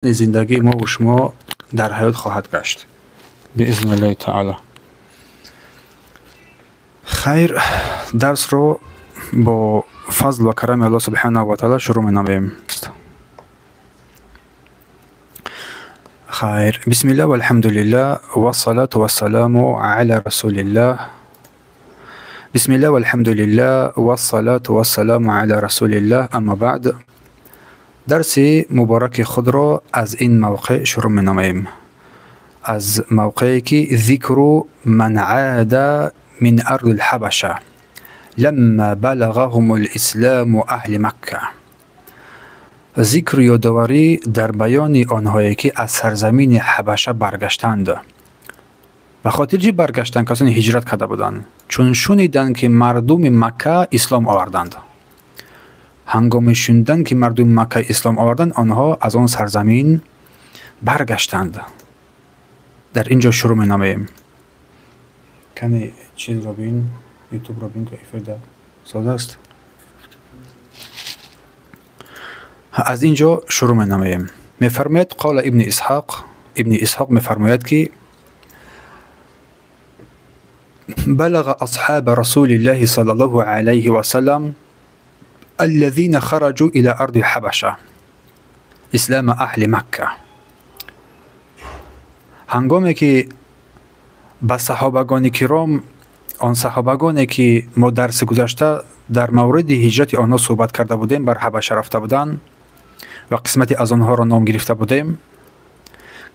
Зиндагии мо ва шумо дар ҳаёт хоҳад гашт биизни Аллоҳи таъоло. Хайр, дарсро бо фазл ва карами Аллоҳ субҳанаҳу ва таъоло шурӯъ менамоем. Хайр, бисмиллаҳ валҳамдулиллаҳ вассалату вассаламу ала расулиллаҳ. Бисмиллаҳ валҳамдулиллаҳ вассалату вассаламу ала расулиллаҳ. Амма баъд, дарси мубораки худро аз ин мавқеъ шурӯъ менамоем, аз мавқее ки зикру ман аада мин арди лҳабаша ламма балағаҳум лисламу аҳли Макка. Зикру ёдоварӣ дар баёни онҳое ки аз сарзамини Ҳабаша баргаштанд. Ба хотири чӣ баргаштанд? Касоне ҳиҷрат карда буданд, чун шуниданд ки мардуми Макка ислом оварданд. Ҳангоми шунидан ки мардуми Макка ислом оварданд, онҳо аз он сарзамин баргаштанд. Дар ин ҷо шурӯъ менамоем. Кане чизро бин, ютубро бин, ки эфирда сода аст. Аз ин ҷо шурӯъ менамоем. Мефармояд қола Ибни Исҳоқ, Ибни Исҳоқ мефармояд ки بلغ أصحاب رسول الله صلى الله عليه وسلم الذين خرجوا إلى أرض الحبشة إسلام أهل مكة. هنگامی که به صحابگان کرام، آن صحابگانی که ما درس گذشته در مورد هجرت آنها صحبت کرده بودیم، بر حبشه رفته بودند و قسمتی از آنها را نام گرفته بودیم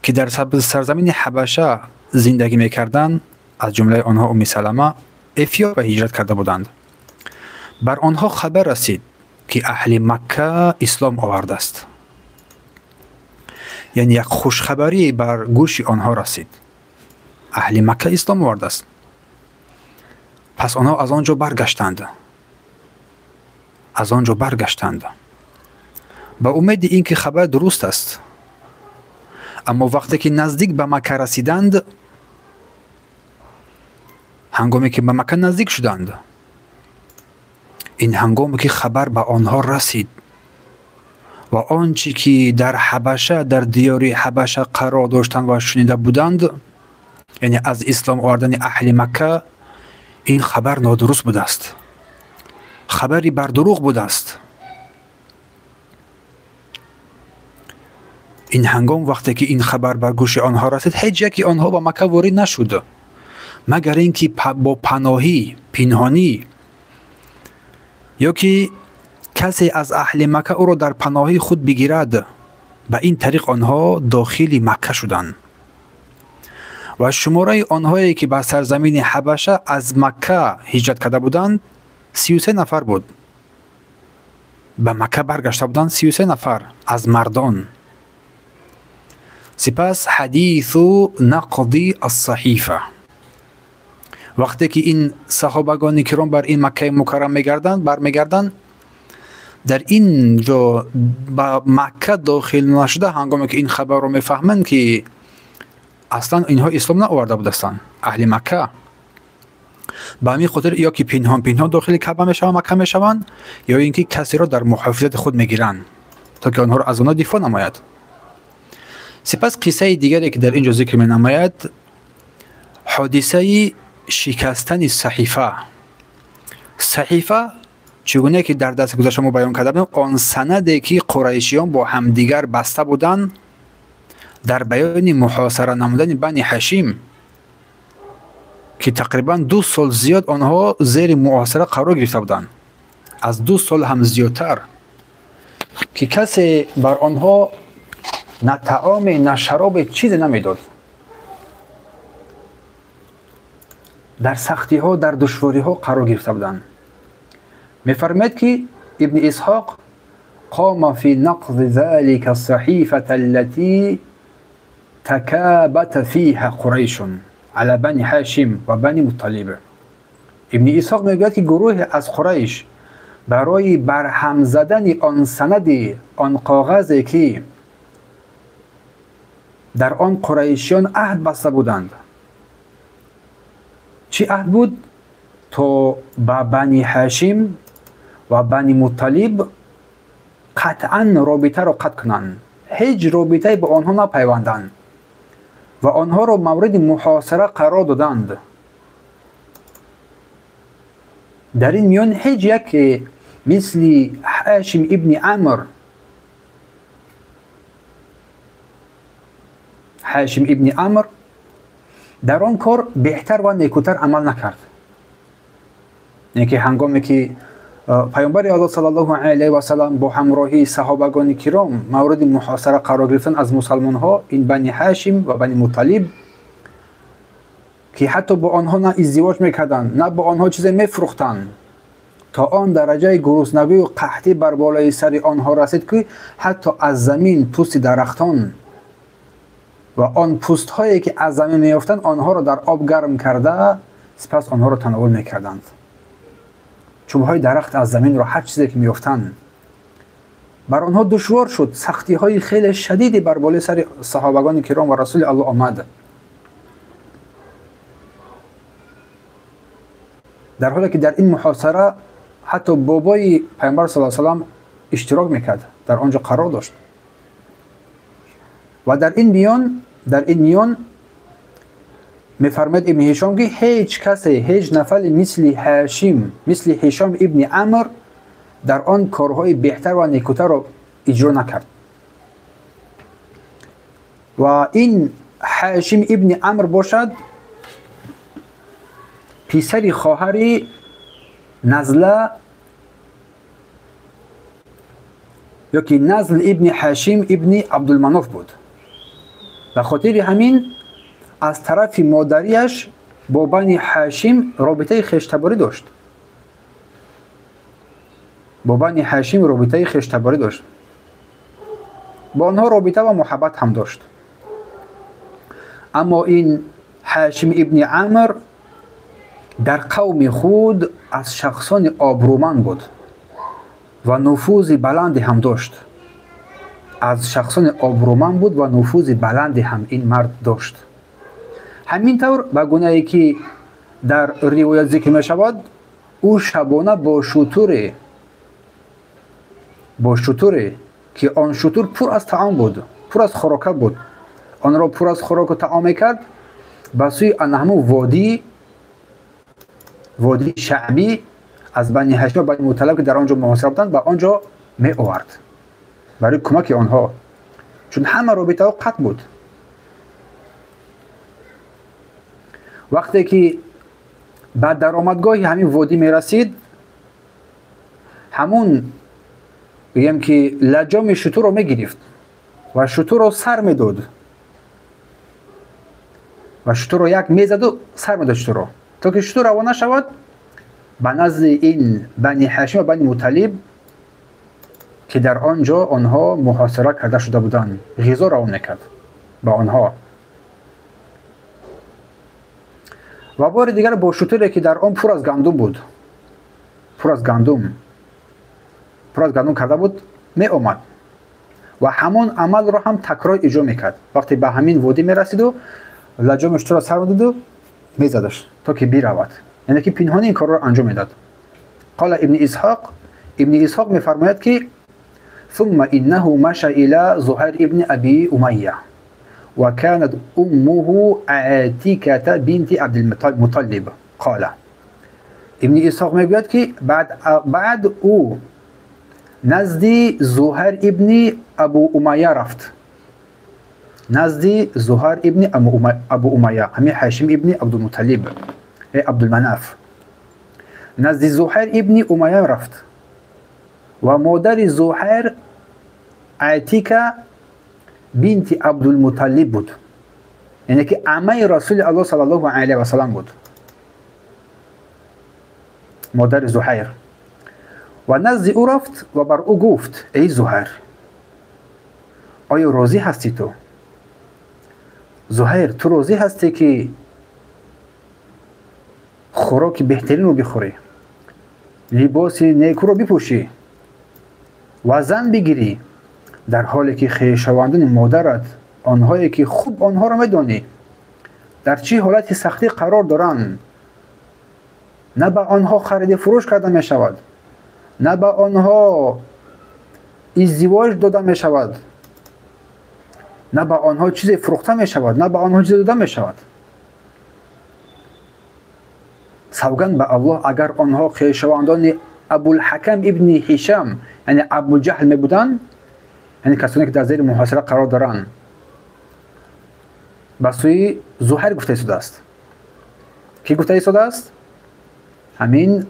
که در سرزمین حبشه زندگی میکردند، از جمله آنها ام سلمه، افیوپیا هجرت کرده بودند. بر آنها خبر رسید که اهل مکه اسلام آورده است. یعنی یک خوشخبری بر گوش آنها رسید، اهل مکه اسلام آورده است. پس آنها از آنجا برگشتند، از آنجا برگشتند با امید اینکه خبر درست است. اما وقتی که نزدیک به مکه رسیدند، هنگامی که به مکه نزدیک شدند، این هنگامی که خبر به آنها رسید و آنچه که در حبشه، در دیار حبشه قرار داشتند و شنیده بودند، یعنی از اسلام آوردن اهل مکه، این خبر نادرست بوده است، خبری بر دروغ بوده است. این هنگام وقتی که این خبر بر گوش آنها رسید، هیچ یکی آنها به مکه وارد نشد، مگر اینکه با پناهی، پنهانی، یا که کسی از اهل مکه او را در پناهی خود بگیرد. به این طریق آنها داخل مکه شدند و شماره آنهایی که به سرزمین حبشه از مکه هجرت کرده بودند 33 نفر بود. به مکه برگشته بودند 33 نفر از مردان. سپس حدیث نقض الصحیفه. وقتی که این صحابگان کرام بر این مکه مکرم میگردند، برمیگردند، در این جا به مکه داخل نشده، هنگامی که این خبر رو میفهمند که اصلا اینها اسلام نآورده بودند اهل مکه، به همین خاطر یا که پنهان پنهان داخل کعبه میشوند، مکه میشوند، یا اینکه کسی را در محافظت خود میگیرند تا که آنها را از آنها دفاع نماید. سپس قصه دیگری که در اینجا ذکر مینماید، حادثه شکستن صحیفه. صحیفه چگونه که در دست گذشته ما بیان کرده بودیم، آن سندی که قریشیان با همدیگر بسته بودند در بیان محاصره نمودن بنی هاشم، که تقریبا 2 سال زیاد آنها زیر محاصره قرار گرفته بودند، از 2 سال هم زیادتر، که کسی بر آنها نه طعام نه شراب چیزی نمیداد. در سختی ها، در دشواری ها قرار گرفته بودند. میفرماید که ابن اسحاق قام فی نقض ذلك الصحیفة التي تكابت فيها قریش على بنی هاشم و بنی مطلب. ابن اسحاق میگوید که گروه از قریش برای برهم زدن آن سند، آن کاغذی که در آن قریشیان عهد بسته بودند، چی عهد بود؟ تا به بنی هاشم و بنی مطلب قطعا رابطه را قطع کنند، ҳеҷ робитае бо онҳо напайванданд ва онҳоро мавриди муҳосира қарор доданд. Дар ин миён ҳеҷ яке мисли Ҳашим ибни Амр, Ҳашим ибни Амр дар он кор беҳтар ва некутар амал накард. Яъне ки ҳангоме ки Паёмбари Аллоҳ саллаллоҳу алайҳи васаллам бо ҳамроҳии саҳобагони киром мавриди муҳосира қарор гирифтанд аз мусалмонҳо, ин Бани Ҳашим ва Бани Мутталиб, ки ҳатто бо онҳо на издивоҷ мекарданд, на бо онҳо чизе мефурӯхтанд, то он дараҷаи гуруснагию қаҳтӣ бар болои сари онҳо расид, ки ҳатто аз замин пӯсти дарахтон ва он пӯстҳое ки аз замин меёфтанд, онҳоро дар об гарм карда, сипас онҳоро тановул мекарданд. Чӯбҳои дарахт аз заминро ҳар чизе ки меёфтанд, бар онҳо душвор шуд. Сахтиҳои хеле шадиде бар болои сари саҳобагони киром ва Расули Аллоҳ омад. Дар ҳоле ки дар ин муҳосира ҳатто бобои Паёмбар саллаллоҳу алайҳи васаллам иштирок мекард, дар он ҷо қарор дошт. Ва дар ин миён мефармояд Ибни Ҳишом, ки ҳеҷ касе, ҳеҷ нафаре мисли Ҳашим, мисли Ҳишом ибни Амр дар он корҳои беҳтар ва некутарро иҷро накард. Ва ин Ҳашим ибни Амр бошад писари хоҳари Назла ё ки Назл ибни Ҳашим ибни Абдулманоф буд. Ба хотири ҳамин аз тарафи модариаш бо Бани Ҳашим робитаи хештаборӣ дошт. Бо Бани Ҳашим робитаи хештаборӣ дошт. Бо онҳо робита ва муҳаббат ҳам дошт. Аммо ин Ҳашим ибни Амр дар қавми худ аз шахсони обрӯманд буд ва нуфузи баланде ҳам дошт. Аз шахсони обрӯманд буд ва нуфузи баланде ҳам ин мард дошт. Ҳамин тавр ба гунае ки дар ривоят зикр мешавад, ӯ шабона бо шутуре ки он шутур пур аз таом буд, пур аз хӯрока буд, онро пур аз хӯроку таом мекард, ба сӯи ана ҳамун водии Шаъбӣ аз Бани Ҳашим ва Бани Мутталиб, ки дар он ҷо муҳосира буданд, ба он ҷо меовард барои кӯмаки онҳо, чун ҳама робитаҳо қатъ буд. Вақте ки ба даромадгоҳи ҳамин водӣ мерасид, ҳамун бигем ки лаҷоми шутурро мегирифт ва шутурро сар медод ва шутурро як мезаду сар медод шутурро, то ки шутур равона шавад ба назди ин Бани Ҳашим ва Бани Мутталиб, ки дар он ҷо онҳо муҳосира карда шуда буданд, ғизо равон мекард ба онҳо. Ва бори дигар бо шутуре ки дар он пур аз гандум буд, пур аз гандум карда буд, меомад ва ҳамон амалро ҳам такрор иҷро мекард. Вақте ба ҳамин водӣ мерасиду лаҷоми шутурро сар медоду мезадаш, то ки биравад, яъне ки пинҳонӣ ин корро анҷом медод. Қола Ибни Исҳоқ, Ибни Исҳоқ мефармояд, ки ثم إنه مشى إلى زهير ابن أبي أمية وكانت أمه عاتكة بنت عبد المطلب. قال ابن إسحاق میگوید که بعد او نزد زهير ابن ابو امیه رفت. نزد زهير ابن ابو امیه، همین حاشم ابن عبدالمطلب، عبدالمناف، نزد زهير ابن امیه رفت و مادر زهير عاتکه بنت عبدالمطلب بود، یعنی که عمه رسول الله صلی الله علیه و سلم بود، مادر زهیر. و نزد او رفت و بر او گفت ای زهیر، آیا راضی هستی تو؟ زهیر تو راضی هستی که خوراک بهترین رو بخوری، لباس نیکو رو بپوشی و زن بگیری، در حالی که خویشاوندان مادرت، آنهایی که خوب آنها را میدانی در چه حالت سختی قرار دارند، نه به آنها خرید فروش کرده می شود، نه به آنها ازدواج داده می شود، На ба онҳо чизе фурӯхта мешавад, на ба онҳо чизе дода мешавад. Савганд ба Аллоҳ, агар онҳо хешовандони Абулҳакам ибни Ҳишам, яъне Абуҷаҳл мебуданд, яъне касоне ки дар зери муҳосира қарор доранд, ба сӯи Зуҳайр гуфта истодааст. Кӣ гуфта истодааст? Ҳамин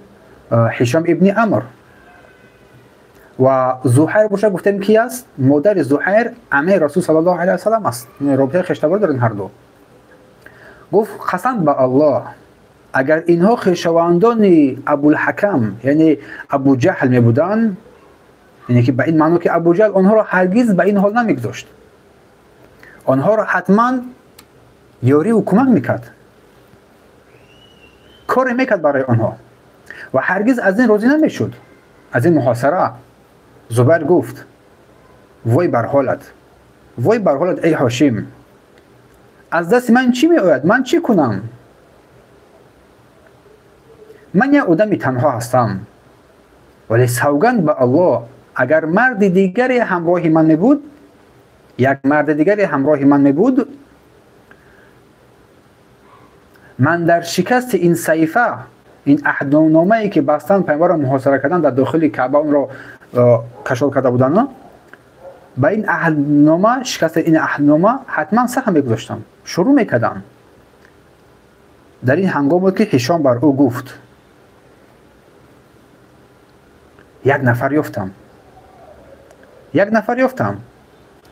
Ҳишом ибни Амр. Ва Зуҳайр боша гуфтем ки аст? Модари Зуҳайр амаи Расул саллаллоҳу алайҳи васаллам аст. Робитаи хештаборӣ доранд ҳар ду. Гуфт қасам ба Аллоҳ, агар инҳо хешовандони Абулҳакам, яъне Абуҷаҳл мебуданд, яъне ки ба ин маъно ки Абуҷаҳл онҳоро ҳаргиз ба ин ҳол намегузошт, онҳоро ҳатман ёриву кӯмак мекард, коре мекард барои онҳо ва ҳаргиз аз ин розӣ намешуд, аз ин муҳосира. Зубайр гуфт: вой бар ҳолат, вой бар ҳолат, эй Ҳошим, аз дасти ман чӣ меояд? Ман чӣ кунам? Ман як одами танҳо ҳастам, вале савганд ба Аллоҳ, агар марди дигаре ҳамроҳи ман мебуд, як марди дигаре ҳамроҳи ман мебуд, ман дар шикасти ин саҳифа, ин аҳдномае ки бастанд, пайғамбарро муҳосира кардан, дар дохили Каъба онро кашол карда буданд, ба ин аҳднома, шикасти ин аҳднома ҳатман саҳм мегузоштам, шурӯъ мекардам. Дар ин ҳангом буд ки Ҳишом бар ӯ гуфт: як нафар ёфтам, як нафар ёфтам.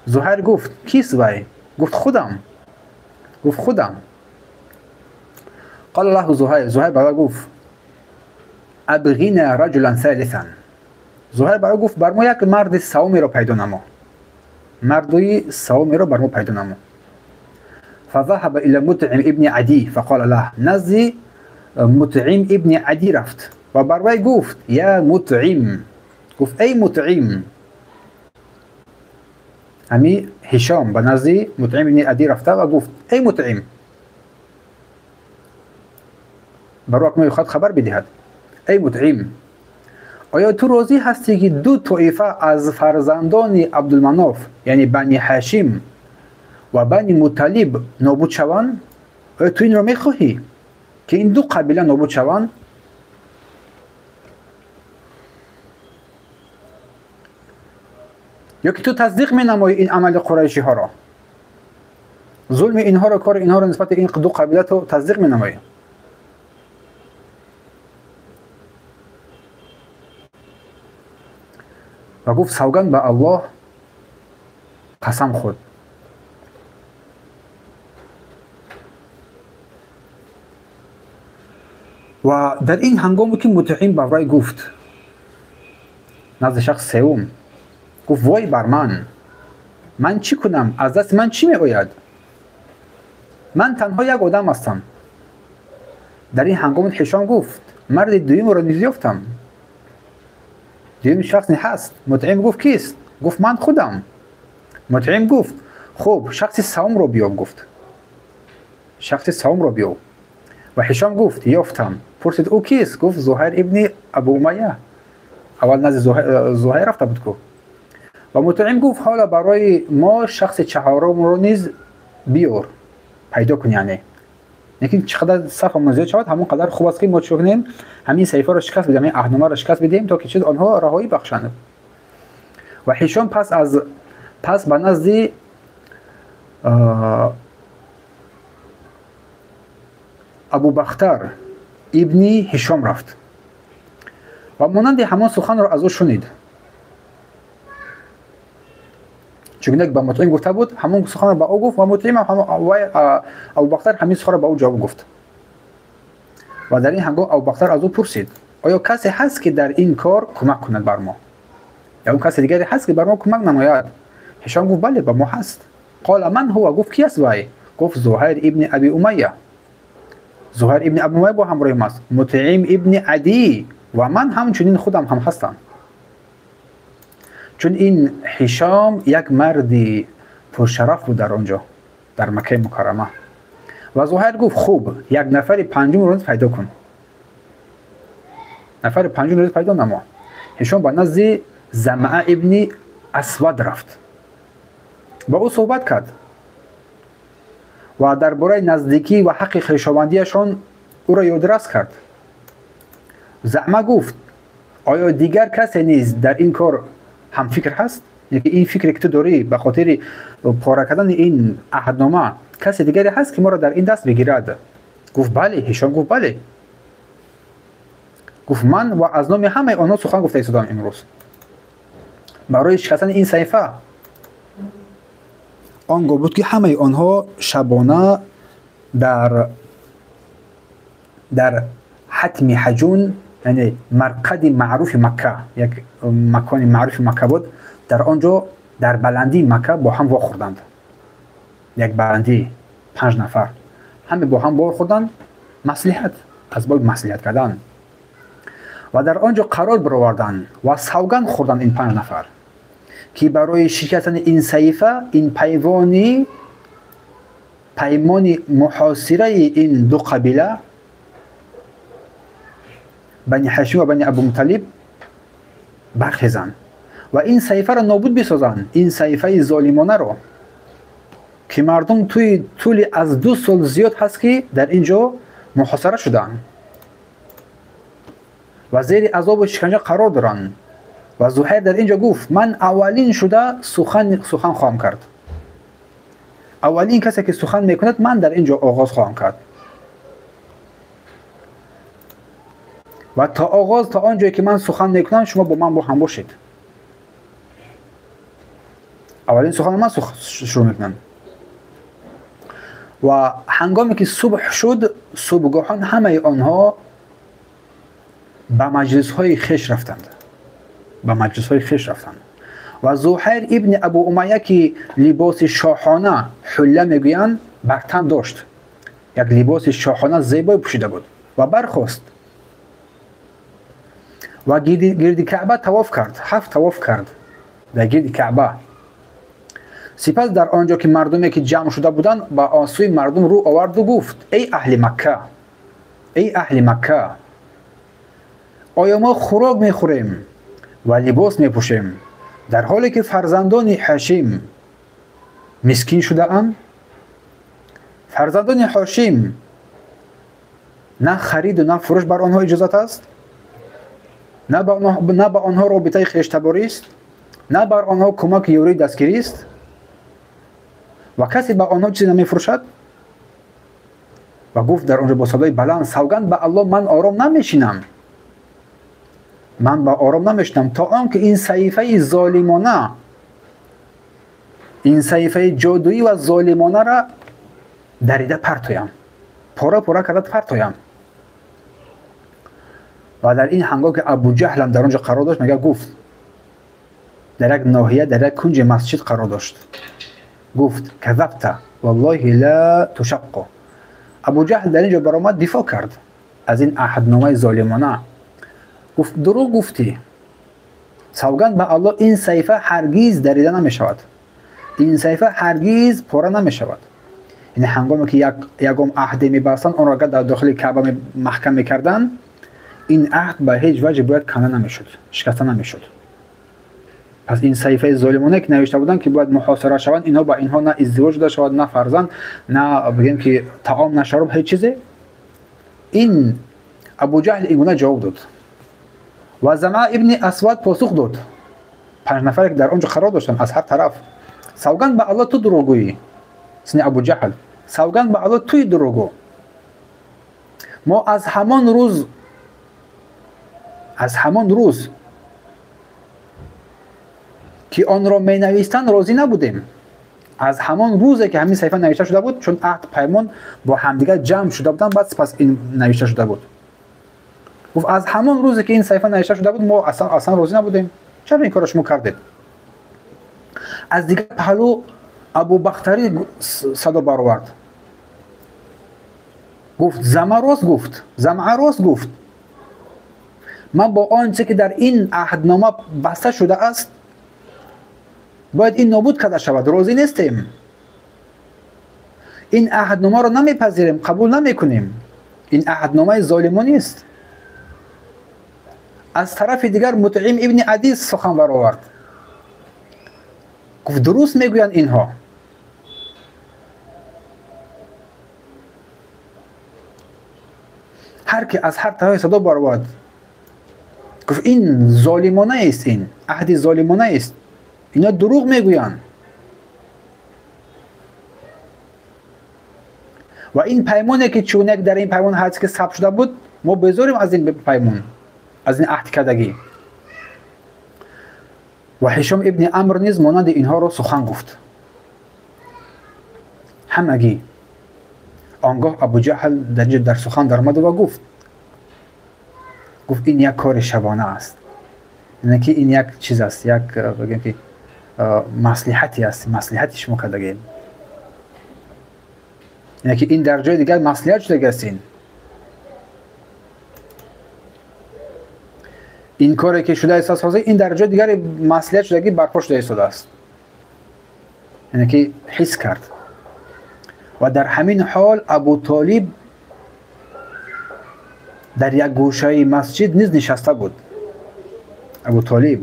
Зуҳайр гуфт: кист вай? Гуфт: худам. Гуфт: худам. Қала лаҳу Зуҳайр, Зуҳайр ба ӯ гуфт: абғина раҷулан салисан. Зуҳайр ба ӯ гуфт: бар мо як марди савмеро пайдо намо, марди савмеро бар мо пайдо намо. Фазаҳаба ила Мутъим ибни Адӣ фақола лаҳ, назди Мутъим ибни Адӣ рафт ва бар вай гуфт: я Мутъим, гуфт: эй Мутъим. Ҳами Ҳишом ба назди Мутъим ибни Адӣ рафта ва гуфт: эй Мутъим, бар ӯ акнун мехоҳад хабар бидиҳад. Эй Мутъим, оё ту розӣ ҳастӣ ки ду тоифа аз фарзандони Абдулманоф, яъне Бани Ҳашим ва Бани Муталиб нобуд шаванд? Оё ту инро мехоҳӣ ки ин ду қабила нобуд шаванд? Ё ки ту тасдиқ менамоӣ ин амали қурайшиҳоро, зулми инҳоро, кори инҳоро нисбати ин ду қабила ту тасдиқ менамоӣ? Ва гуфт: савганд ба Аллоҳ қасам хӯрд. Ва дар ин ҳангоме ки Мутъим ба вай гуфт, назди шахс севум гуфт: вой бар ман, ман чӣ кунам? Аз дасти ман чӣ меояд? Ман танҳо як одам ҳастам. Дар ин ҳангом Ҳишом гуфт: марди дуюмро низ ёфтам. Дуюм шахс ҳаст. Мутъим гуфт: кист? Гуфт: ман худам. Мутъим гуфт: хуб, шахси савумро биёб. Гуфт: шахси савумро биёб. Ва Ҳишом гуфт: ёфтам. Пурсид: ӯ кист? Гуфт: Зуҳайр ибни Абу Умайя. Аввал назди Зуҳайр рафта буд ку. Ва Мутъим гуфт: ҳоло барои мо шахси чаҳорумро низ биёр, пайдо кун. Яъне лекин чӣ қадар сафамон зиёд шавад, ҳамон қадар хуб аст ки мо чӣ кунем? Ҳамин саҳифаро шикаст бидем, ҳамин аҳдномаро шикаст бидем, то ки чиз онҳо раҳоӣ бахшанд. Ва Ҳишом пас ба назди Абубахтар ибни Ҳишом рафт ва монанди ҳамон суханро аз ӯ шунид. Чунки ба Мутъим гуфта буд, ҳамон суханро ба ӯ гуфт ва Мутъим Абубахтар ҳамин суханро ба ӯ ҷавоб гуфт. Ва дар ин ҳангом Абубахтар аз ӯ пурсид: оё касе ҳаст ки дар ин кор кӯмак кунад бар мо? Ё он касе дигаре ҳаст ки бар мо кӯмак намояд? Ҳишом гуфт: бале, ба мо ҳаст. Қола ман ҳува? Гуфт: ки аст вай? Гуфт: Зуҳайр ибни Аби Умайя. Зуҳайр ибни Аби Умайя бо ҳамроҳи маст, Мутъим ибни Адӣ ва ман ҳамчунин худам ҳам ҳастам. Чун ин Ҳишом як марди пуршараф буд дар он ҷо, дар Маккаи Мукаррама. Ва Зуҳайр гуфт: хуб, як нафари панҷумро низ пайдо кун. Нафари панҷумро низ пайдо намо. Ҳишом ба назди Замаа ибни Асвад рафт. Бо ӯ суҳбат кард ва дар бораи наздикӣ ва ҳаққи хешовандиашон ӯро ёдрас кард. Заъма гуфт: оё дигар касе низ дар ин кор ҳамфикр ҳаст? Яъне ин фикре ки ту дорӣ ба хотири пора кардани ин аҳднома, касе дигаре ҳаст ки моро дар ин даст бигирад? Гуфт: бале. Ҳишом гуфт: бале. Гуфт: ман ва аз номи ҳамаи онҳо сухан гуфта истодам имрӯз барои шикастани ин саҳифа. Он гоҳ буд ки ҳамаи онҳо шабона дар ҳатми ҳаҷун, яъне марқади маъруфи Макка, як макони маъруфи Макка буд, дар он ҷо дар баландии Макка бо ҳам вохӯрданд. Як баландӣ 5 нафар ҳаме бо ҳам вохӯрданд, маслиҳат, аз боби маслиҳат кардан, ва дар он ҷо қарор бароварданд ва савганд хӯрданд ин 5 нафар ки барои шикастани ин саҳифа, ин паймони муҳосираи ин ду қабила Бани Ҳашим ва Бани Абумуталиб бархезанд ва ин саҳифаро нобуд бисозанд, ин саҳифаи золимонаро ки мардум тӯи тӯли аз 2 сол зиёд ҳаст ки дар ин ҷо муҳосира шудаанд ва зери азобу шиканҷа қарор доранд. Ва Зуҳайр дар ин ҷо гуфт: ман аввалин шуда сухан хоҳам кард. Аввалин касе ки сухан мекунад, ман дар ин ҷо оғоз хоҳам кард. Ва то оғоз, то он ҷое ки ман сухан мекунам, шумо бо ман бо ҳам бошед. Аввалин суханро ман шурӯъ мекунам. Ва ҳангоме ки субҳ шуд, субҳгоҳон ҳамаи онҳо ба маҷлисҳои хеш рафтанд. Ба маҷлисҳои хеш рафтанд. Ва Зуҳайр ибни Абу Умайя ки либоси шоҳона ҳулла мегӯянд бар тан дошт, як либоси шоҳона зебое пӯшида буд ва бархост ва гирди Каъба тавоф кард, 7 тавоф кард дар гирди Каъба. Сипас дар он ҷо ки мардуме ки ҷамъ шуда буданд, ба он сӯи мардум рӯ оварду гуфт: эй аҳли Макка, эй аҳли Макка, оё мо хӯрок мехӯрем ва либос мепӯшем, дар ҳоле ки фарзандони Ҳошим мискин шудаанд? Фарзандони Ҳошим на хариду на фурӯш бар онҳо иҷозат аст, на ба онҳо робитаи хештаборист, на бар онҳо кӯмаки ёрии дастгирист ва касе ба онҳо чизе намефурӯшад. Ва гуфт дар он ҷо бо садои баланд: савганд ба Аллоҳ, ман ором намешинам, ман ба ором намешинам то он ки ин саҳифаи золимона, ин саҳифаи ҷодуӣ ва золимонаро дарида партоям, пора пора карда партоям. Ва дар ин ҳангом ки Абуҷаҳлам дар он ҷо қарор дошт, мега гуфт, дар як ноҳия, дар як кунҷи масҷид қарор дошт, гуфт: казабта валлоҳи ла тушаққу. Абуҷаҳл дар ин ҷо баромад, дифоъ кард аз ин аҳдномаи золимона. Гуфт: дурӯғ гуфтӣ, савганд ба Аллоҳ, ин саҳифа ҳаргиз дарида намешавад, ин саҳифа ҳаргиз пора намешавад. Яъне ҳангоме ки ягон аҳде мебастанд, онро агар дар дохили Каъба маҳкам мекарданд, ин аҳд ба ҳеҷ ваҷҳ бояд канда намешуд, шикаста намешуд. Пас ин саҳифаи золимона ки навишта буданд ки бояд муҳосира шаванд, инҳо ба инҳо на издивоҷ дода шавад, на фарзанд, на бигем ки таом, на шароб, ҳеҷ чизе. Ин Абуҷаҳл ин гуна ҷавоб дод. Ва Замъа ибни Асвад посух дод. 5 нафаре ки дар он ҷо қарор доштанд аз ҳар тараф: савганд ба Аллоҳ, ту дурӯғгӯӣ. Сини Абуҷаҳл: савганд ба Аллоҳ, туи дурӯғгӯ. Мо аз ҳамон рӯз ки онро менавистанд розӣ набудем. Аз ҳамон рӯзе ки ҳамин саҳифа навишта шуда буд, чун аҳд паймон бо ҳамдигар ҷамъ шуда буданд, баъд сипас ин навишта шуда буд. Гуфт: аз ҳамон рӯзе ки ин саҳифа навишта шуда буд, мо аслан розӣ набудем. Чаро ин корро шумо кардед? Аз дигар паҳлӯ Абубахтарӣ садо баровард. Гуфт: Зама рост гуфт, Замъа рост гуфт. Ман бо он чизе ки дар ин аҳднома баста шудааст, бояд ин нобуд карда шавад, розӣ нестем. Ин аҳдномаро намепазирем, қабул намекунем. Ин аҳдномаи золимонист. Аз тарафи дигар Мутъим ибни Адис сухан баровард. Гуфт дуруст мегӯянд инҳо. Ҳар ки аз ҳар тараф садо баровард, гуфт ин золимона аст, ин аҳди золимона аст, ино дурӯғ мегӯянд. Ва ин паймоне ки чунек дар ин паймон ҳаст ки сабт шуда буд, мо безорем аз ин паймон, аз ин аҳд кардагӣ. Ва Ҳишом ибни Амр низ монанди инҳоро сухан гуфт. Ҳамагӣ. Он гоҳ Абуҷаҳл дар инҷо дар сухан даромад ва гуфт ин як кори шабона аст, яъне ки ин як чиз аст, як бигем ки маслиҳате аст, маслиҳати шумо кардагем, яъне ки ин дар ҷои дигар маслиҳат шудагӣ аст. Ин коре ки шуда истодааст ҳозир, ин дар ҷои дигари маслиҳат шудагӣ барпо шуда истодааст, яъне ки ҳис кард. Ва дар ҳамин ҳол Абутолиб дар як гӯшаи масҷид низ нишаста буд. Абутолиб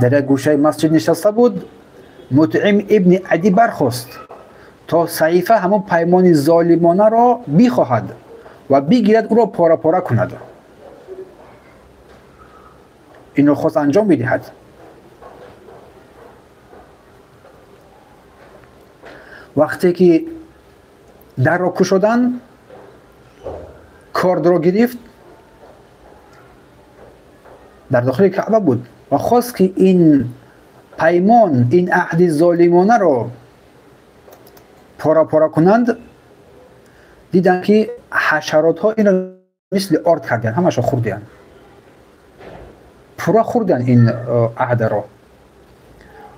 дар як гӯшаи масҷид нишаста буд. Мутъим ибни Адӣ бархост то саҳифа ҳамон паймони золимонаро бихоҳад ва бигирад, ӯро пора-пора кунад. Инро хост анҷом бидиҳад. Вақте ки дарро кушоданд, кордро гирифт, дар дохили Каъба буд ва хост ки ин паймон, ин аҳди золимонаро пора-пора кунанд. Диданд ки ҳашаротҳо инро мисли орд карданд, ҳамашро хӯрданд, пурра хӯрданд ин аҳдаро.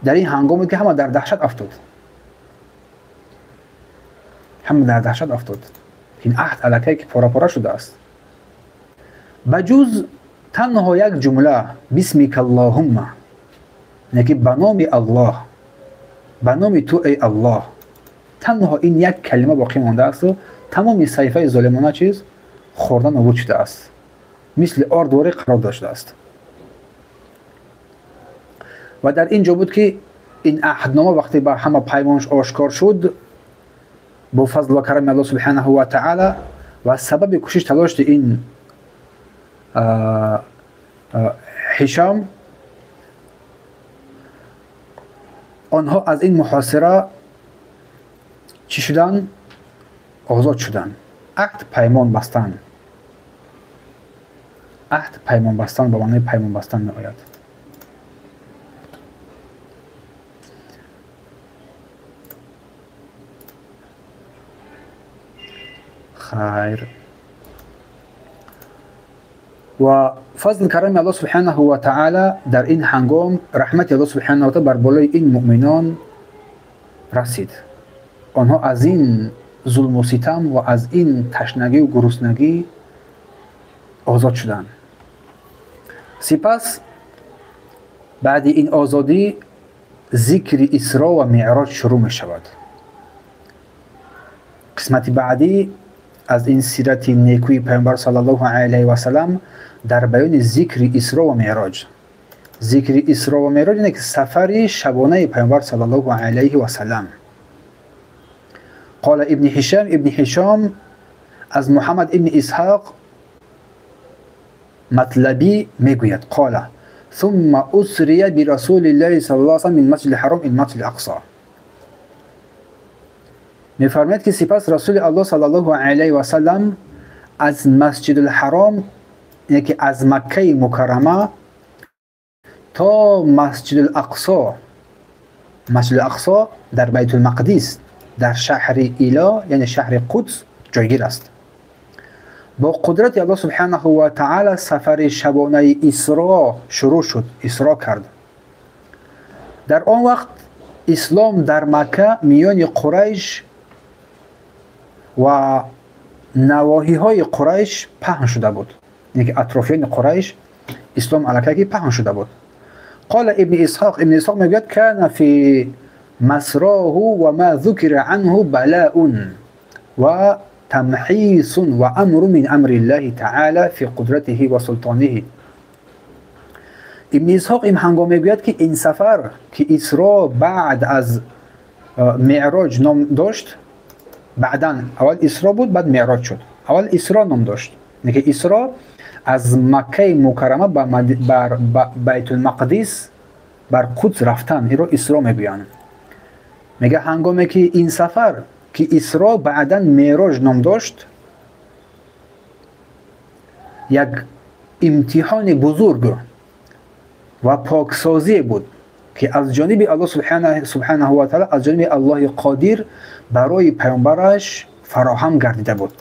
Дар ин ҳангом буд ки ҳама дар даҳшат афтод, ҳама дар даҳшат афтод. Ин аҳд аллакай ки пора-пора шудааст. Ба ҷуз танҳо як ҷумла бисмика аллоҳумма, яъне ки ба номи Аллоҳ, ба номи ту эй Аллоҳ, танҳо ин як калима боқӣ мондааст. Тамоми саҳифаи золимона чиз хӯрда нобуд шудааст, мисли ордворӣ қарор доштааст. Ва дар ин ҷо буд ки ин аҳднома вақте ба ҳама паймонаш ошкор шуд, бо фазл ва карами Аллоҳ субҳанаҳу ва таъала ва сабаби кӯшиш талоши ин Ҳишом, онҳо аз ин муҳосира чӣ шуданд? Озод шуданд. Аҳд паймон бастан, аҳд паймон бастан ба маънои паймон бастан меояд. Хайр. Ва фазл карами Аллоҳ субҳанаҳу ва таъала дар ин ҳангом раҳмати Аллоҳ субҳанаҳу ва таъала бар болои ин муъминон расид. Онҳо аз ин зулму ситам ва аз ин ташнагию гуруснагӣ озод шуданд. Сипас баъди ин озодӣ зикри Исро ва Меъроҷ шурӯъ мешавад. Қисмати баъдӣ аз ин сирати некӯи Паёмбар саллаллоҳу алайҳи васаллам дар баёни зикри Исро ва Меъроҷ. Зикри Исро ва Меъроҷ ине ки сафари шабонаи Паёмбар саллаллоҳу алайҳи васаллам. Қола ибни Ҳишом, ибни Ҳишом аз Муҳаммад ибни Исҳоқ матлабӣ мегӯяд: қола ثم أسري برسول الله صلى الله عليه وسلم من مسجد الحرام إلى المسجد الأقصى. می‌فرماید که سپس رسول الله صلی الله علیه و سلم از مسجد الحرام، یعنی که از مکه مکرمه تا مسجد الاقصا، مسجد الاقصا در بیت المقدس در شهر ایلا یعنی شهر قدس جایگیر است. با قدرت الله سبحانه و تعالی سفر شبانه اسراء شروع شد، اسراء کرد. در آن وقت اسلام در مکه میان قریش و نواحی های قریش پهن شده بود، یعنی اطرافیان قریش اسلام علیکی پهن شده بود. قال ابن اسحاق، ابن اسحاق میگوید کان فی مسراه و ما ذکر عنه بلاء و تمحیص و امر من امر الله تعالی فی قدرته و سلطانه. Ибни Исҳоқ ин ҳангом мегӯяд, ки ин сафар, ки Исро баъд аз Меъроҷ ном дошт, баъдан аввал Исро буд, баъд Меъроҷ шуд. Аввал Исро ном дошт. Яъне ки Исро аз Маккаи Мукаррама ба Байтулмақдис, бар Қудс рафтан, инро Исро мегӯянд. Мега ҳангоме ки ин сафар, ки Исро баъдан Меъроҷ ном дошт, як имтиҳони бузург ва поксозие буд, ки аз ҷониби Аллоҳ субҳанаҳу ва таъала, аз ҷониби Аллоҳи Қодир барои паёмбараш фароҳам гардида буд.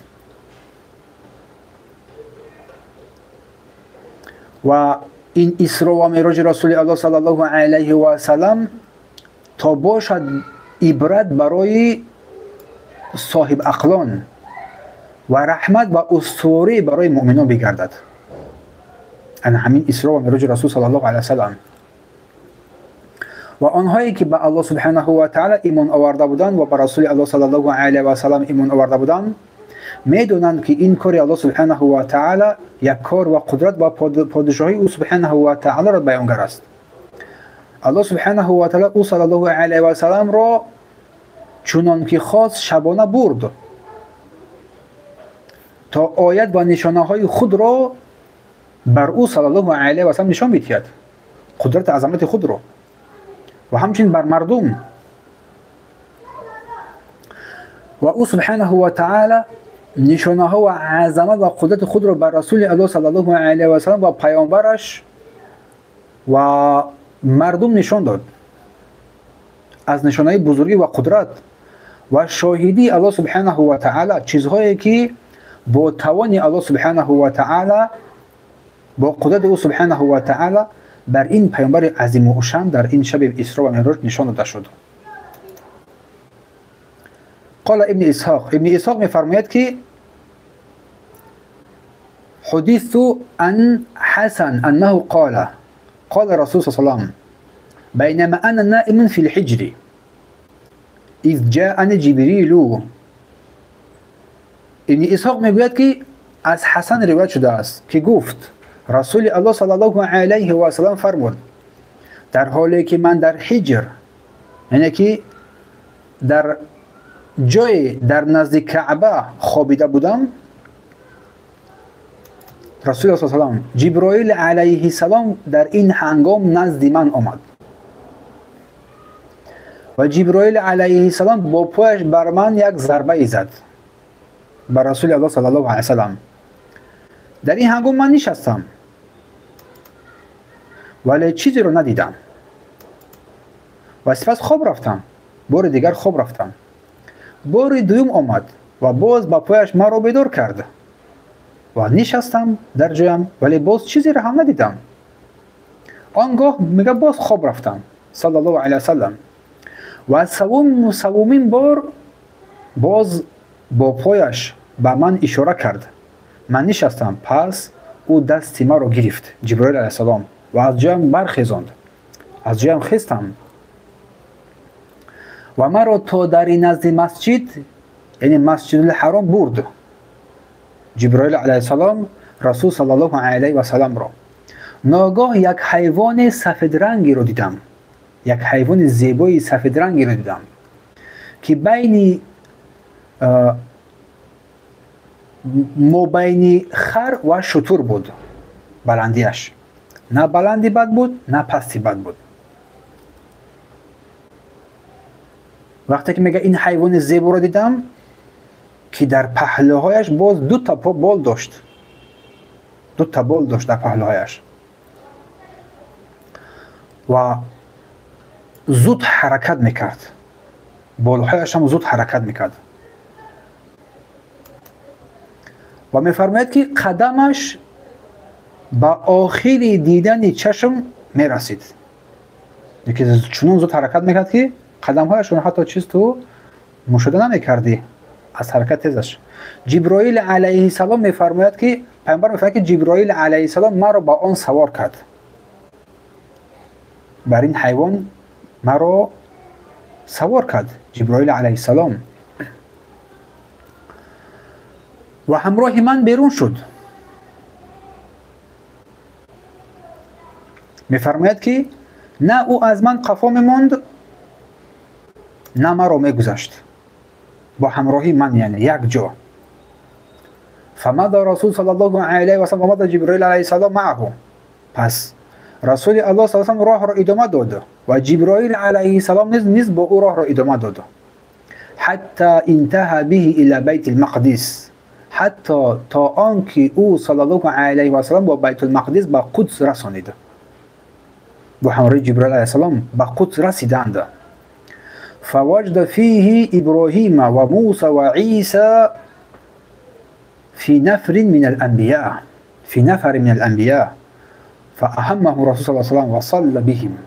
Ва ин Исро ва Меъроҷи Расули Аллоҳ саллаллоҳу алайҳи ва саллам то бошад ибрат барои соҳибақлон ва раҳмат ва устуворӣ барои муъминон бигардад. Ана ҳамин Исро ва Меъроҷи Расул саллаллоҳу алайҳи ва саллам. Ва онҳое ки ба Аллоҳ субҳанаҳу ва таъала имон оварда буданд ва ба Расули Аллоҳ саллаллоҳу алайҳи ва саллам имон оварда буданд, медонанд ки ин кори Аллоҳ субҳанаҳу ва таъала як кор ва қудрат ва подшоҳии ӯ субҳанаҳу ва таъаларо баёнгар аст. Аллоҳ субҳанаҳу ва таъала ӯ саллаллоҳу алайҳи ва салламро чунон ки хост шабона бурд, то оят ва нишонаҳои худро бар ӯ саллаллоҳу алайҳи ва саллам нишон бидиҳад, қудрати азамати худро, ва ҳамчунин бар мардум. Ва ӯ субҳанаҳу ва таъала нишонаҳо ва азамат ва қудрати худро бар Расули Аллоҳ саллаллоҳу алайҳи ва саллам ва паёмбараш ва мардум нишон дод. Аз нишонаи бузургӣ ва қудрат ва шоҳидии Аллоҳ субҳанаҳу ва таъала, чизҳое ки бо тавони Аллоҳ субҳанаҳу ва таъала, бо қудрати ӯ субҳанаҳу ва таъала бар ин паёмбари азимушшаън дар ин шаби Исро ва Меъроҷ нишон дода шуд. Қола Ибни Исҳоқ, Ибни Исҳоқ мефармояд, ки ҳудису ан Ҳасан аннаҳу қола қола Расул саллаллоҳу алайҳи ва саллам байнама ана наимун фил ҳиҷри из ҷаани Ҷибрилу. Ибни Исҳоқ мегӯяд, ки аз Ҳасан ривоят шудааст, ки гуфт Расули Аллоҳ саллаллоҳу алайҳи ва саллам фармуд: дар ҳоле ки ман дар ҳиҷр, яъне ки дар ҷое дар назди Каъба хобида будам, Расули Аллоҳ саллаллоҳу алайҳи ва саллам Ҷиброил алайҳиссалом дар ин ҳангом назди ман омад ва Ҷиброил алайҳиссалом бо пояш бар ман як зарбае зад, бар Расули Аллоҳ саллаллоҳу алайҳи ва саллам. Дар ин ҳангом ман нишастам, вале чизеро надидам ва сипас хоб рафтам. Бори дигар хоб рафтам. Бори дуюм омад ва боз ба пояш маро бедор кард ва нишастам дар ҷоям, вале боз чизеро ҳам надидам. Он гоҳ мега боз хоб рафтам саллаллоҳу алайҳи васаллам. Ва севумин бор боз бо пояш ба ман ишора кард. Ман нишастам, пас ӯ дасти маро гирифт, Ҷиброил алайҳиссалом, ва аз ҷоям бархезонд. Аз ҷоям хестам ва маро то дари назди масҷид, яъне Масҷидул-Ҳаром бурд. Ҷиброил алайҳиссалом Расул саллаллоҳу алайҳи васалламро. Ногоҳ як ҳайвони сафедрангиро дидам, як ҳайвони зебои сафедрангиро дидам, ки байни мобайни хар ва шутур буд. Баландиаш на баланди бад буд, на пасти бад буд. Вақте ки мега ин ҳайвони зеборо дидам, ки дар паҳлӯҳояш боз ду та бол дошт, ду та бол дошт дар паҳлӯҳояш ва зуд ҳаракат мекард, болҳояш ҳам зуд ҳаракат мекард. Ва мефармояд, ки қадамаш ба охири дидани чашм мерасид, ки чунон зуд ҳаракат мекард, ки қадамҳояшон ҳатто чиз ту мушоҳида намекардӣ аз ҳаракат тезаш. Ҷиброил алайҳиссалом мефармояд, ки пайғамбар мефармояд, ки Ҷиброил алайҳиссалом маро ба он савор кард, бар ин ҳайвон маро савор кард Ҷиброил алайҳиссалом ва ҳамроҳи ман берун шуд. Мефармояд, ки на ӯ аз ман қафо мемонд, на маро мегузашт, бо ҳамроҳии ман, яъне як ҷо. فمضى رسول صلى الله عليه وسلم ومضى جبرائيل عليه السلام معه. پس رسول الله صلی الله علیه و راه را ادامه داد و جبرائیل علیه السلام نیز با او راه را ادامه داد. حتی انتهى به الى بیت المقدس، حتی تا آنکه او صلی الله علیه و سلم با بیت المقدس به قدس رسانید. با همراه جبرائیل علیه السلام به قدس رسیدند. فوجد فيه ابراهیم و موسی و عیسی في نفر من الانبیاء، في نفر من الانبیاء فاهمه رسول صلی الله علیه و سلم و صلى بهم.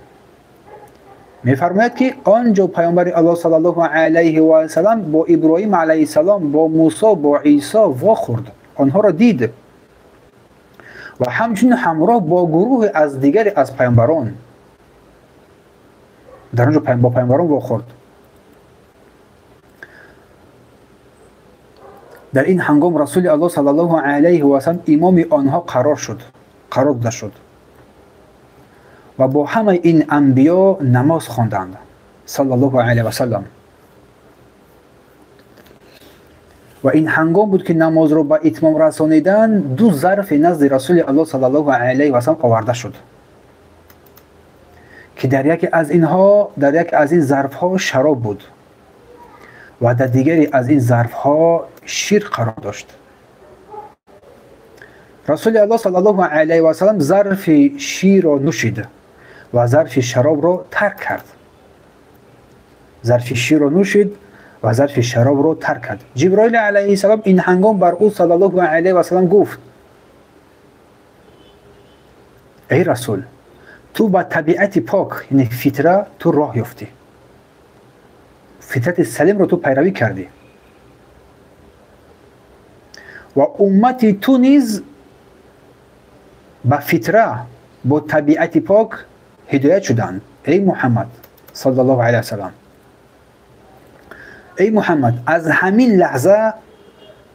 میفرماید که آنجا پیامبر الله صلی الله علیه و سلم با ابراهیم علیه السلام، با موسی، با عیسی واخورد، آنها را دید و همچنین همراه با گروه از دیگر از پیامبران در آنجا با پیامبران واخورد. در این هنگام رسول الله صلی الله علیه و سلم امام آنها قرار داده شد و با همه این انبیا نماز خواندند صلی الله علیه و سلم. و این هنگام بود که نماز را به اتمام رسانیدن دو ظرف نزد رسول الله صلی الله علیه و سلم آورده شد که در یکی از اینها، در یکی از این ظرفها شراب بود و در دیگری از این ظرفها شیر قرار داشت. رسول الله صلی الله علیه و سلم ظرف شیر را نوشید و ظرف شراب را ترک کرد. ظرف شیر را نوشید و ظرف شراب را ترک کرد. جبرائیل علیه السلام این هنگام بر او صلی الله علیه و سلم گفت: ای رسول، تو با طبیعت پاک، یعنی فطره، تو راه یافتی، فطرت سلیم را تو پیروی کردی و امت تو نیز با فطره، با طبیعت پاک هدایت شدند. ای محمد صلی الله علیه و سلم، ای محمد، از همین لحظه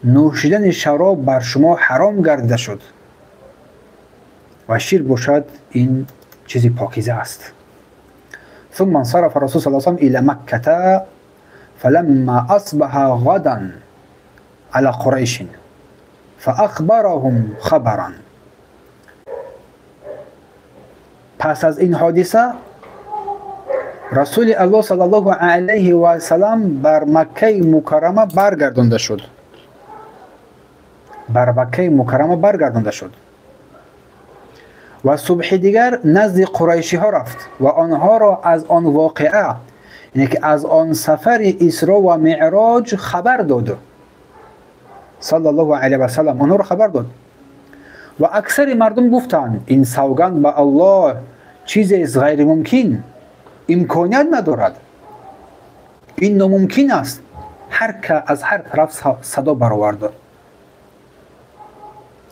نوشیدن شراب بر شما حرام گردیده شد و شیر باشد این چیزی پاکیزه است. ثم انصرف الرسول صلی الله علیه و سلم الى مکه فلما اصبح غدا على قریش فاخبرهم خبرا. پس از این حادثه رسول الله صلی الله علیه و سلم بر مکه مکرمه برگردانده شد. بر مکه مکرمه برگردانده شد و صبح دیگر نزد قریشی ها رفت و آنها را از آن واقعه، یعنی که از آن سفر اسراء و معراج خبر داد. صلی الله علیه و سلم آنها را خبر داد و اکثر مردم گفتند این سوگند به الله چیزی است غیر ممکن، امکانیت ندارد، این ناممکن است. هر که از هر طرف صدا برآورد،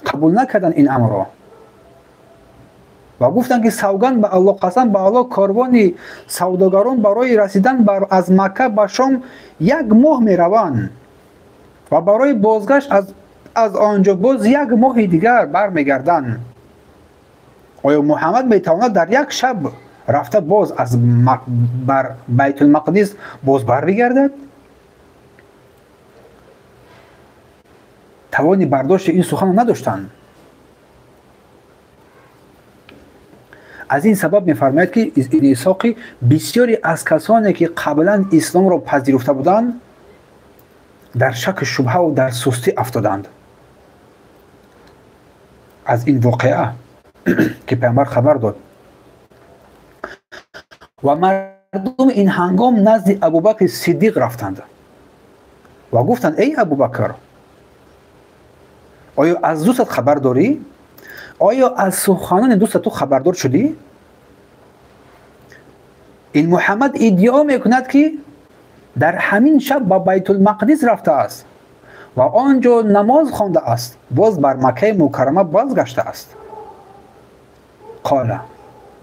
قبول نکردند این امر را و گفتند که سوگند به الله، قسم به الله، کاروان سوداگران برای رسیدن از مکه به شام یک ماه میروند و برای بازگشت از آنجا باز یک ماه دیگر برمیگردند. آیا محمد میتواند در یک شب رفته باز از بر بیت المقدس باز برمیگردد؟ توان برداشت این سخن نداشتند. از این سبب میفرماید که این اسحاقی بسیاری از کسانی که قبلا اسلام را پذیرفته بودند در شک شبهه و در سستی افتادند از این واقعه که پیامبر خبر داد. و مردم این هنگام نزد ابوبکر صدیق رفتند و گفتند ای ابوبکر، آیا از دوستت خبر داری؟ آیا از سخنان دوستت تو خبردار شدی؟ این محمد ادعا میکند که در همین شب به بیت المقدس رفته است و آنجا نماز خوانده است، باز بر مکه مکرمه بازگشته است.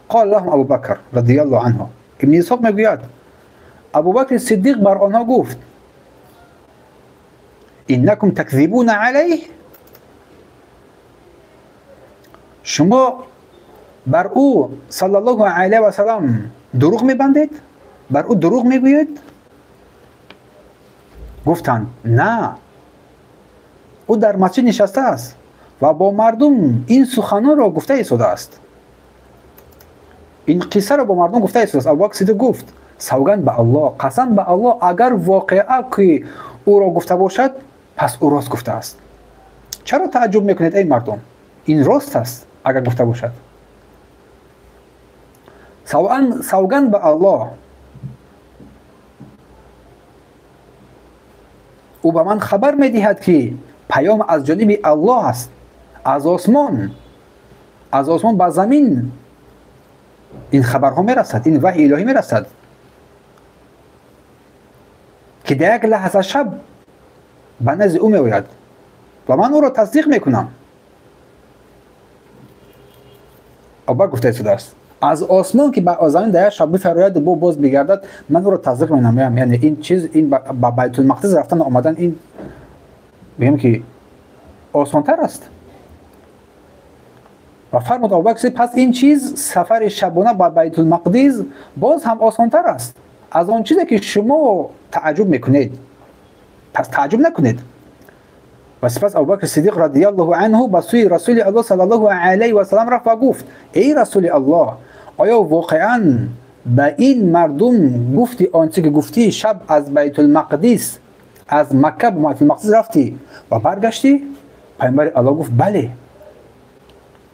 قال لهم ابوبکر رضی الله عنه. ابن اسحاق میگوید ابوبکر صدیق بر آنها گفت انکم تکذبون علیه، شما Бар ӯ саллаллоҳу алайҳи васаллам дурӯғ мебандед? Бар ӯ дурӯғ мегӯед? Гуфтанд: на, ӯ дар масҷид нишастааст ва бо мардум ин суханонро гуфта истодааст. Ин қиссаро бо мардум гуфта истодааст. Абубакр Сиддиқ гуфт: савганд ба Аллоҳ, қасам ба Аллоҳ, агар воқеа ки ӯро гуфта бошад, пас ӯ рост гуфтааст. Чаро тааҷҷуб мекунед, эй мардум? Ин рост аст, агар гуфта бошад. Савганд ба Аллоҳ, ӯ ба ман хабар медиҳад, ки паём аз ҷониби Аллоҳ аст, аз осмон, аз осмон ба замин ин хабарҳо мерасад, ин ваҳи илоҳӣ мерасад, ки дар як лаҳза шаб ба назди ӯ меояд ва ман ӯро тасдиқ мекунам. Абубакр гуфта истодааст: аз осмон ки ба замин дар як шаб бифарояд, бо боз бигардад, ман ӯро тасдиқ менамоям. Яъне ин чиз, ин ба Байтулмақдис рафтан омадан, ин бигем ки осонтар аст. Ва фармуд Абубакр: пас ин чиз, сафари шабона ба Байтулмақдис, боз ҳам осонтар аст аз он чизе ки шумо тааҷҷуб мекунед. Пас тааҷҷуб накунед. Ва сипас Абубакр Сиддиқ радиаллоҳу анҳу ба сӯи Расули Аллоҳ саллаллоҳу алайҳи васаллам рафт ва гуфт: эй Расули Аллоҳ, оё воқеан ба ин мардум гуфти он чизе ки гуфтӣ, шаб аз Байтулмақдис, аз Макка ба Байтулмақдис рафтӣ ва баргаштӣ? Пайғамбари Аллоҳ гуфт: бале.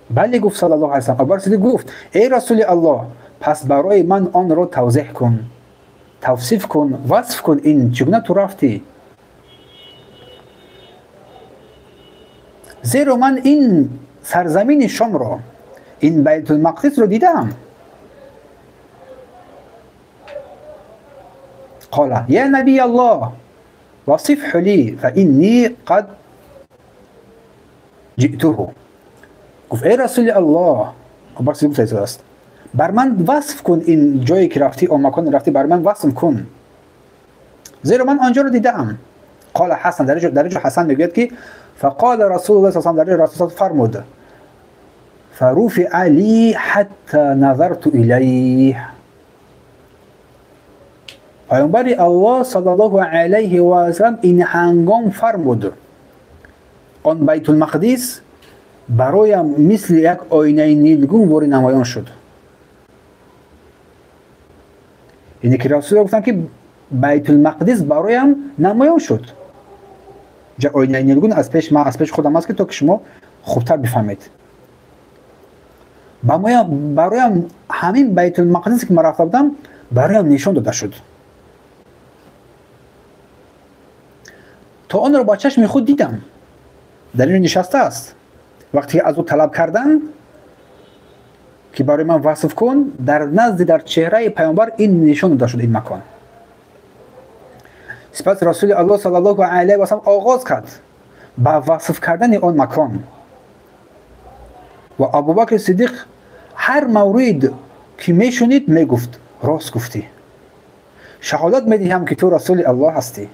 Бале, гуфт саллаллоҳу алайҳи васаллам. Абубакр Сиддиқ гуфт: эй Расули Аллоҳ, пас барои ман онро тавзеҳ кун, тавсиф кун, васф кун, ин чӣ гуна ту рафтӣ? Зеро ман ин сарзамини Шомро, ин Байтулмақдисро дидаам. Қола: я набий Аллоҳ, васифҳу ли фаинни қад ҷи'туҳу. Гуфт: эй Расули Аллоҳ, Абубакр Сиддиқ гуфта истодааст, бар ман васф кун ин ҷое ки рафтӣ, он маконе рафтӣ, бар ман васф кун, зеро ман онҷоро дидаам. Қола Ҳасан, дар ҷо Ҳасан мегӯяд ки фақола Расулуллоҳ саллаллоҳу алайҳи васаллам, дар ҷо Расул фармуд: фаруфиа ли ҳатта назарту илайҳ. Пайғамбари Аллоҳ саллаллоҳу алайҳи васаллам ин ҳангом фармуд: он Байтулмақдис бароям мисли як оинаи нилгун вори намоён шуд. Яъне ки Расулуллоҳ гуфтанд ки Байтулмақдис бароям намоён шуд. Оинаи нилгун аз пеш ман, аз пеш худам аст, ки то ки шумо хубтар бифаҳмед. Бароям ҳамин Байтулмақдис ки ман рафта будам, бароям нишон дода шуд, то онро бо чашми худ дидам. Дар ин нишаста аст. Вақте ки аз ӯ талаб карданд ки барои ман васф кун, дар назди, дар чеҳраи пайғамбар ин нишон дода шуд, ин макон. Сипас Расули Аллоҳ саллаллоҳу алайҳи васаллам оғоз кард ба васф кардани он макон ва Абубакр Сиддиқ ҳар маврид ки мешунид мегуфт: рост гуфтӣ, шаҳодат медиҳам ки ту Расули Аллоҳ ҳастӣ.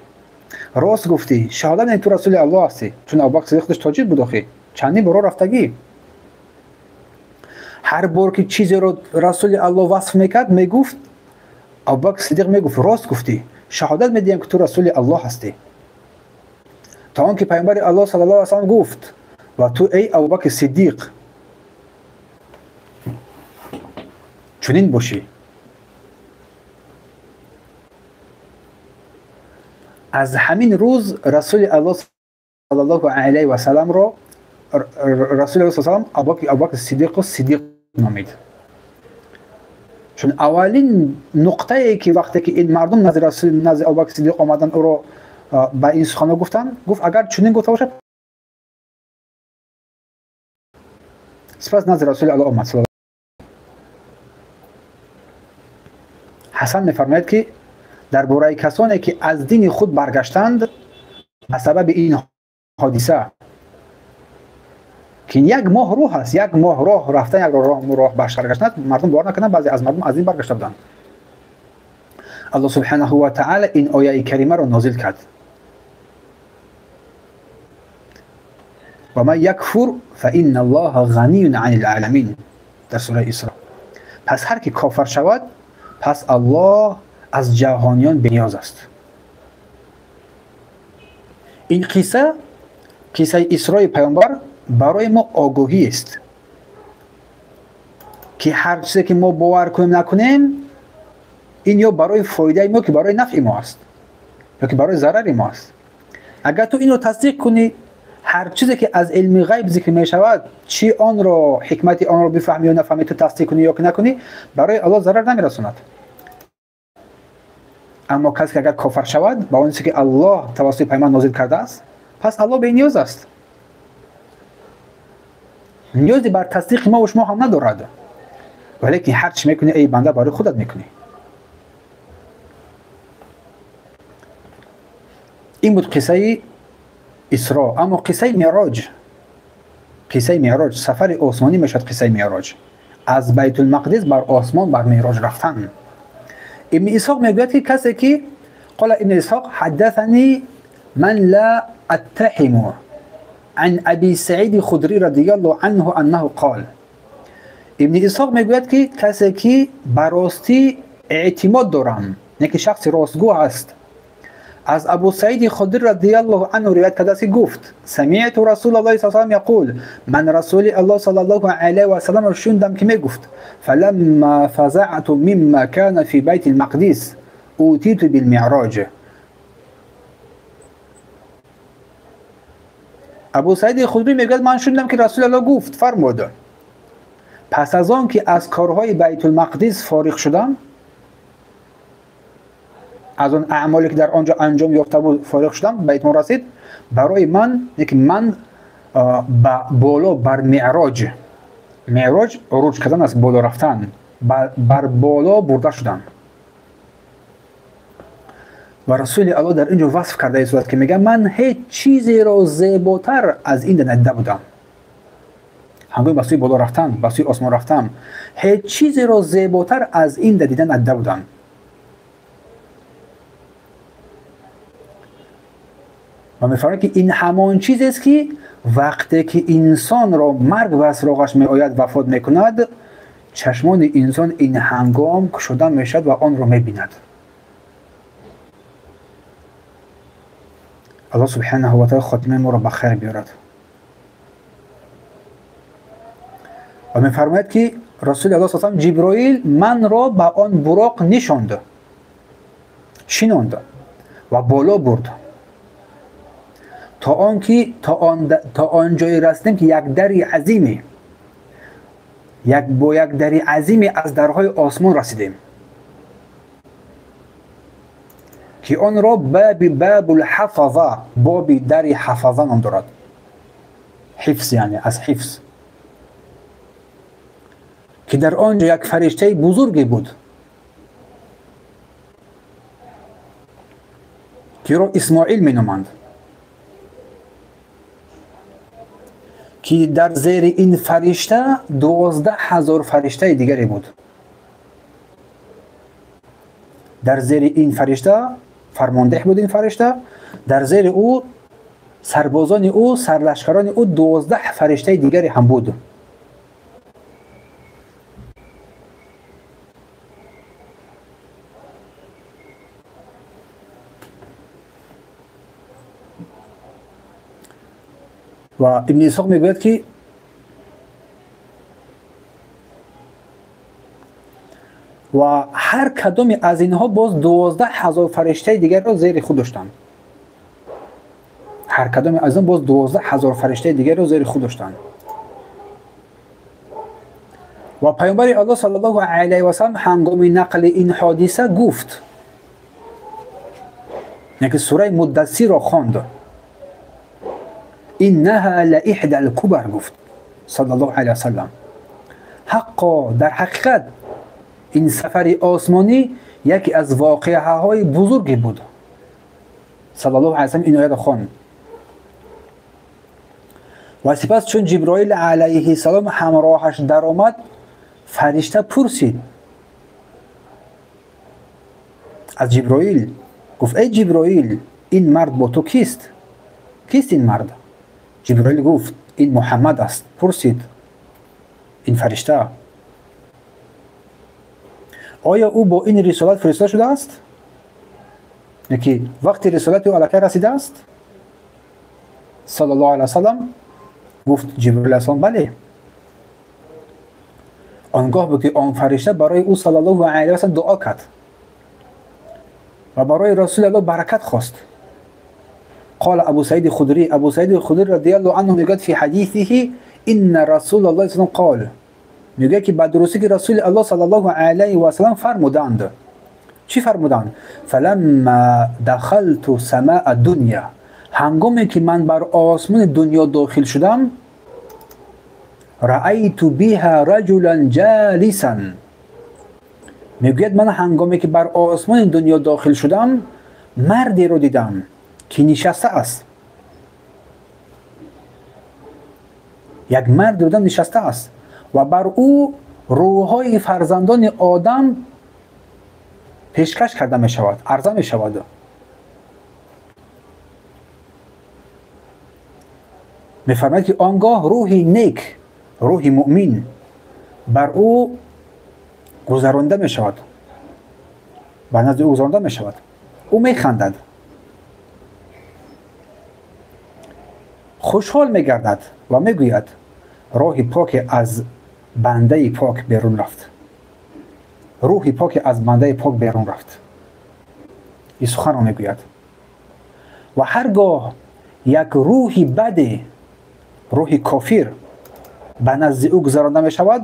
Рост гуфтӣ, шаҳодат медиҳам ту Расули Аллоҳ ҳастӣ. Чун Абубакр Сиддиқ худаш тоҷик буд, охи чандин бор рафтагӣ. Ҳар бор ки чизеро Расули Аллоҳ васф мекард, мегуфт, Абубакр Сиддиқ мегуфт: рост гуфтӣ, шаҳодат медиҳам ки ту Расули Аллоҳ ҳастӣ. То он ки пайғамбари Аллоҳ саллаллоҳу алайҳи васаллам гуфт: ва ту эй Абубакр Сиддиқ чунин бошӣ. Аз ҳамин рӯз Расули Аллоҳ саллаллоҳу алайҳи васалламро Расули Аллоҳ саллаллоҳу алайҳи васаллам Абубакр Сиддиқро Сиддиқ номид. Чун аввалин нуқтае ки вақте ки ин мардум назди Расул, назди Абубакр Сиддиқ омаданд, ӯро ба ин суханҳо гуфтанд, гуфт: агар чунин гуфта бошад, сипас назди Расули Аллоҳ омад. Ҳасан мефармояд ки дар бораи касоне ки аз дини худ баргаштанд ба сабаби ин ҳодиса, ки як моҳ роҳ аст, як моҳ роҳ рафтан, як роҳ баргаштан, мардум бовар накарданд, баъзе аз мардум аз ин баргашта буданд. Аллоҳ субҳанаҳу ва таъала ин ояи каримаро нозил кард: ва ман якфур фаинна Аллоҳа ғаниюн анил оламин. Дар сураи Исро. Пас ҳар ки кофир шавад, пас Аллоҳ аз ҷаҳониён бениёз аст. Ин қисса, қиссаи Исрои паёмбар, барои мо огоҳӣ аст, ки ҳар чизе ки мо бовар кунем накунем, ин ё барои фоидаи мо, ки барои нафъи мо аст, ё ки барои зарари мо аст. Агар ту инро тасдиқ кунӣ, ҳар чизе ки аз илми ғайб зикр мешавад, чӣ онро ҳикмати онро бифаҳмӣ ё нафаҳмӣ, ту тасдиқ кунӣ ё ки накунӣ, барои Аллоҳ зарар намерасонад. Аммо касе ки агар кофир шавад ба он чизе ки Аллоҳ тавассути паёмбар нозил кардааст, пас Аллоҳ бениёз аст. Ниёзе бар тасдиқи мо ва шумо ҳам надорад. Валекин ҳар чӣ мекунӣ, эй банда, барои худат мекунӣ. Ин буд қиссаи Исро. Аммо қиссаи Меъроҷ, қиссаи Меъроҷ сафари осмонӣ мешавад. Қиссаи Меъроҷ аз Байтулмақдис бар осмон, бар Меъроҷ рафтан. Ибни Исҳоқ мегӯяд, ки касе ки قال ابن إسحاق حدثني من لا أتهم عن أبي سعيد الخدري رضي الله عنه أنه قال. ابن إسحاق мегӯяд, ки касе ки ба ростӣ эътимод дорам, не ки шахси ростгӯ аст, аз Абу Саиди Худрӣ радиаллоҳу анҳу ривоят кардааст, ки гуфт: самиъту расулаллоҳи саллаллоҳу алайҳи васаллам яқул, ман расули Аллоҳ саллаллоҳу алайҳи васалламро шунидам, ки мегуфт: фаламма фазаъту мимма кана фи байти лмақдис утиту билмеъроҷ. Абу Саиди Худрӣ мегӯяд, ман шунидам, ки расули Аллоҳ гуфт, фармуд: пас аз он ки аз корҳои Байтулмақдис фориғ шудам, аз он аъмоле ки дар он ҷо анҷом ёфта буд фориғ шудам, ба итмом расид барои ман, ки ман ба боло, бар меъроҷ, меъроҷ уруҷ кардан аст, боло рафтан, бар боло бурда шудам. Ва расули Аллоҳ дар ин ҷо васф карда истодааст, ки мегӯяд, ман ҳеҷ чизеро зеботар аз ин надида будам. Ҳангоми ба сӯи боло рафтан, ба сӯи осмон рафтан, ҳеҷ чизеро зеботар аз ин дида надида будам. Ва мефармояд, ки ин ҳамон чизест, ки вақте ки инсонро марг ба сироғаш меояд, вафот мекунад, чашмони инсон ин ҳангом кушода мешавад ва онро мебинад. Аллоҳ субҳанаҳу ва таъала хотимаи моро ба хайр биёрад. Ва мефармояд, ки расули Аллоҳ саллаллоҳу алайҳи васаллам, Ҷиброил манро ба он буроқ нишонд, шинонд ва боло бурд, то он ки то он ҷое расидем, ки як дари азиме, як бо як дари азиме аз дарҳои осмон расидем, ки онро баби бабул ҳафаза, боби дари ҳафаза ном дорад. Ҳифз, яъне аз ҳифз, ки дар он ҷо як фариштаи бузурге буд, ки ӯро Исмоил меноманд, ки дар зери ин фаришта 12 000 фариштаи дигаре буд. Дар зери ин фаришта фармондеҳ буд ин фаришта, дар зери ӯ сарбозони ӯ, сарлашкарони ӯ 12 фариштаи дигаре ҳам буд. Ва Ибни Исҳоқ мегӯяд, ки ва ҳар кадоме аз инҳо боз 12 000 фариштаи дигарро зери худ доштанд. Ҳар кадоме аз он боз 12 000 фариштаи дигарро зери худ доштанд. Ва паёмбари Аллоҳ саллаллоҳу алайҳи васаллам ҳангоми нақли ин ҳодиса гуфт, яке сураи Муддассирро хонд. Иннаҳа ла иҳда алкубар, гуфт саллаллоҳу алайҳи васаллам, ҳаққо, дар ҳақиқат ин сафари осмонӣ яке аз воқеаҳои бузурге буд. Саллаллоҳу алайҳи васаллам ин оятро хонд. Ва сипас чун Ҷиброил алайҳиссалом ҳамроҳаш даромад, фаришта пурсид аз Ҷиброил, гуфт: эй Ҷиброил, ин мард бо ту кист? Кист ин мард? Ҷиброил гуфт: ин Муҳаммад аст. Пурсид ин фаришта: Оё ӯ бо ин рисолат фиристода шудааст? Яки вақти рисолати ӯ аллакай расидааст? Саллаллоҳу алайҳи васаллам гуфт Ҷибрил алайҳиссалом бале. Он гоҳ буд ки он фаришта барои ӯ саллаллоҳу алайҳи васаллам дуо кард ва барои Расули Аллоҳ баракат хост. Қол Абу Саид Худри, Абу Саид Худри радиаллоҳу анҳу мегӯяд фи ҳадисиҳи инна Расулаллоҳи саллаллоҳу қол, мегӯяд ки ба дурустӣ ки Расули Аллоҳ саллаллоҳу алайҳи васаллам фармуданд. Чӣ фармуданд? Фаламма дахалту самаа дунья, ҳангоме ки ман бар осмони дунё дохил шудам, раайту биҳа раҷулан ҷалисан, мегӯяд ман ҳангоме ки бар осмони дунё дохил шудам, мардеро дидам ки нишаста аст. Як мардеро дидам нишаста аст ва бар ӯ рӯҳҳои фарзандони одам пешкаш карда мешавад, арза мешавад. Мефармояд ки он гоҳ рӯҳи нек, рӯҳи муъмин бар ӯ гузаронда мешавад, ба назди ӯ гузаронда мешавад. Ӯ механдад, хушҳол мегардад ва мегӯяд роҳи поке аз бандаи пок берун рафт, рӯҳи поке аз бандаи пок берун рафт. Ин суханро мегӯяд. Ва ҳар гоҳ як рӯҳи баде, рӯҳи кофир ба назди ӯ гузаронда мешавад,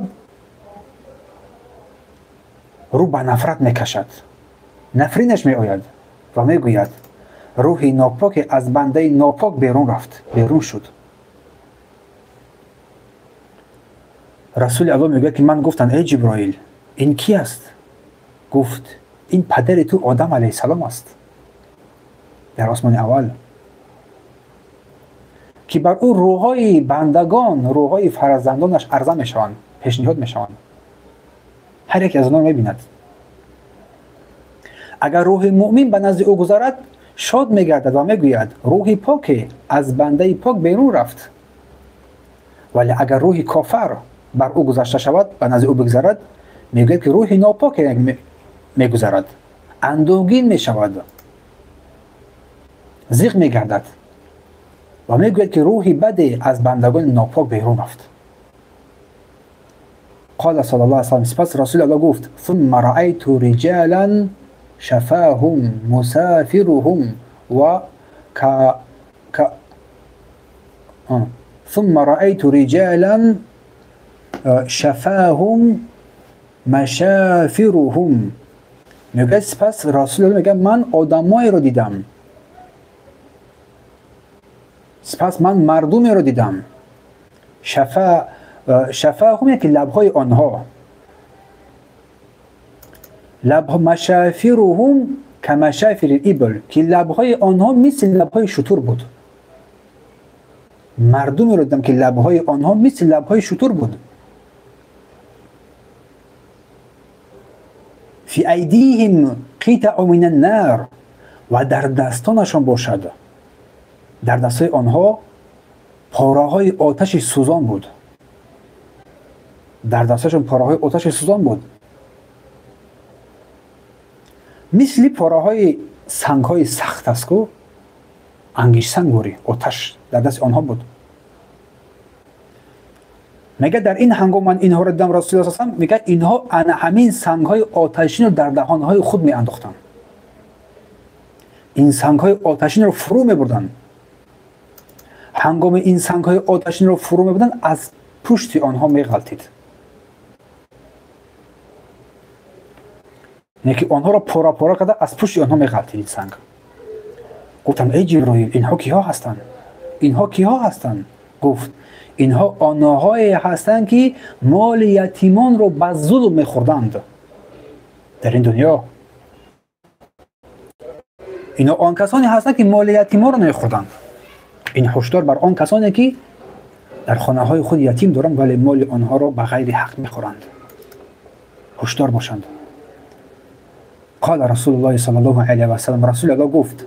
рӯ ба нафрат мекашад, нафринаш меояд ва мегӯяд рӯҳи нопоке аз бандаи нопок берун рафт, берун шуд. Расули Аллоҳ мегӯяд ки ман гуфтам эй Ҷиброил, ин ки аст? Гуфт ин падари ту Одам алайҳиссалом аст дар осмони аввал, ки бар ӯ рӯҳҳои бандагон, рӯҳҳои фарзандонаш арза мешаванд, пешниҳод мешаванд. Ҳар яке аз онҳо мебинад. Агар рӯҳи муъмин ба назди ӯ гузарад, шод мегардад ва мегӯяд рӯҳи поке аз бандаи пок берун рафт. Вале агар рӯҳи кофар бар ӯ гузашта шавад, ба назди ӯ бигзарад, мегӯяд ки рӯҳи нопоке мегузарад, андӯҳгин мешавад, зиқ мегардад ва мегӯяд ки рӯҳи баде аз бандагони нопок берун рафт. Қола саллаллоҳу алайҳи васаллам, сипас Расули Аллоҳ гуфт сумма раайту риҷалан шафаҳум мусафируҳум ва сумма раайту риҷалан шафаҳум машафируҳум. Мегӯяд сипас Расули Аллоҳ мегӯяд ман одамоеро дидам, сипас ман мардумеро дидам, шафаҳум яке лабҳои онҳо, лабҳо машафируҳум камашафири ибл, ки лабҳои онҳо мисли лабҳои шутур буд. Мардумеро дидам ки лабҳои онҳо мисли лабҳои шутур буд. Фи айдиҳим қитаъу мин аннар, ва дар дастонашон бошад, дар дастҳои онҳо пораҳои оташи сӯзон буд, дар дастҳояшон пораҳои оташи сӯзон буд, мисли пораҳои сангҳои сахт аст ку, ангиштсангворӣ оташ дар дасти онҳо буд. Мегӯяд дар ин ҳангом ман инҳоро дидам, Расулуллоҳ саллаллоҳу алайҳи васаллам мегӯяд инҳо ана ҳамин сангҳои оташинро дар даҳонҳои худ меандохтанд, ин сангҳои оташинро фурӯ мебурданд. Ҳангоми ин сангҳои оташинро фурӯ мебурданд, аз пушти онҳо меғалтид, яъне ки онҳоро пора-пора карда аз пушти онҳо меғалтид ин санг. Гуфтам эй Ҷиброил, инҳо киҳо ҳастанд? Инҳо киҳо ҳастанд? Гуфт инҳо онҳое ҳастанд ки моли ятимонро ба зулм мехӯрданд дар ин дунё. Инҳо он касоне ҳастанд ки моли ятимонро мехӯрданд. Ин ҳушдор бар он касоне ки дар хонаҳои худ ятим доранд, вале моли онҳоро ба ғайри ҳақ мехӯранд. Ҳушдор бошанд. Қола Расулуллоҳи саллаллоҳу алайҳи васаллам, Расули Аллоҳ гуфт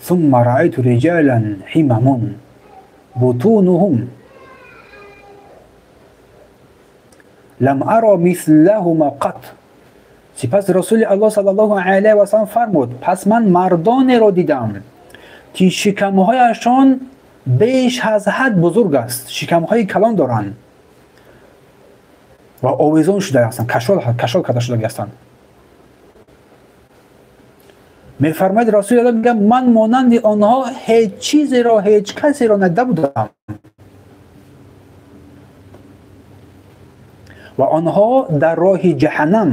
сумма раайту риҷалан ҳимамун бутунуҳум лам ара мислаҳума қат. Сипас Расули Аллоҳ саллаллоҳу алайҳи васаллам фармуд: пас ман мардонеро дидам, ки шикамҳояшон беш аз ҳад бузург аст, шикамҳои калон доранд ва овезон шуда ҳастанд, кашол карда шудагӣ ҳастанд. Мефармояд Расули Аллоҳ, мегӯяд: ман монанди онҳо ҳеҷ чизеро, ҳеҷ касеро надида будам ва онҳо дар роҳи ҷаҳаннам,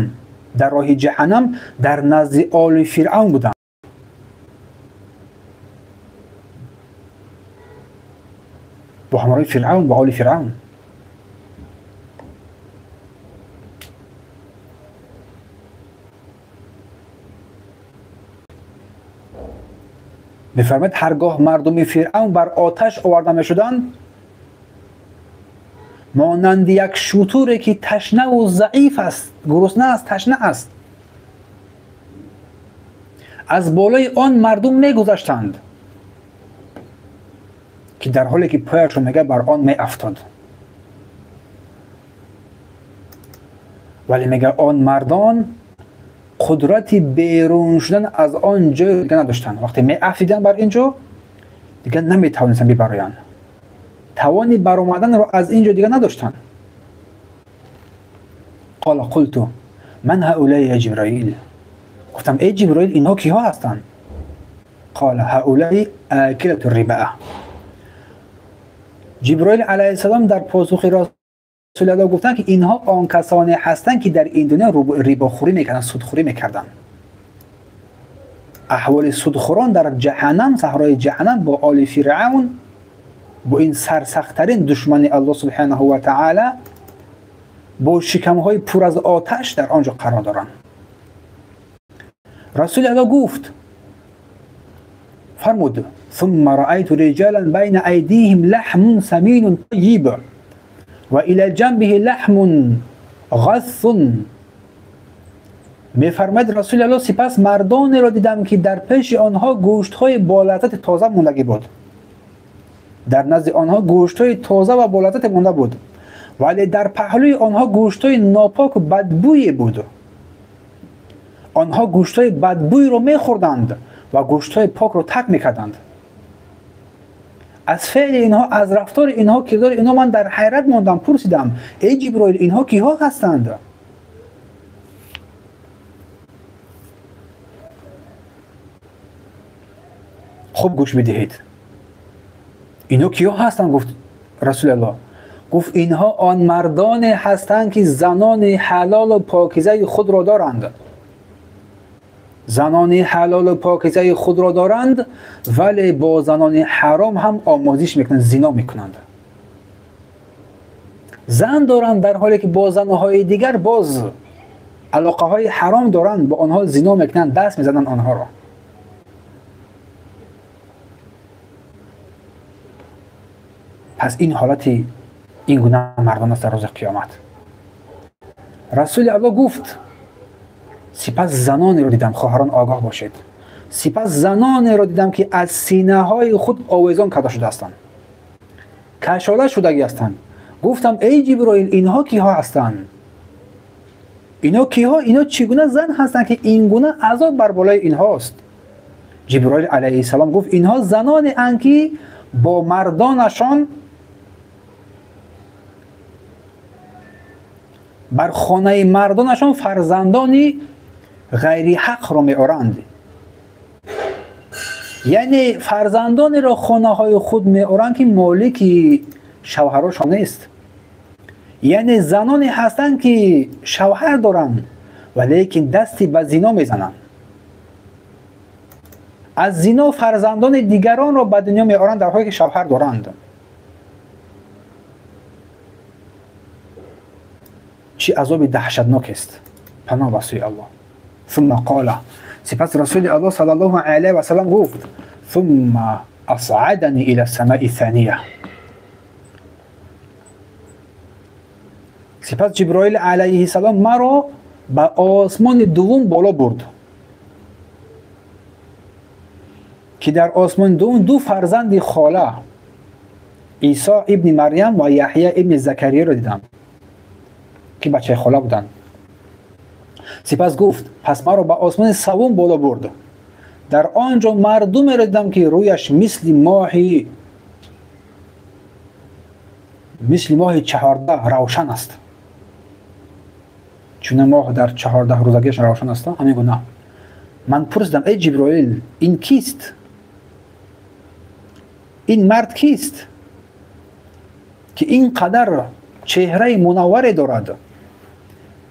дар роҳи ҷаҳаннам дар назди оли Фиръавн буданд. Бо ҳамроҳи Фиръавн, бо оли Фиръавн. Мефармояд, ҳаргоҳ мардуми Фиръавн бар оташ оварда мешуданд, монанди як шутуре ки ташнаву заиф аст, гурусна аст, ташна аст, аз болои он мардум мегузаштанд, ки дар ҳоле ки пояшон мега бар он меафтод. Вале мега он мардон қудрати берун шудан аз он ҷой дига надоштанд. Вақте меафтиданд бар ин ҷо, дига наметавонистанд бибароянд. Тавони баромаданро аз ин ҷо дига надоштанд. Қола қулту ман ҳаулаи я Ҷибраил? Гуфтам: эй Ҷиброил, инҳо киҳо ҳастанд? Қола ҳаулаи акилату рибаа. Ҷиброил алайҳиссалом дар посухи Расули Аллоҳ гуфтанд, ки инҳо он касоне ҳастанд, ки дар ин дунё рибохӯрӣ мекарданд, судхӯрӣ мекарданд. Аҳволи судхӯрон дар ҷаҳаннам, саҳрои ҷаҳаннам бо оли Фиръавн, бо ин сарсахттарин душмани Аллоҳ субҳанаҳу ва таъала, бо шикамҳои пур аз оташ дар он ҷо қарор доранд. Расули Аллоҳ гуфт, фармуд: ثم رأيت رجالا بين أيديهم لحم سمين طيب وإلى جنبه لحم غث. میفرماید رسول الله، سپس مردانی را دیدم که در پیش آنها گوشت‌های بالذت تازه ماندگی بود. در نزد آنها گوشت‌های تازه و بالذت مانده بود، ولی در پهلوی آنها گوشت‌های ناپاک و بدبوی بود. آنها گوشت‌های بدبوی را می‌خوردند و گوشت‌های پاک را ترک می‌کردند. از فعل اینها، از رفتار اینها، کردار اینها من در حیرت ماندم. پرسیدم: ای جبرائیل، اینها کیها هستند؟ خوب گوش بدهید. اینها کیها هستند؟ گفت رسول الله. گفت اینها آن مردان هستند که زنان حلال و پاکیزه خود را دارند. زنان حلال و پاکیزه خود را دارند، ولی با زنان حرام هم آمازش میکنند، زنا میکنند. زن دارند در حالی که با زنهای دیگر باز علاقه های حرام دارند، با آنها زنا میکنند، دست میزنند آنها را. پس این حالت این گونه مردان است در روز قیامت. رسول الله گفت: سپس زنانی را دیدم، خواهران آگاه باشید، سپس زنانی را دیدم که از سینه های خود آویزان کرده شده هستند، کشاله شدگی هستند. گفتم: ای جبرائیل، اینها کیها هستند؟ اینا کیها؟ اینا چگونه زن هستند که این گونه عذاب بر بالای اینهاست؟ جبرائیل علیه السلام گفت: اینها زنانی اند که با مردانشان بر خانه مردانشان فرزندانی غیر حق را میآورند. یعنی فرزندانی را خانه های خود میآورند که مالک شوهرشان نیست. یعنی زنانی هستند که شوهر دارند ولیکن دستی به زنا میزنند. از زنا فرزندان دیگران را به دنیا میآورند در حالی که شوهر دارند. چی عذاب دهشتناک است. پناه به سوی الله. ثم قال، سپس رسول الله صلی الله علیه و سلم گفت: ثم اصعدنی الى السماء الثانیه. سپس جبرائیل علیه السلام مرا به آسمان دوم بالا برد که در آسمان دوم دو فرزند خاله، عیسی ابن مریم و یحیی ابن زکریا را دیدم که بچه خاله بودند. Сипас гуфт: пас маро ба осмони севум боло бурд. Дар он ҷо мардумеро дидам, ки рӯяш мисли моҳи 14 равшан аст. Чун моҳ дар 14 рӯзагиаш равшан аст, ҳамин гуна. Ман пурсидам: эй Ҷиброил, ин кист? Ин мард кист ки ин қадар чеҳраи мунавваре дорад?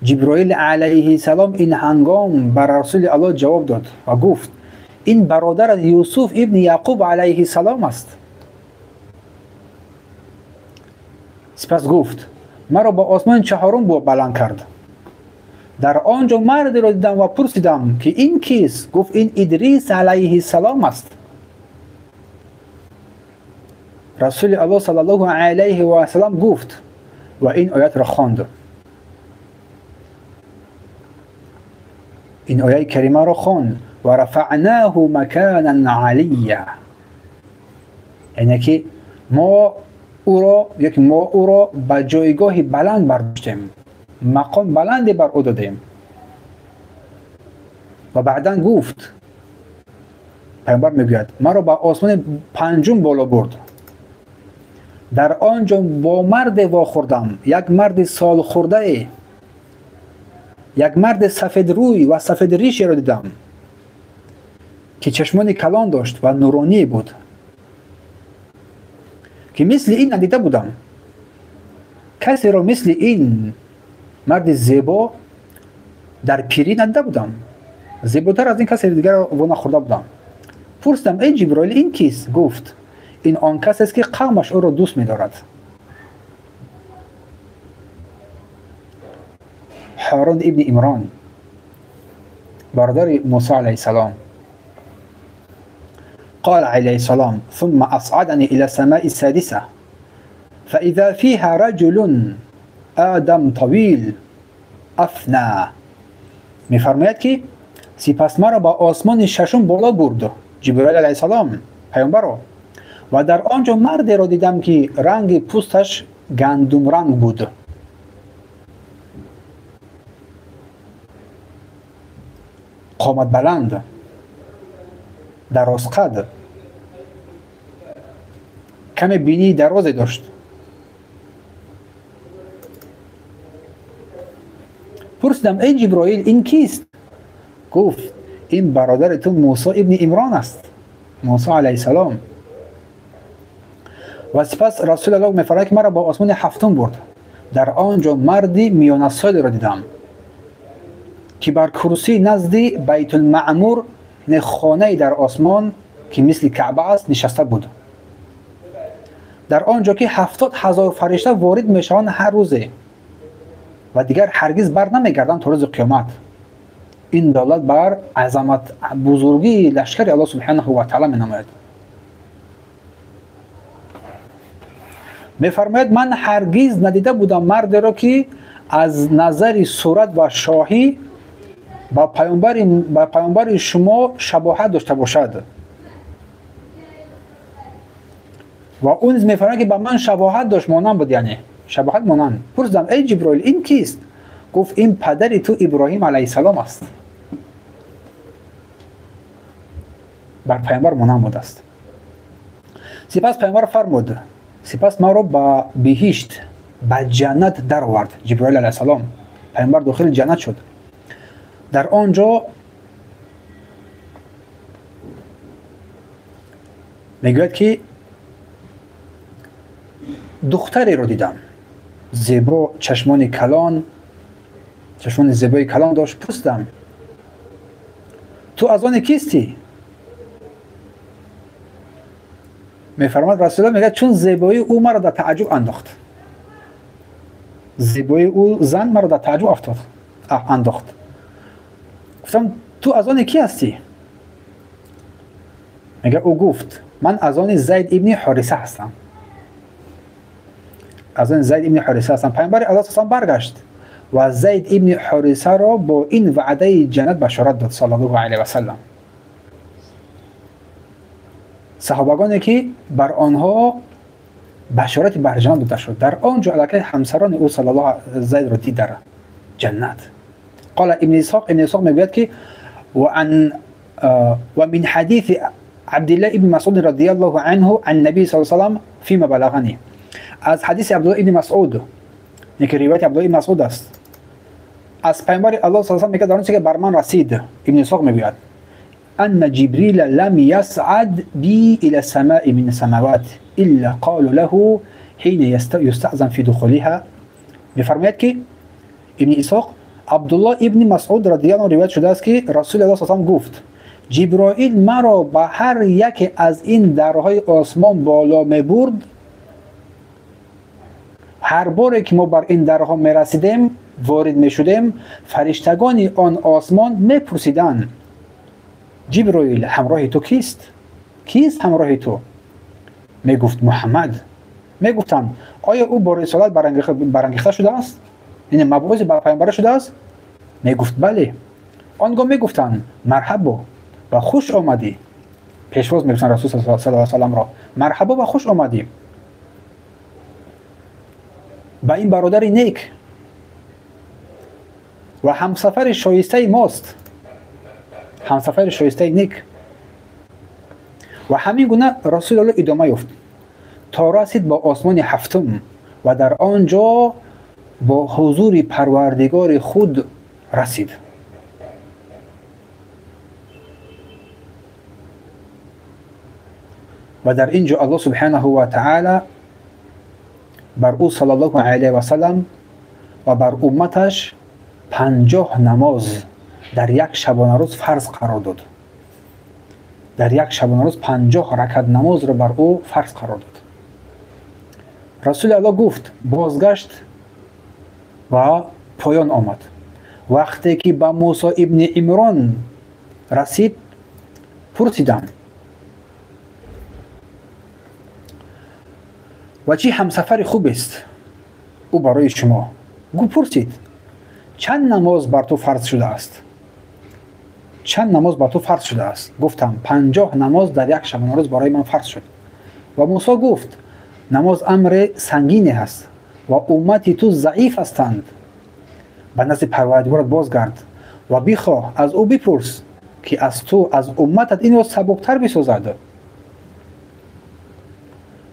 Ҷиброил алайҳиссалом ин ҳангом ба Расули Аллоҳ ҷавоб дод ва гуфт: ин бародарат Юсуф ибни Яъқуб алайҳиссалом аст. Сипас гуфт: маро ба осмони чаҳорум баланд кард. Дар он ҷо мардеро дидам ва пурсидам, ки ин кист? Гуфт: ин Идрис алайҳиссалом аст. Расули Аллоҳ саллаллоҳу алайҳи васаллам гуфт ва ин оятро хонд. Ин ояи каримаро хонд: ва рафаънаҳу маканан алия, яъне ки мо ӯро ба ҷойгоҳи баланд бардоштем, мақом баланде бар ӯ додем. Ва баъдан гуфт, пайғамбар мегӯяд: маро ба осмони панҷум боло бурд. Дар он ҷо бо марде вохӯрдам, як марди солхӯрдае, як марди сафедрӯй ва сафедришеро дидам, ки чашмони калон дошт ва нуроние буд, ки мисли ин надида будам. Касеро мисли ин марди зебо дар пирӣ надида будам. Зеботар аз ин касе дигарро вонахӯрда будам. Пурсидам: эй Ҷиброил, ин кист? Гуфт: ин он касест, ки қавмаш ӯро дӯст медорад. Ҳорун ибни Имрон, бародари Мусо алайҳиссалом. قال عليه السلام: ثم أصعدني إلى السماء السادسة فإذا فيها رجل آدم طويل أفنى. میفرماید که سپس مرا با آسمان ششم بالا برد، جبرئیل علیه السلام پیامبر را، و در آنجا مردی را دیدم که رنگ پوستش گندم رنگ بود. قامت بلند، دراز قد، کم بینی درازی داشت. پرسیدم: ای جبرائیل، این کیست؟ گفت: این برادر تو موسی ابن عمران است، موسی علیه السلام. و سپس رسول الله می‌فرماید که مرا با آسمان هفتم برد. در آنجا مردی میانه سالی را دیدم که بر کرسی نزد بیت المعمور، خانه در آسمان که مثل کعبه است، نشسته بود. در آنجا که 70,000 فرشته وارد میشوند هر روزه و دیگر هرگز بر نمیگردند تا روز قیامت. این دلالت بر عظمت بزرگی لشکر الله سبحانه و تعالی مینماید. میفرماید من هرگز ندیده بودم مردی را که از نظر صورت و شاهی با پیامبر شما شباهت داشته باشد. و اون نیز میفرماید که با من شباهت داشت، مانند بود، یعنی شباهت مانند. پرسیدم: ای جبرائیل، این کیست؟ گفت: این پدر تو ابراهیم علیه السلام است. بر پیامبر مانند بوده است. سپس پیامبر فرمود: سپس ما را به بهشت، به جنت درآورد. جبرائیل علیه السلام، پیامبر داخل جنت شد. در آنجا میگوید که دختری رو دیدم، زیبا، چشمان کلان، چشمان زیبای کلان داشت. پرسیدم: تو از آن کیستی؟ میفرماد رسول الله، میگه چون زیبایی او مرا در تعجب انداخت، زیبایی او زن مرا در تعجب انداخت. گفتم: تو از آن کی هستی؟ میگه او گفت: من از آن زید ابن حارثه هستم. از آن زید ابن حارثه هستم. پیامبر الله صلی الله برگشت و زید ابن حارثه را با این وعده جنت بشارت داد، صلی الله علیه و سلم. صحابگانی که بر آنها بشارت بر جنت داده شد، در آنجا علاقه همسران او صلی الله زید را دید در جنت. قال ابن اسحاق، ابن اسحاق میگوید که و من حدیث عبدالله ابن مسعود رضی الله عنه عن النبی صلی الله علیه و سلم فيما بلغنی. از حدیث عبدالله ابن مسعود، یکی روایت عبدالله ابن مسعود است، از پیامبر الله صلی الله علیه و سلم میگه در آنچه که بر من رسید، ابن اسحاق میگوید ان جبريل لم يصعد بي الى السماء من السماوات الا قالوا له حين يستأذن في دخولها. میفرماید که ابن اسحاق عبدالله ابن مسعود رضی الله عنه روایت شده است که رسول الله صلی الله علیه و سلم گفت جبرائیل مرا به هر یک از این درهای آسمان بالا میبرد، هر باری که ما بر این درها میرسیدیم وارد میشدیم، فرشتگان آن آسمان میپرسیدند جبرائیل همراه تو کیست؟ کیست همراه تو؟ میگفت محمد. میگفتند آیا او با رسالت برانگیخته شده است؟ یعنی مبعوث بر پیامبر شده است؟ میگفت بله. آنگاه میگفتند مرحبا و خوش آمدی. پیشواز میگفتند رسول صلی الله علیه و سلم را، مرحبا و خوش آمدی با این برادر نیک و همسفر شایسته ماست، همسفر شایسته نیک. و همین گونه رسول الله ادامه یافت تا رسید با آسمان هفتم و در آنجا با حضور پروردگار خود رسید. و در اینجا الله سبحانه و تعالی بر او صلی الله علیه و سلم و بر امتش 50 نماز در یک شبانه روز فرض قرار داد. در یک شبانه روز 50 رکعت نماز را بر او فرض قرار داد. رسول الله گفت بازگشت و پایان آمد. وقتی که به موسی ابن عمران رسید پرسیدم و چی همسفر خوب است او برای شما؟ گو پرسید چند نماز بر تو فرض شده است؟ چند نماز بر تو فرض شده است؟ گفتم 50 نماز در یک شبانه روز برای من فرض شد. و موسی گفت نماز امر سنگینی هست و امتی تو ضعیف هستند، به نزد پروردگارت بازگرد و بخواه از او بپرس که از تو از امتت این را سبکتر بسازد.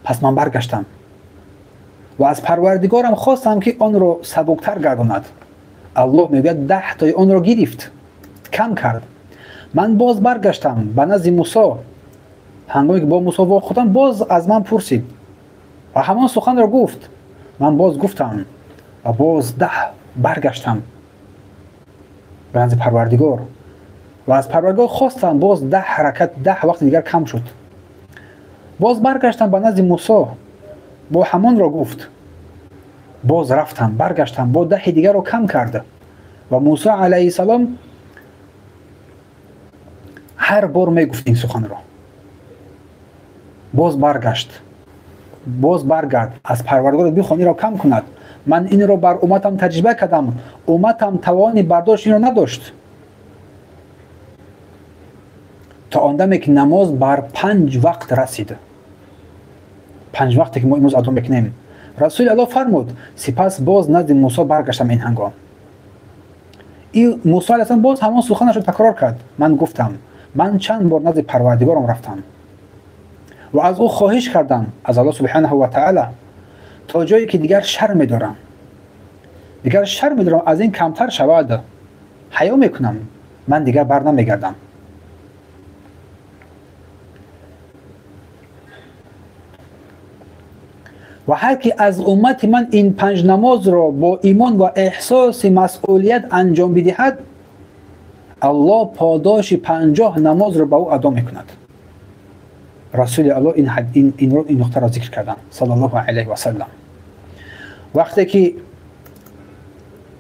پس من برگشتم و از پروردگارم خواستم که آن را سبکتر گرداند. الله میگوید 10 تای آن را گرفت، کم کرد. من باز برگشتم به نزد موسی. هنگامی که با موسی واخوردم باز از من پرسید و همان سخن را گفت. من باز گفتم و باز 10 برگشتم به نزد پروردگار و از پروردگار خواستم، باز 10 حرکت 10 وقت دیگر کم شد. باز برگشتم به نزد موسی، با همان را گفت. باز رفتم برگشتم، با 10 دیگر را کم کرد. و موسی علیه السلام هر بار میگفت این سخن را. باز برگشت، باز برگرد از پروردگار بخوانی را کم کند. من این را بر امتم تجربه کردم، امتم توان برداشت این را نداشت. تا آن دمی که نماز بر 5 وقت رسید، 5 وقتی که ما امروز ادا میکنیم. رسول الله فرمود سپس باز نزد موسی برگشتم. این هنگام این موسی علیه السلام باز همان سخنش را تکرار کرد. من گفتم من چند بار نزد پروردگارم رفتم و از او خواهش کردم، از الله سبحانه و تعالی، تا جایی که دیگر شرم دارم، دیگر شرم دارم از این کمتر شود، حیا میکنم، من دیگر بر نمیگردم. و هر کی از امت من این 5 نماز را با ایمان و احساس مسئولیت انجام بدهد، الله پاداش 50 نماز را به او ادا میکند. رسول الله این نقطه را ذکر کردن صلی الله علیه و سلم. وقتی که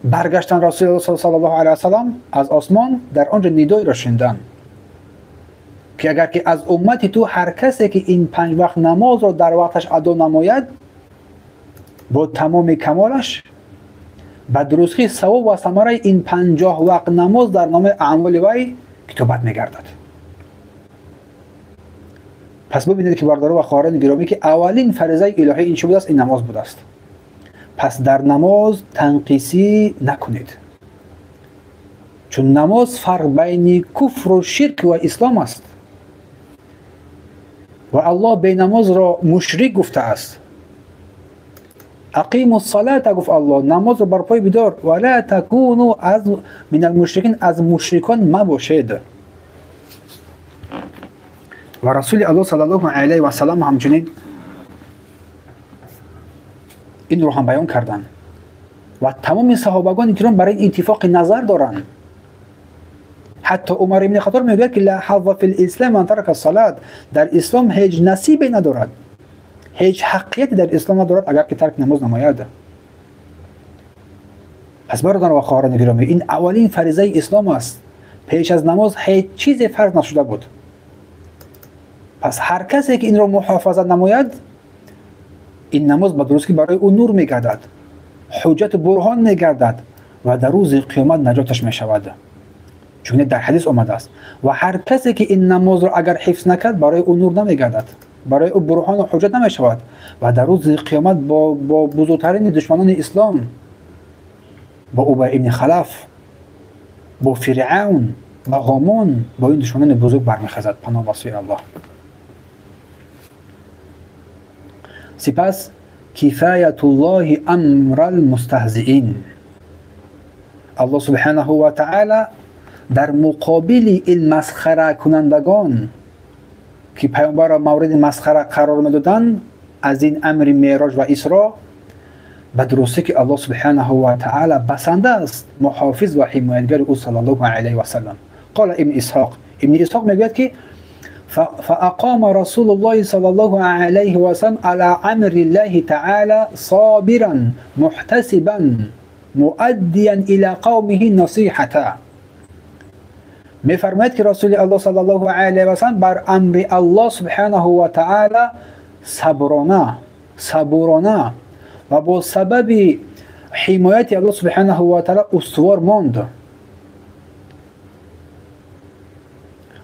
برگشتن رسول الله صلی الله علیه و سلم از آسمان، در آنجا ندای را شنیدن که اگر که از امت تو هر کسی که این 5 وقت نماز را در وقتش ادا نماید با تمام کمالش، به درستی ثواب و ثمره این 50 وقت نماز در نام اعمال وی کتابت میگردد. پس ببینید که برادران و خواهران گرامی که اولین فریضه الهی این چه بوده است؟ این نماز بوده است. پس در نماز تنقیصی نکنید. Чун намоз фарқ байни куфру ширк ва ислом аст ва Аллоҳ бенамозро мушрик гуфтааст. Ақиму ссалата, гуфт Аллоҳ, намозро барпой бидор, ва ла такуну минал мушрикин, аз мушрикон мабошед. Ва Расули Аллоҳ саллаллоҳу алайҳи васаллам ҳамчунин инро ҳам баён карданд ва тамоми саҳобагони киром бар ин иттифоқи назар доранд. Ҳатто Умар ибни Хаттоб мегӯяд ки ла ҳазза фил ислам ман тарака ссалат, дар ислом ҳеҷ насибе надорад, ҳеҷ ҳаққияте дар ислом надорад агар ки тарк намоз намояд. Пас бародарон ва хоҳарони гиромӣ, ин аввалин фаризаи ислом аст. Пеш аз намоз ҳеҷ чизе фарз нашуда буд. Пас ҳар касе ки инро муҳофазат намояд, ин намоз ба дурустӣ барои ӯ нур мегардад, ҳуҷҷату бурҳон мегардад ва дар рӯзи қиёмат наҷоташ мешавад. Чун дар ҳадис омадааст, ва ҳар касе ки ин намозро агар ҳифз накард, барои ӯ нур намегардад, барои ӯ бурҳону ҳуҷҷат намешавад ва дар рӯзи қиёмат бо бузургтарини душманони ислом, бо Убай ибни Халаф, бо Фиръавн, ба Ҳомон, бо ин душманони бузург бармехезад. Паноҳ ба сӯи Аллоҳ. Сипас кифоятуллоҳи амрал мустаҳзиин. Аллоҳ субҳанаҳу ва таъала дар муқобили ин масхаракунандагон ки паёмбарро мавриди масхара қарор медоданд аз ин амри Меъроҷ ва Исро, ба дурустӣ ки Аллоҳ субҳанаҳу ва таъала басанда аст муҳофиз ва ҳимоятгари ӯ саллаллоҳу алайҳи васаллам. Қола Ибни Исҳоқ, Ибни Исҳоқ мегӯяд ки فأقام رسول الله صلى الله عليه وسلم على أمر الله تعالى صابرا محتسبا مؤديا إلى قومه نصيحة. میفرماید که رسول الله صلی الله علیه و سلم بر امر الله سبحانه و تعالی صبورانه و با سبب حمایت الله سبحانه و تعالی استوار ماند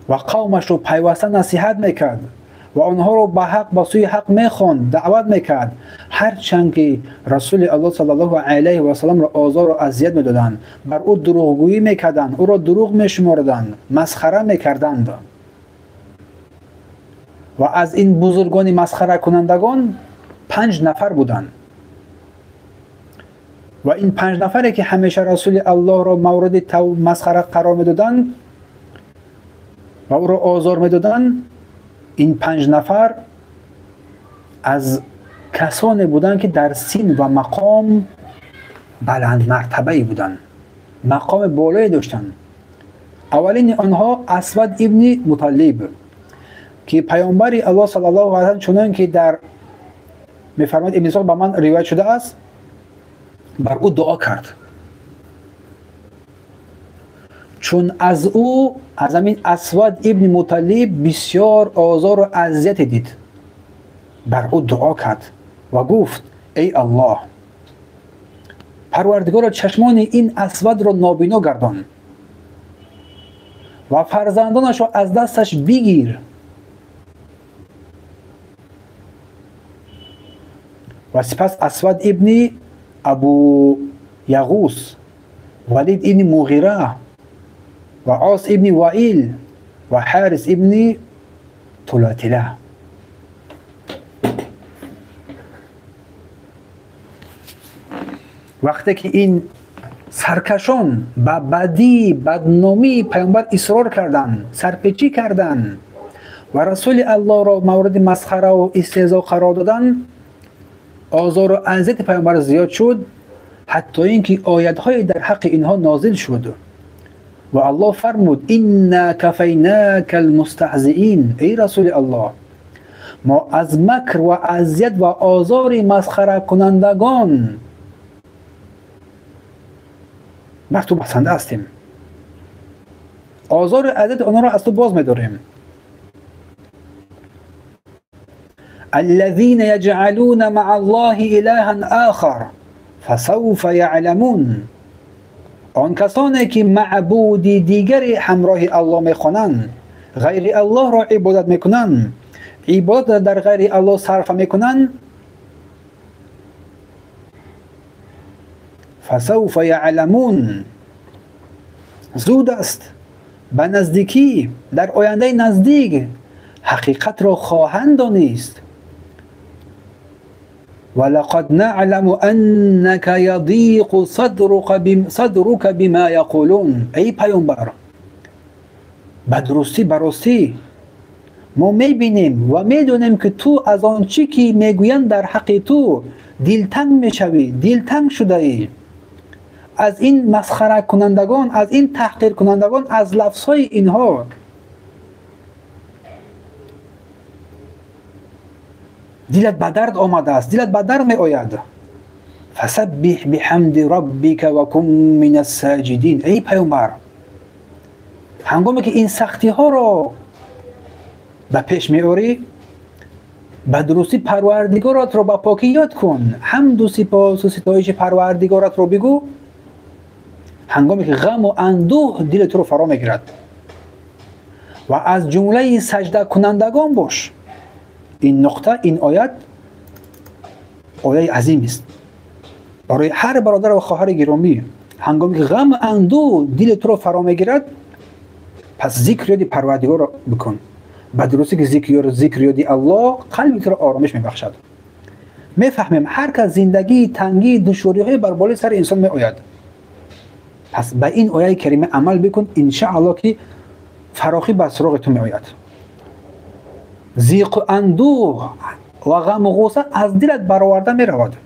و قومش رو پیوسته نصیحت میکرد و آنها رو به حق، به سوی حق میخواند، دعوت میکرد. هرچند که رسول الله صلی الله علیه و سلم را آزار و اذیت میدادند، بر او دروغگویی میکردند، او را دروغ میشمردند، مسخره میکردند و از این بزرگان مسخره کنندگان 5 نفر بودند و این 5 نفری که همیشه رسول الله را مورد مسخره قرار میدادند و او را آزار میدادند، این 5 نفر از کسانی بودند که در سین و مقام بلند مرتبه بودند، مقام بالایی داشتند. اولین آنها اسود ابن مطلب که پیامبر الله صلی الله علیه و سلم چنان که در میفرماید ابن اسحاق به من روایت شده است، بر او دعا کرد، چون از او، از همین اسود ابن مطلب بسیار آزار و اذیت دید، بر او دعا کرد و گفت ای الله، پروردگارا چشمان این اسود را نابینا گردان و فرزندانش را از دستش بگیر. و سپس اسود ابن ابو یغوث، ولید ابن مغیره و عاص ابن وائل و حارث ابن طلاتله. وقتی که این سرکشان به بدی، بدنامی پیامبر اصرار کردند، سرپیچی کردند و رسول الله را مورد مسخره و استهزا قرار دادند، آزار و اذیت پیامبر زیاد شد، حتی اینکه آیت‌های در حق اینها نازل شد و الله فرمود انا کفیناک المستهزئین، ای رسول الله، ما از مکر و اذیت و آزار مسخره کنندگان بر تو بسنده هستیم، آزار و اذیت آنها را از تو باز می‌داریم. الذين يجعلون مع الله إلها آخر فسوف يعلمون، آن کسانی که معبود دیگری همراه الله میخوانند، غیر الله را عبادت میکنند، عبادت در غیر الله صرف میکنند، فسوف يعلمون، Зуд аст, ба наздикӣ, дар ояндаи наздик ҳақиқатро хоҳанд донист. ولقد نعلم أنك يضيق صدرك بما يقولون. ای پیامبر، به درستی براستی ما میبینیم و میدونیم که تو از آنچه که میگویند در حق تو دلتنگ میشوی، دلتنگ شده ای. از این مسخره کنندگان، از این تحقیر کنندگان، از لفظهای اینها دلت به درد آمده است، دلت به درد می آید. فسبح بحمد ربک وکن من الساجدین. ای پیامبر، هنگامی که این سختی ها را به پیش می آری، به درستی پروردگارت را به پاکی یاد کن، حمد و سپاس و ستایش پروردگارت را بگو. هنگامی که غم و اندوه دلت رو فرا میگیرد و از جمله سجده کنندگان باش. این نقطه، این آیت آیه عظیم است برای هر برادر و خواهر گرامی. هنگامی که غم و اندوه دلت رو فرا میگیرد، پس ذکر یاد پروردگار را بکن. به درستی که ذکر یاد الله قلبت را آرامش میبخشد. میفهمیم هر کس زندگی تنگی دشواری های بر بالای سر انسان میآید، پس به این آیه کریمه عمل بکن، ان شاء الله که فراخی به سراغ تو میآید. ضیق و اندوه و غم و غصه از دلت برآورده میرود.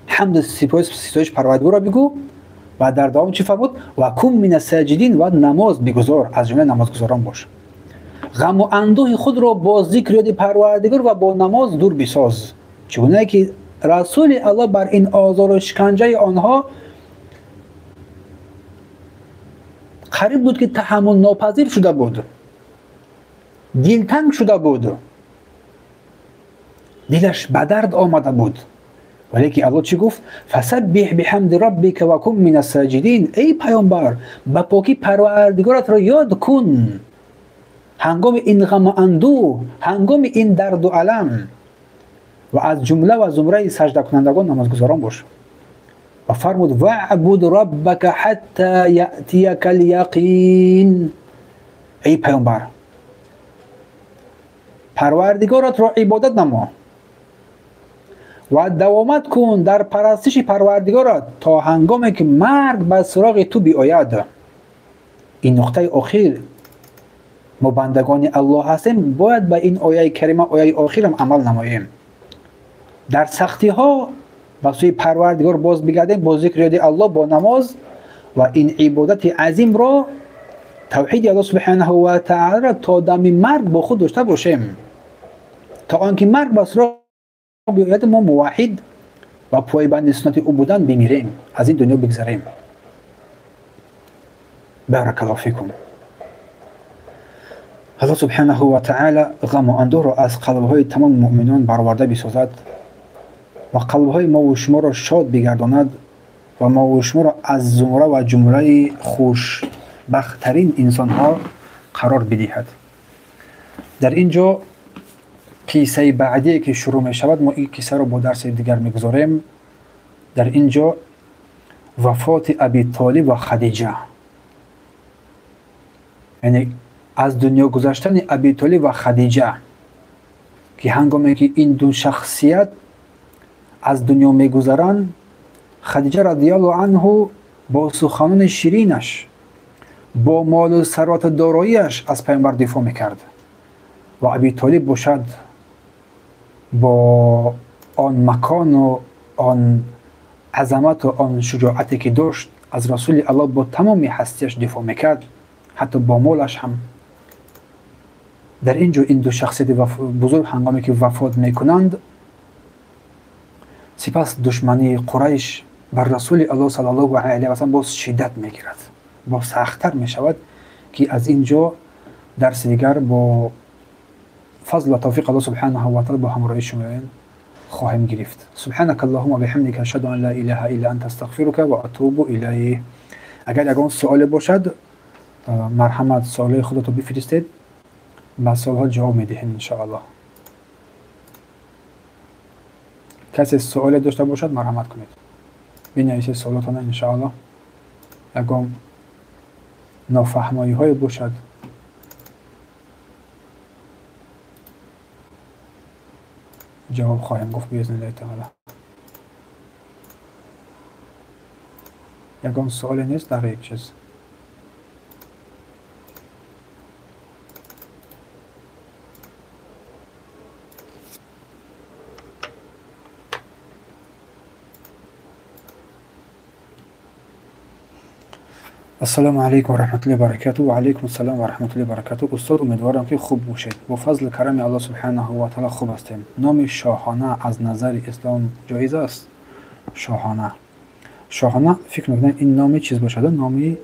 حمد ستایش پروردگار را بگو و در دوام چی فرمود؟ و کن من الساجدین، و نماز بگذار، از جمله نمازگزاران باش. غم و اندوه خود را با ذکر یاد پروردگار و با نماز دور بساز، چگونه که رسول الله بر این آزار و شکنجه آنها قریب بود که تحمل ناپذیر شده بود، دلتنگ شده بود، دلش به درد آمده بود. ولیکن الله چی گفت؟ فسبح بحمد ربک و کن من الساجدین. ای پیامبر، به پاکی پروردگارت را یاد کن هنگام این غم و اندوه، هنگام این درد و الم، و از جمله و زمره سجده کنندگان نمازگزاران باش. و فرمود واعبد ربک حتی یأتیک الیقین. ای پیامبر، پروردگارت را عبادت نما و دوامت کن در پرستش پروردگارت تا هنگامی که مرگ به سراغ تو بیاید. این نقطه آخر، ما بندگان الله هستیم، باید به این آیه کریمه، آیه آخر هم عمل نماییم. در سختی ها به سوی پروردگار باز بگردیم، با ذکر یاد الله، با نماز، و این عبادت عظیم را، توحید الله سبحانه و تعالی را تا دم مرگ با خود داشته باشیم، تا آنکه مرگ به سراغ بیاید ما موحد و پایبند سنت او بودن بمیریم، از این دنیا بگذریم. بارک الله فیکم. الله سبحانه و تعالی غم و اندوه را از قلبهای تمام مؤمنان برآورده بسازد و قلبهای ما و شما را شاد بگرداند و ما و شما را از زمره و جمله خوشبختترین انسانها قرار بدهد. در اینجا قصه بعدی که شروع می شود، ما این قصه را با درس دیگر میگذاریم. در اینجا وفات ابی طالب و خدیجه، یعنی از دنیا گذشتن ابی طالب و خدیجه، که هنگامی که این دو شخصیت از دنیا میگذرند، خدیجه رضی الله عنه با سخنان شیرینش، با مال و ثروت داراییش از پیامبر دفاع میکرد و ابی طالب باشد با آن مکان و آن عظمت و آن شجاعتی که داشت از رسول الله با تمام هستیش دفاع میکرد، حتی با مالش هم. در اینجا این دو شخصیت بزرگ هنگامی که وفات میکنند، سپس دشمنی قریش بر رسول الله صلی الله علیه و سلم باز شدت میگیرد، باز سختتر میشود، که از اینجا درس دیگر با فضل و توفیق الله سبحانه و تعالی با همراهی شما خواهیم گرفت. سبحانك اللهم وبحمدك اشهد ان لا اله الا انت استغفرك واتوب الیه. اگر یگان سوال باشد، مرحمت سوال خودتو بفرستید، به سوالها جواب میدهیم ان شاء الله. کسی سوال داشته باشد مرحمت کنید، بنویسید سوالاتون ان شاء الله. Ягон нофаҳмоиҳое бошад, ҷавоб хоҳем гуфт биизниллаҳи таала. Ягон суоле нест дар як чиз? Ассалому алайкум ва раҳматуллоҳи ва баракатуҳ. Ва алайкум ассалом ва раҳматуллоҳи ва баракатуҳ. Устод, умедворам ки хуб бошед. Бо фазли карами Аллоҳ субҳанаҳу ва таъала хуб ҳастем. Номи шоҳона аз назари ислом ҷоиз аст? Шоҳона. Шоҳона фикр мекунам ин номи чиз бошад, номи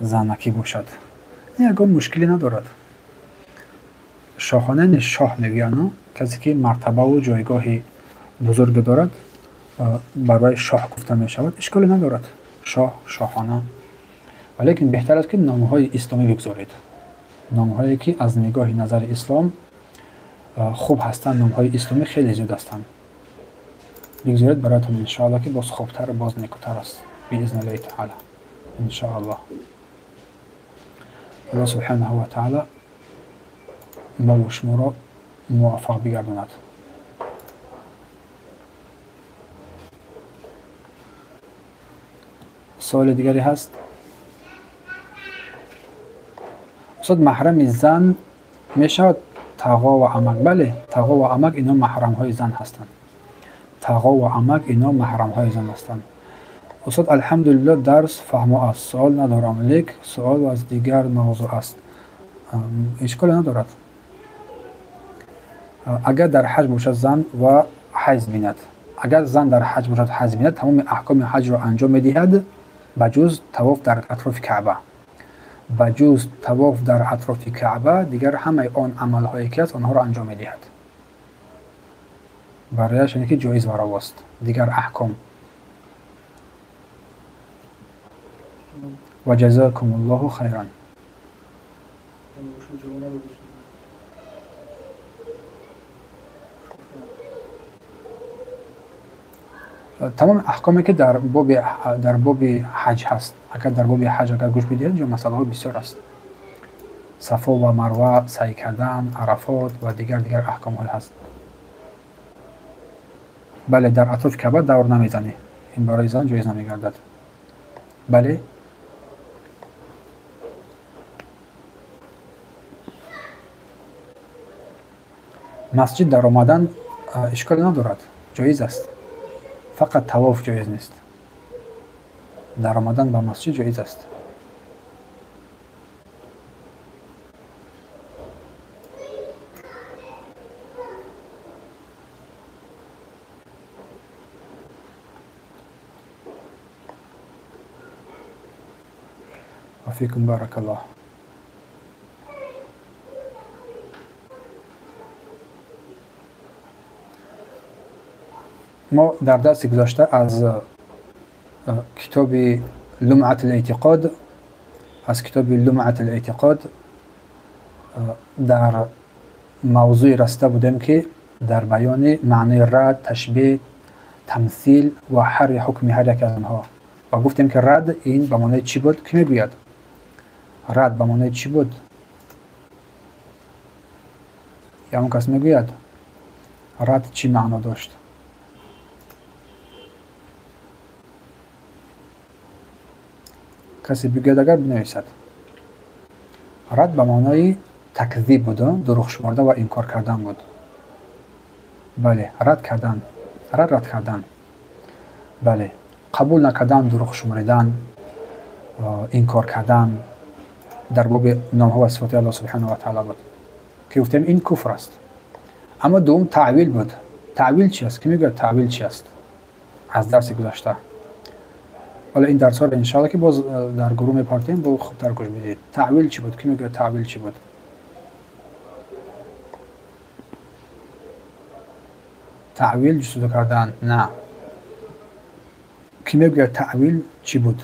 занакӣ бошад. Ягон мушкиле надорад. Шоҳона не шоҳ мегӯянд, касе ки мартабаву ҷойгоҳи бузурге дорад, барои шоҳ гуфта мешавад. Ишколе надорад. Шоҳ, шоҳона. Валекин беҳтар аст ки номҳои исломӣ бигзоред. Номҳое ки аз нигоҳи назари ислом хуб ҳастанд, номҳои исломӣ хеле зиёд ҳастанд. Бигзоред бароятон иншоаллоҳ ки боз хубтар, боз некутар аст. Биизниллаҳи таала. Иншоаллоҳ. Аллоҳ субҳанаҳу ва таала мову шуморо муваффақ бигардонад. Суоли дигаре ҳаст? Устод, маҳрами зан мешавад тағо ва амак? Бале, тағо ва амак ино маҳрамҳои зан ҳастанд. Тағо ва амак ино маҳрамҳои зан ҳастанд. Устод, алҳамдулиллоҳ, дарс фаҳмо аст. Суол надорам, лек суол аз дигар мавзӯъ аст. Ишколе надорад. Агар дар ҳаҷ бошад зан ва ҳайз бинад, агар зан дар ҳаҷ бошад ҳайз бинад, тамоми аҳкоми ҳаҷро анҷом медиҳад ба ҷуз тавоф дар атрофи Каъба. Ба ҷуз тавоф дар атрофи Каъба дигар ҳамаи он амалҳое ки аст онҳоро анҷом медиҳад. Барояш яъне ки ҷоиз ва равост дигар аҳком. Ва ҷазакумуллоҳу хайран. Тамоми аҳкоме ки дар боби ҳаҷ ҳаст, агар дар боби ҳаҷ агар гӯш бидиҳед, ҷо масъалаҳо бисёр аст. Сафо ва Марва, саъй кардан, Арафот ва дигар аҳкомҳо ҳаст. Бале, дар атрофи Каъба давр намезанӣ. Ин барои зан ҷоиз намегардад. Бале, масҷид даромадан ишколе надорад, ҷоиз аст. Фақат тавоф ҷоиз нест. Даромадан ба масҷид ҷоиз аст. Ва фикум баракаллоҳ. Мо дар дарси гузашта аз китоби Лумъат ал-Эътиқод, аз китоби Лумъат ал-Эътиқод дар мавзӯе расида будем ки дар баёни маънои рад, ташбеҳ, тамсил ва ҳар ҳукми ҳар яке аз онҳо. Ва гуфтем ки рад ин ба маънои чӣ буд? Кӣ мегӯяд? Рад ба маънои чӣ буд? Ягон кас мегӯяд? Рад чӣ маъно дошт? Касе бигӯяд агар бинависад. Рад ба маънои такзиб буд, дурӯғ шуморда ва инкор кардан буд. Бале, рад кардан, рад кардан. Бале, қабул накардан, дурӯғ шуморидан, инкор кардан дар боби номҳо ва сифоти Аллоҳ субҳанаҳу ва таъала буд. Ки гуфтем ин куфр аст. Аммо дуюм таъвил буд. Таъвил чи аст? Ки мегӯяд таъвил чи аст? Аз дарси гузашта. Ҳоло ин дарсҳоро иншоаллоҳ ки боз дар гурӯҳ мепартем, бо хубтар гӯш бидиҳед. Таъвил чӣ буд? Ки мегӯяд таъвил чӣ буд? Таъвил ҷустуҷӯ кардан? На. Ки мегӯяд таъвил чӣ буд?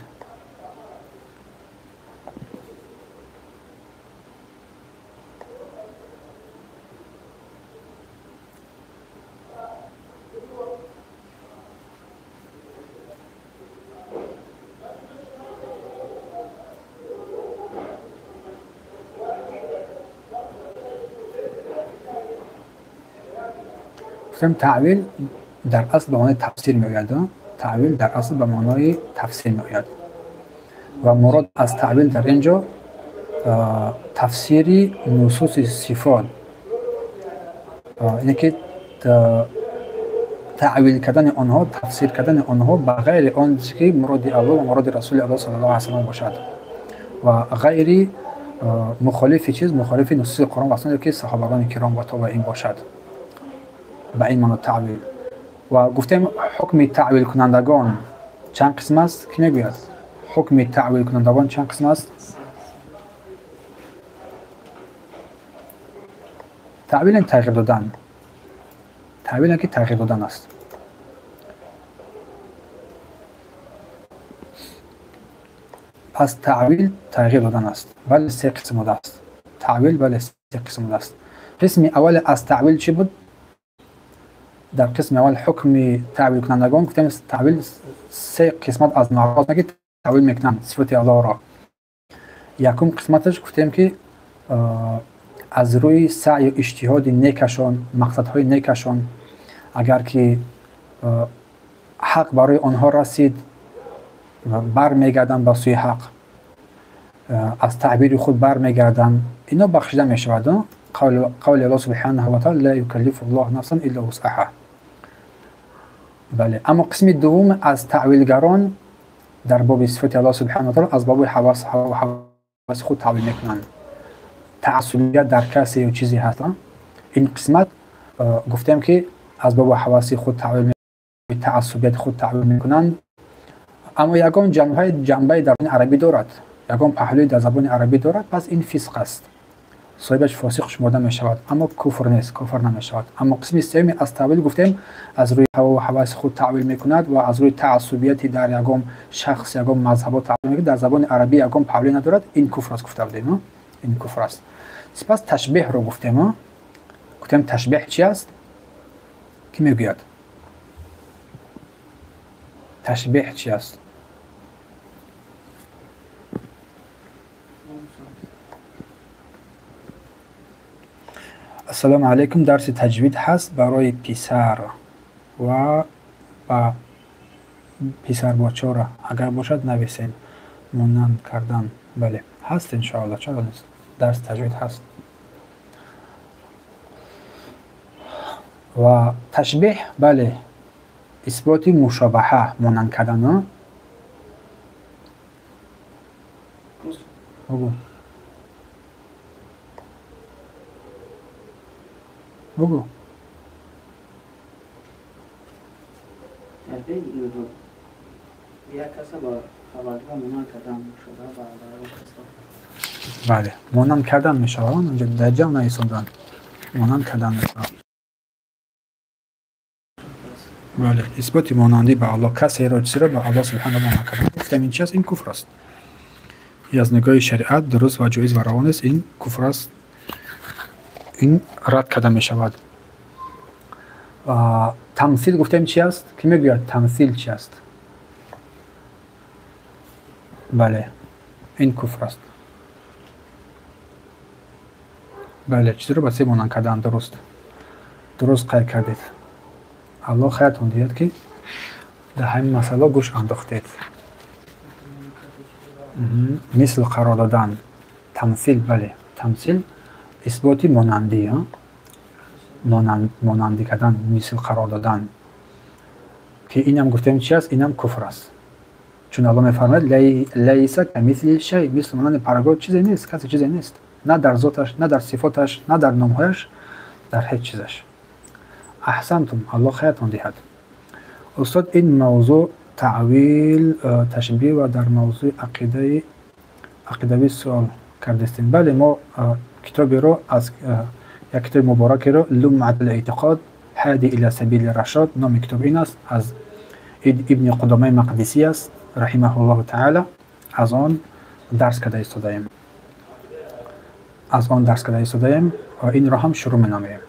Гуфтем таъвил дар асл ба маънои тафсир меояд. Таъвил дар асл ба маънои тафсир меояд ва мурод аз таъвил дар ин ҷо тафсири нусуси сифот, ине ки таъвил кардани онҳо, тафсир кардани онҳо ба ғайри он чизе ки муроди Аллоҳ ва муроди Расули Аллоҳ саллаллоҳу алайҳи васаллам бошад ва ғайри мухолифи чиз, мухолифи нусуси Қуръон ва суннат ки саҳобагони киром ва тобеин бошад. Ба ин маъно таъвил. Ва гуфтем ҳукми таъвилкунандагон чанд қисм аст? Кӣ мегӯяд? Ҳукми таъвилкунандагон чанд қисм аст? Таъвил тағйир додан. Таъвил ки тағйир додан аст. Пас таъвил тағйир додан аст. Бале, се қисм аст. Таъвил бале се қисм аст. Қисми аввал аз таъвил чӣ буд? Дар қисми аввал ҳукми таъвилкунандагон гуфтем таъвил се қисмат аз навъҳост ки таъвил мекунанд сифати Аллоҳро. Якум қисматаш гуфтем ки аз рӯи саъю иҷтиҳоди некашон, мақсадҳои некашон, агар ки ҳақ барои онҳо расид, бармегарданд ба сӯи ҳақ, аз таъбири худ бармегарданд, ино бахшида мешавад. Қавли Аллоҳ субҳанаҳу ва таъала: ла юкаллифу Аллоҳу нафсан илла вусъаҳа. Бале, аммо қисми дуввум аз таъвилгарон дар боби сифати Аллоҳ субҳанаҳу ва таъала аз боби ҳаваси худ таъвил мекунанд. Таассубият дар касе ё чизе ҳаст. Ин қисмат гуфтем ки аз боби ҳаваси худ таъвил, таассубияти худ таъвил мекунанд, аммо ягон ҷанбаи дар забони арабӣ дорад, ягон паҳлӯи дар забони арабӣ дорад, пас ин фисқ аст, соҳибаш фосиқ шуморда мешавад, аммо куфр нест, кофир намешавад. Аммо қисми сеюми аз таъвил гуфтем аз рӯи ҳаву ҳаваси худ таъвил мекунад ва аз рӯи таассубияти дар ягон шахс, ягон мазҳабо таъвил мекунад, дар забони арабӣ ягон паҳлӯ надорад, ин куфр аст гуфта будем. Ин куфр аст. Сипас ташбеҳро гуфтем. Гуфтем ташбеҳ чи аст? Кӣ мегӯяд? Ташбеҳ чи аст? Ассалому алайкум. Дарси таҷвид ҳаст барои писар ва ба писарбочора, агар бошад нависем. Монанд кардан. Бале, ҳаст иншоаллоҳ, чаро нест? Дарси таҷвид ҳаст. Ва ташбеҳ, бале, исботи мушобаҳа, монанд кардан. Бугу. Бугу. Бале, монанд кардан мешавад. Онҷо дар ҷамъ наисондан. Монанд кардан мешавад. Бале, исботи монандӣ ба Аллоҳ, касеро чизеро ба Аллоҳ субҳанаҳу монанд кардан. Гуфтем ин чи аст? Ин куфр аст. Аз нигоҳи шариат дуруст ва ҷоиз ва раво нест, ин куфр аст, ин рад карда мешавад. Тамсил гуфтем чи аст? Кӣ мегӯяд тамсил чи аст? Бале, ин куфр аст. Бале, чизеро ба се монанд кардан дуруст. Дуруст қайд кардед. Аллоҳ хайртон диҳад ки дар ҳамин масъала гӯш андохтед. Мисл қарор додан, тамсил, бале, тамсил исботи монандӣ, монандӣ кардан, мисл қарор додан, ки инам гуфтем чи аст? Инам куфр аст. Чун Аллоҳ мефармояд: лайса камисли шай, мисли монанди парагоҳ чизе нест, касе чизе нест, на дар зоташ, на дар сифоташ, на дар номҳояш, дар ҳеҷ чизаш. Аҳсантум, Аллоҳ хайртон диҳад. Устод, ин мавзӯъ таъвил, ташбеҳ ва дар мавзӯи ақидавӣ суол кардестем. Бале, мо китоберо аз як китоби муборакеро Лумъат ал-эътиқод ҳади ила сабили рашод, номи китоб ин аст, аз Ибни Қудомаи Мақдисӣ аст раҳимаҳуллоҳу таъала, аз он дарс карда истодаем. Аз он дарс карда истодаем ва инро ҳам шурӯъ менамоем.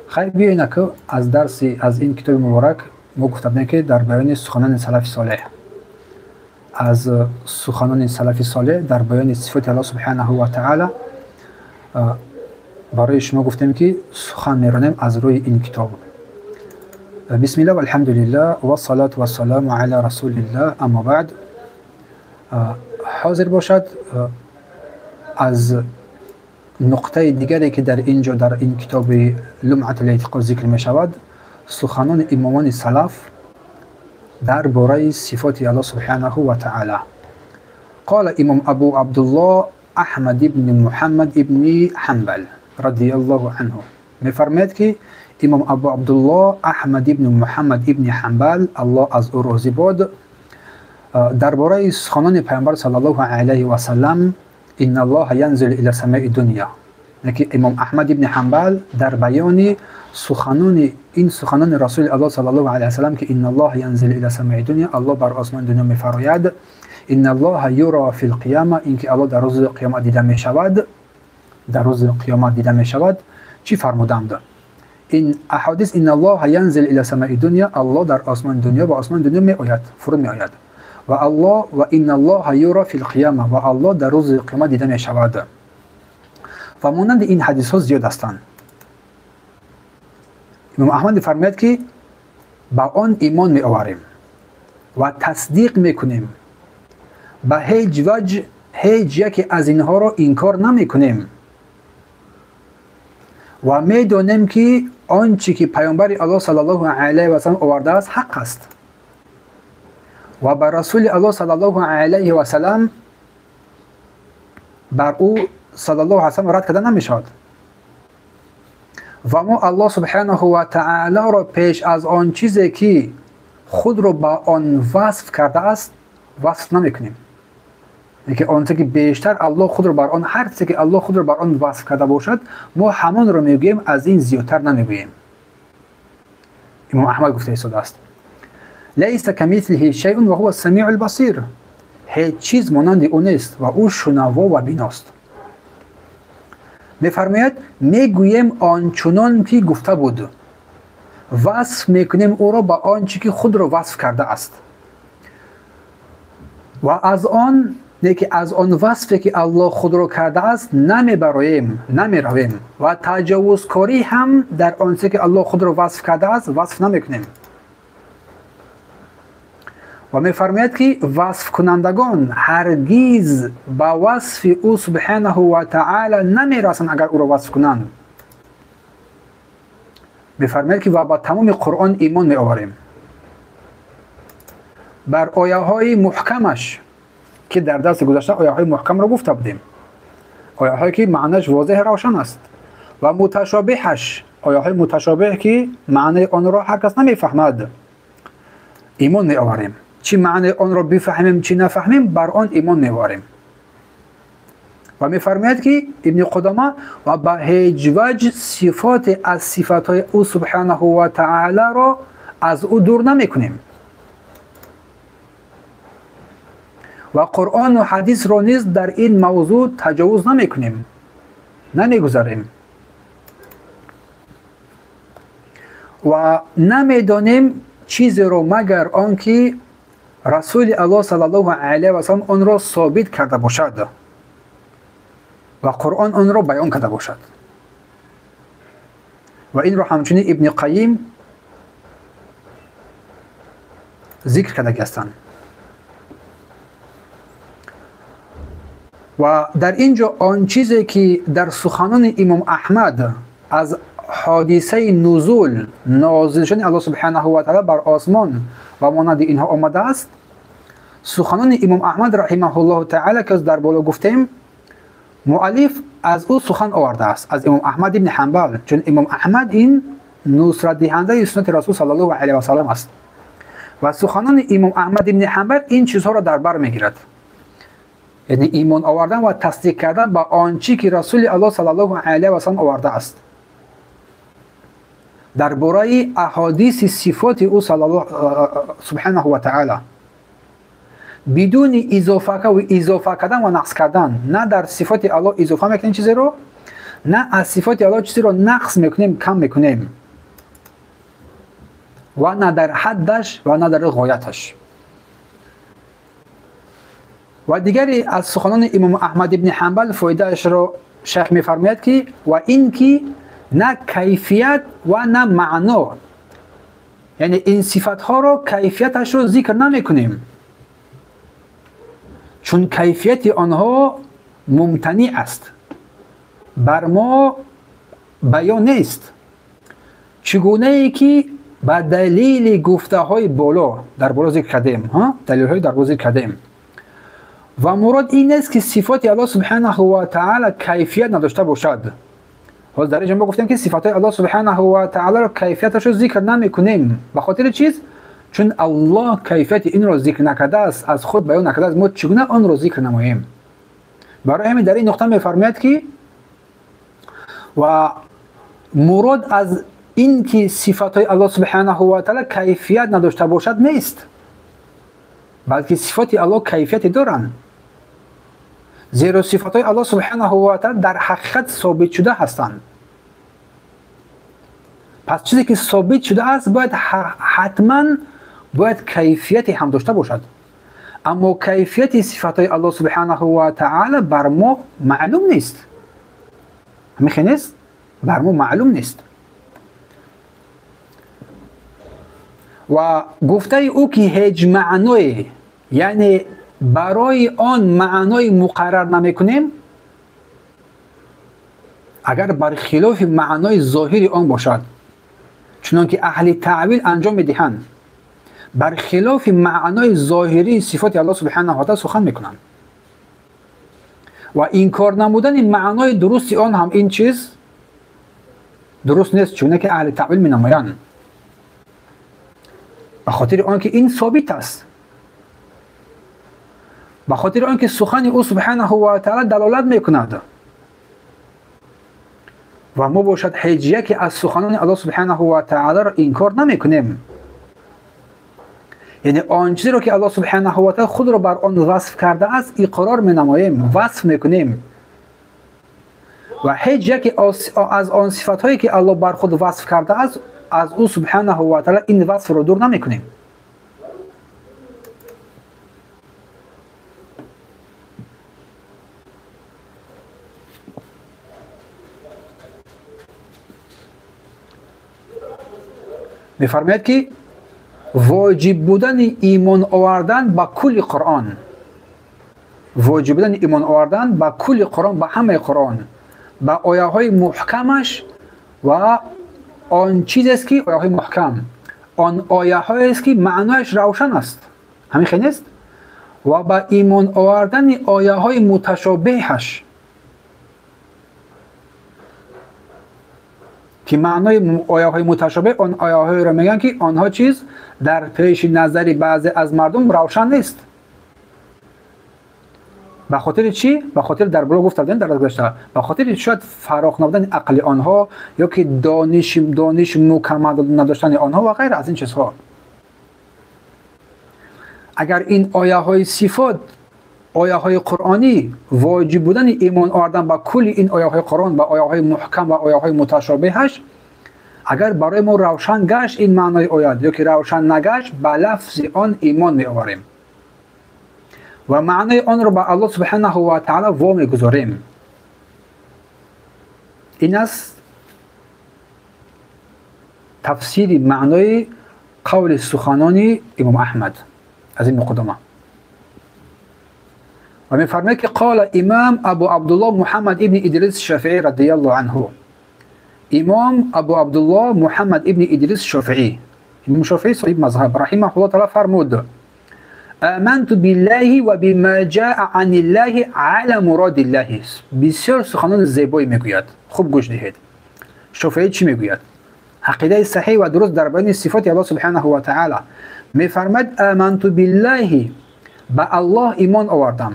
Хайр, биёед аку аз дарси аз ин китоби муборак мо гуфта будем ки дар баёни суханони салафи солеҳ, аз суханони салафи солеҳ дар баёни сифоти Аллоҳ субҳанаҳу ва таъала барои шумо гуфтем ки сухан меронем аз рӯи ин китоб. Бисмиллах, валҳамдулиллах, вассалату вассаламу аля расулиллах, аммо баъд. Ҳозир бошад аз нуқтаи дигаре ки дар ин ҷо дар ин китоби Лумъатул эътиқод зикр мешавад, суханони имомони салаф дар бораи сифоти Аллоҳ субҳанаҳу ва таъала. Қола имом Абу Абдуллоҳ Аҳмад ибни Муҳаммад ибни Ҳанбал радияллоҳу анҳу мефармояд, ки имом Абу Абдуллоҳ Аҳмад ибни Муҳаммад ибни Ҳанбал, Аллоҳ аз ӯ розӣ бод, дар бораи суханони Пайғамбар саллаллоҳу алайҳи васаллам инналлоҳа янзилу ила самаи дунё, ки имом Аҳмад ибни Ҳанбал дар баёни суханони ин суханони Расули Аллоҳ саллаллоҳу алайҳи васаллам, ки инналлоҳа янзилу ила самаи дунё, Аллоҳ бар осмони дунё мефарояд, инналлоҳа юро фил қияма, ин ки Аллоҳ дар рӯзи қиёмат дида мешавад, дар рӯзи қиёмат дида мешавад, чӣ фармуданд? Ин аҳодис инналлоҳа янзилу ила самаи дунё, Аллоҳ дар осмони дунё ба осмони дунё меояд, фуруд меояд, ва Аллоҳ ва инналлоҳа юро фил қияма, ва Аллоҳ дар рӯзи қиёмат дида мешавад. Ва монанди ин ҳадисҳо зиёд ҳастанд. Имом Аҳмад мефармояд, ки ба он имон меоварем ва тасдиқ мекунем, ба ҳеҷ ваҷ ҳеҷ яке аз инҳоро инкор намекунем ва медонем, ки он чӣ ки Паёмбари Аллоҳ саллаллоҳу алайҳи васаллам овардааст ҳақ аст ва ба Расули Аллоҳ саллаллоҳу алайҳи васаллам бар ӯ саллаллоҳу алайҳи васаллам рад карда намешавад. Ва мо Аллоҳ субҳанаҳу ва таолоро пеш аз он чизе ки худро ба он васф кардааст васф намекунем. Ки он чизе ки бештар Аллоҳ худро бар он, ҳар чизе ки Аллоҳ худро бар он васф карда бошад, мо ҳамонро мегӯем, аз ин зиёдтар намегӯем. Имом Аҳмад гуфта истодааст: лайса камислиҳи шайъун ва ҳува самиъул басир, ҳеҷ чиз монанди ӯ нест ва ӯ шунаво ва биност. Мефармояд, мегӯем ончунон ки гуфта буд, васф мекунем ӯро ба он чӣ ки худро васф кардааст ва аз он не ки аз он васфе ки Аллоҳ худро кардааст намебароем, намеравем ва таҷовузкорӣ ҳам дар он чизе ки Аллоҳ худро васф кардааст васф намекунем. Ва мефармояд, ки васфкунандагон ҳаргиз ба васфи ӯ субҳанаҳу ва таъала намерасанд агар ӯро васф кунанд. Мефармояд, ки ва ба тамоми Қуръон имон меоварем, бар ояҳои муҳкамаш, ки дар дарси гузашта ояҳои муҳкамро гуфта будем, ояҳое ки маънаш возеҳ равшан аст, ва муташобиҳаш, ояҳои муташобиҳ ки маънаи онро ҳар кас намефаҳмад, имон меоварем. Чӣ маънаи онро бифаҳмем, чӣ нафаҳмем, бар он имон меоварем. Ва мефармояд, ки Ибни Қудома ва ба ҳеҷ ваҷ сифоте аз сифатҳои ӯ субҳанаҳу ва таолоро аз ӯ дур намекунем ва Қуръону ҳадисро низ дар ин мавзӯъ таҷовуз намекунем, намегузарем ва намедонем чизеро магар он ки Расули Аллоҳ саллаллоҳу алайҳи васаллам онро собит карда бошад ва Қуръон онро баён карда бошад. Ва инро ҳамчунин Ибни Қайим зикр кардаги ҳастанд. Ва дар ин ҷо он чизе ки дар суханони имом Аҳмад аз ҳодисаи нузул, нозил шудани Аллоҳ субҳанаҳу ва таъала бар осмон ва монанди инҳо омадааст, суханони имом Аҳмад раҳимаҳуллоҳу таъала, ки дар боло гуфтем, муаллиф аз ӯ сухан овардааст, аз имом Аҳмад ибни Ҳанбал, чун имом Аҳмад ин нусратдиҳандаи суннати Расул саллаллоҳу алайҳи васаллам аст ва суханони имом Аҳмад ибни Ҳанбал ин чизҳоро дар бар мегирад, яъне имон овардан ва тасдиқ кардан ба он чӣ ки Расули Аллоҳ саллаллоҳу алайҳи васаллам овардааст дар бораи аҳодиси сифоти ӯ субҳанаҳу ва таъала, бидуни изофа кардан ва нақс кардан. На дар сифоти Аллоҳ изофа мекунем чизеро, на аз сифоти Аллоҳ чизеро нақс мекунем, кам мекунем, ва на дар ҳаддаш ва на дар ғояташ. Ва дигаре аз суханони имом Аҳмад ибни Ҳанбал фоидаашро шайх мефармояд, ки ва ин ки на кайфият ва на маъно Яъне ин сифатҳоро кайфияташро зикр намекунем, чун кайфияти онҳо мумтаниъ аст, бар мо баён нест. Чигунае ки ба далели гуфтаҳои боло дар боло зикр кардем, далелҳои дар боло зикр кардем. Ва мурод ин нест ки сифоти Аллоҳ субҳанаҳу ва таъала кайфият надошта бошад. Ҳоло дар инҷо мо гуфтем ки сифатҳои Аллоҳ субҳанаҳу ва таъаларо кайфияташро зикр намекунем. Ба хотири чиз? Чун Аллоҳ кайфияти инро зикр накардааст, аз худ баён накардааст, мо чӣ гуна онро зикр намоем? Барои ҳамин дар ин нуқта мефармояд ки ва мурод аз ин ки сифатҳои Аллоҳ субҳанаҳу ва таъала кайфият надошта бошад нест, балки сифоти Аллоҳ кайфияте доранд, зеро сифатҳои Аллоҳ субҳанаҳу ва таъала дар ҳақиқат собит шуда ҳастанд. Пас чизе ки собит шудааст бояд ҳатман бояд кайфияте ҳам дошта бошад. Аммо кайфияти сифатҳои Аллоҳ субҳанаҳу ва таъала бар мо маълум нест. Ҳамин нест? Бар мо маълум нест. Ва гуфтаи ӯ ки ҳеҷ маъное, яъне барои он маънои муқаррар намекунем, агар бар хилофи маънои зоҳири он бошад, чунон ки аҳли таъвил анҷом медиҳанд, бар хилофи маънои зоҳирии сифоти Аллоҳ субҳанаҳу ва таъала сухан мекунанд. Ва инкор намудани маънои дурусти он ҳам ин чиз дуруст нест, чуне ки аҳли таъвил менамоянд, ба хотири он ки ин собит аст, ба хотири он ки сухани ӯ субҳанаҳу ва таъала далолат мекунад. Ва мо бошад ҳеҷ яке аз суханони Аллоҳ субҳанаҳу ва таъаларо инкор намекунем. Яъне он чизеро ки Аллоҳ субҳанаҳу ва таъала худро бар он васф кардааст иқрор менамоем, васф мекунем. Ва ҳеҷ яке аз он сифатҳое ки Аллоҳ бар худ васф кардааст аз ӯ субҳанаҳу ва таъала ин васфро дур намекунем. Мефармояд ки воҷиб будани имон овардан ба кулли Қуръон, воҷиб будани имон овардан ба кулли Қуръон, ба ҳамаи Қуръон, ба ояҳои муҳкамаш ва он чизест ки ояҳои муҳкам, он ояҳоест ки маънояш равшан аст, ҳамин хел нест, ва ба имон овардани ояҳои муташобеҳаш ки маънои ояҳои муташобеҳ он ояҳоеро мегӯянд ки онҳо чиз дар пеши назари баъзе аз мардум равшан нест. Ба хотири чӣ? Ба хотири дар боло гуфта будем дар гузашта, ба хотири шояд фароғ набудани ақли онҳо ё ки дониш мукаммал надоштани онҳо ва ғайра аз ин чизҳо. Агар ин ояҳои сифот, ояҳои қуръонӣ воҷиб будани имон овардан ба кулли ин ояҳои Қуръон, ба ояҳои муҳкам ва ояҳои муташобеҳаш, агар барои мо равшан гашт ин маънои оят ё ки равшан нагашт, ба лафзи он имон меоварем ва маънои онро ба Аллоҳ субҳанаҳу ва таъала во мегузорем. Ин аст тафсири маънои қавли суханони имом Аҳмад аз ин муқаддама. Ва мефармояд ки қола имом Абу Абдуллоҳ Муҳаммад ибни Идрис Шофеӣ радияллоҳу анҳу. Имом Абу Абдуллоҳ Муҳаммад ибни Идрис Шофеӣ, имом Шофеӣ соҳиби мазҳаб раҳимаҳуллоҳ таъала фармуд: аманту биллаҳи ва бима ҷаа аниллаҳи ала муродиллаҳи. Бисёр суханони зебое мегӯяд, хуб гӯш диҳед. Шофеӣ чӣ мегӯяд? Ақидаи саҳеҳ ва дуруст дар баёни сифоти Аллоҳ субҳанаҳу ва таъала. Мефармояд: аманту биллаҳи, ба Аллоҳ имон овардам,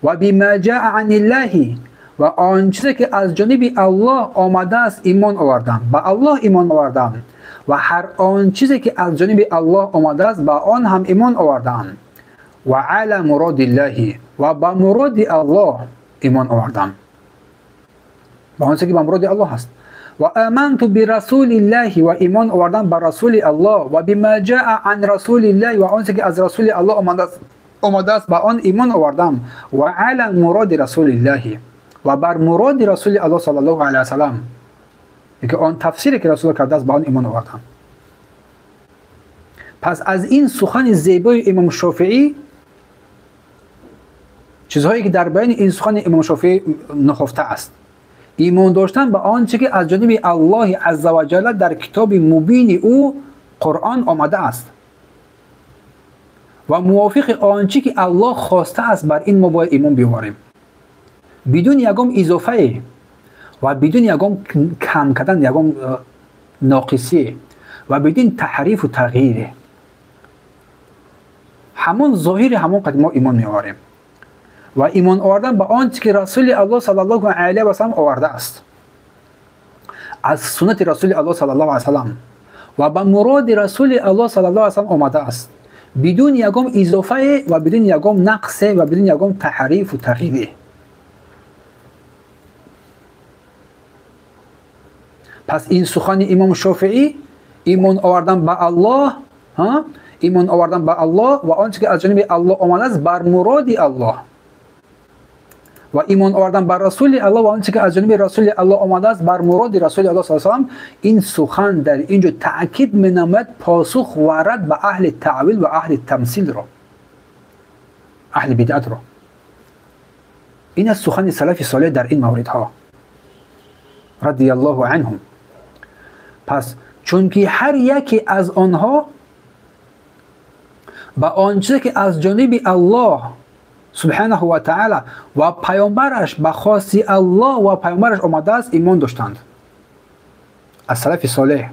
ва бима ҷаа аниллаҳи, ва он чизе ки аз ҷониби Аллоҳ омадааст имон овардам, ба Аллоҳ имон овардам, ва ҳар он чизе ки аз ҷониби Аллоҳ омадааст ба он ҳам имон овардам, ва ала муродиллаҳи, ва ба муроди Аллоҳ имон овардам, ба он чизе ки ба муроди Аллоҳ аст, ва аманту бирасулиллаҳи, ва имон овардам ба расули Аллоҳ, ва бима ҷаа ан расулиллаҳи, ва он чизе ки аз расули Аллоҳ омадааст ба он имон овардам, ва ала муроди расулиллаҳи, ва бар муроди расули Аллоҳ саллаллоҳу алайҳи васаллам, ки он тафсире ки расул кардааст ба он имон овардам. Пас аз ин сухани зебои имом Шофеӣ, чизҳое ки дар баёни ин сухани имом Шофеӣ нуҳуфта аст, имон доштан ба он чизе ки аз ҷониби Аллоҳи азза ва ҷалла дар китоби мубини ӯ Қуръон омада аст ва мувофиқи он чизе ки Аллоҳ хостааст, бар ин мо бояд имон биёварем, бидуни ягон изофае ва бидуни ягон кам кардан, ягон ноқисие ва бидуни таҳрифу тағйире. Ҳамон зоҳири ҳамон қадр мо имон меоварем ва имон овардан ба он чизе ки Расули Аллоҳ саллаллоҳу алайҳи васаллам овардааст аз суннати Расули Аллоҳ саллаллоҳу алайҳи васаллам ва ба муроди Расули Аллоҳ саллаллоҳу алайҳи васаллам омадааст, бидуни ягон изофае ва бидуни ягон нақсе ва бидуни ягон таҳрифу тағйире. Пас ин сухани имом Шофеӣ, имон овардан ба Аллоҳ, имон овардан ба Аллоҳ ва он чизе ки аз ҷониби Аллоҳ омадааст бар муроди Аллоҳ, ва имон овардан ба Расули Аллоҳ ва он чизе ки аз ҷониби Расули Аллоҳ омадааст бар муроди Расули Аллоҳ саллаллоҳу алайҳи васаллам, ин сухан дар инҷо таъкид менамояд посух ва рад ба аҳли таъвил ва аҳли тамсилро, аҳли бидъатро. Ин аст сухани салафи солеҳ дар ин мавридҳо радияллоҳу анҳум. Пас чунки ҳар яке аз онҳо ба он чизе ки аз ҷониби Аллоҳ субҳанаҳу ва таъала ва паёмбараш ба хости Аллоҳ ва паёмбараш омадааст имон доштанд аз салафи солеҳ,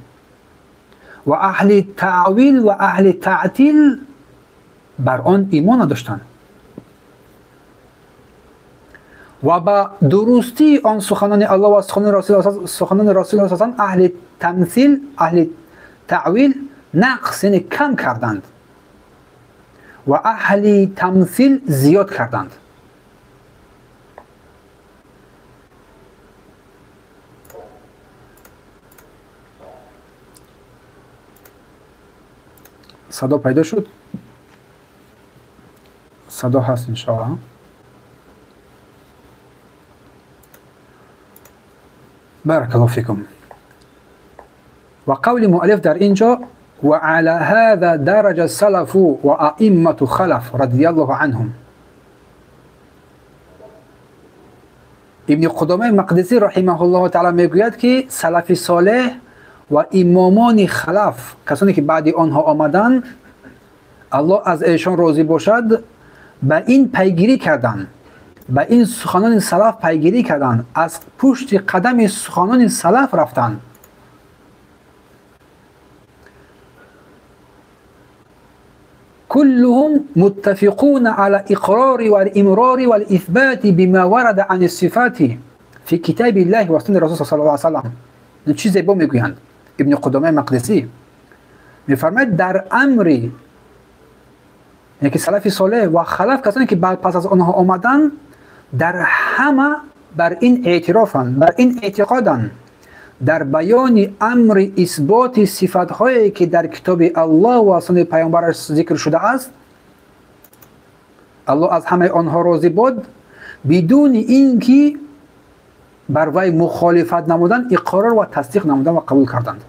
ва аҳли таъвил ва аҳли таътил бар он имон надоштанд ва ба дурустии он суханони Аллоҳ ва суханони Расули Аллоҳ саллаллоҳу алайҳи васаллам аҳли тамсил, аҳли таъвил нақс, яъне кам карданд ва аҳли тамсил зиёд карданд. Садо пайдо шуд? Садо ҳаст иншоаллоҳ. Баракаллоҳу фикум. Ва қавли муаллиф дар инҷо وعلى هذا درج السلف وأئمة خلف رضي الله عنهم. ابن قدامه مقدسی رحمه الله تعالی میگوید که سلف صالح و امامان خلف، کسانی که بعد آنها آمدند، الله از ایشان راضی باشد، به این پیگیری کردند، به این سخنان سلف پیگیری کردند، از پشت قدم سخنان سلف رفتند. كلهم متفقون على إقرار والإمرار والإثبات بما ورد عن الصفات في كتاب الله وسنة الرسول صلى الله عليه وسلم. این چیز زیبا میگویند. ابن قدامه مقدسی میفرماید در امری، یعنی که سلف صالح و خلف، کسانی که بعد پس از آنها آمدن، در همه بر این اعترافند، بر این اعتقادند، در بیان امر اثبات صفت‌هایی که در کتاب الله و سنت پیامبرش ذکر شده است، الله از همه آنها راضی بود، بدون اینکه بر وی مخالفت نمودن، اقرار و تصدیق نمودن و قبول کردند.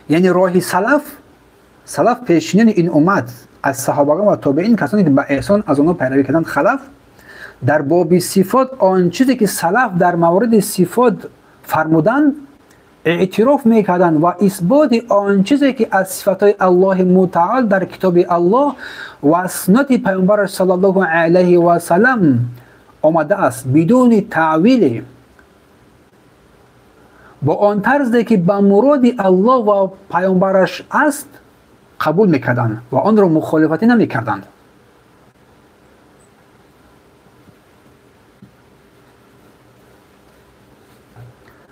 یعنی راه سلف، سلف پیشینان این امت از صحابگان و تابعین، کسانی که به احسان از آنها پیروی کردند، خلف در باب صفات آن چیزی که سلف در مورد صفات فرمودند اعتراف میکردند و اثبات آن چیزی که از صفات الله متعال در کتاب الله و سنت پیامبر صلی الله علیه و سلم آمده است، بدون تعویل، با آن طرزی که به مراد الله و پیامبرش است قبول میکردند و آن را مخالفتی نمیکردند.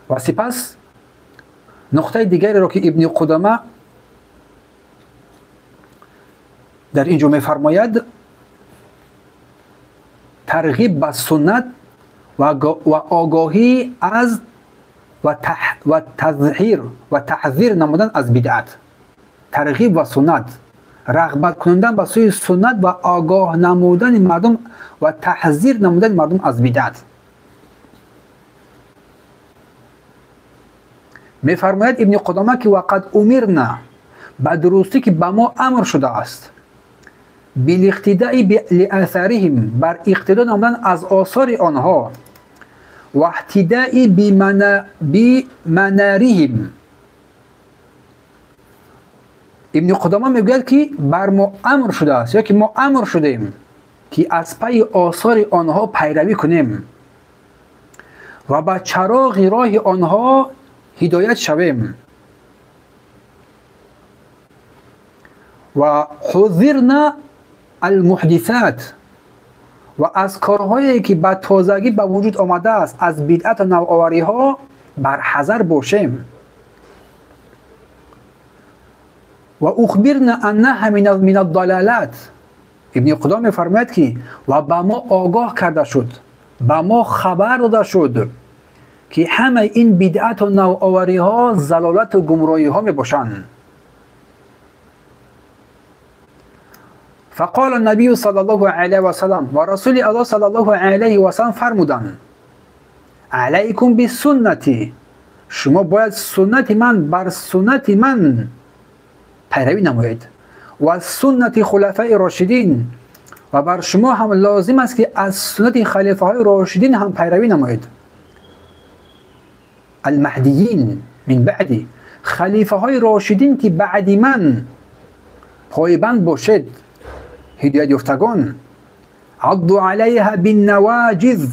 و سپس نقطه دیگری را که ابن قدامه در اینجا میفرماید، ترغیب به سنت و آگاهی از و تظهیر و تحذیر نمودن از بدعت. ترغیب و سنت، رغبت کنندن به سوی سنت و آگاه نمودن مردم و تحذیر نمودن مردم از بدعت. میفرماید ابن قدامه که وقد امرنا ба дурустӣ ки ба мо амр шудааст, билиқтидаи лиасарихим, бар иқтидо намудан аз осори онҳо, ва иҳтидаи биманарихим. Ибни Қудома мегӯяд ки бар мо амр шудааст ё ки мо амр шудем ки аз пайи осори онҳо пайравӣ кунем ва ба чароғи роҳи онҳо ҳидоят шавем. Ва ҳузирна алмуҳдисат, ва аз корҳое ки ба тозагӣ ба вуҷуд омадааст аз бидъату навовариҳо барҳазар бошем. Ва ухбирна аннаҳа мин аддалалат. Ибни Қудома мефармояд ки ва ба мо огоҳ карда шуд, ба мо хабар дода шуд ки ҳамаи ин бидъату навовариҳо залолату гумроҳиҳо мебошанд. فقال النبي صلى الله عليه وسلم، و رسول الله صلى الله عليه وسلم فرمودند علیکم بسنتی، شما باید سنت من بر سنت من پیروی نمایید، و سنت خلفای راشدین، و بر شما هم لازم است که از سنت خلیفه های راشدین هم پیروی نمایید. المهدیین من بعدی، خلیفه های راشدین که بعد من پایبند باشد، هدایت یافتگان. عضوا علیها بالنواجذ،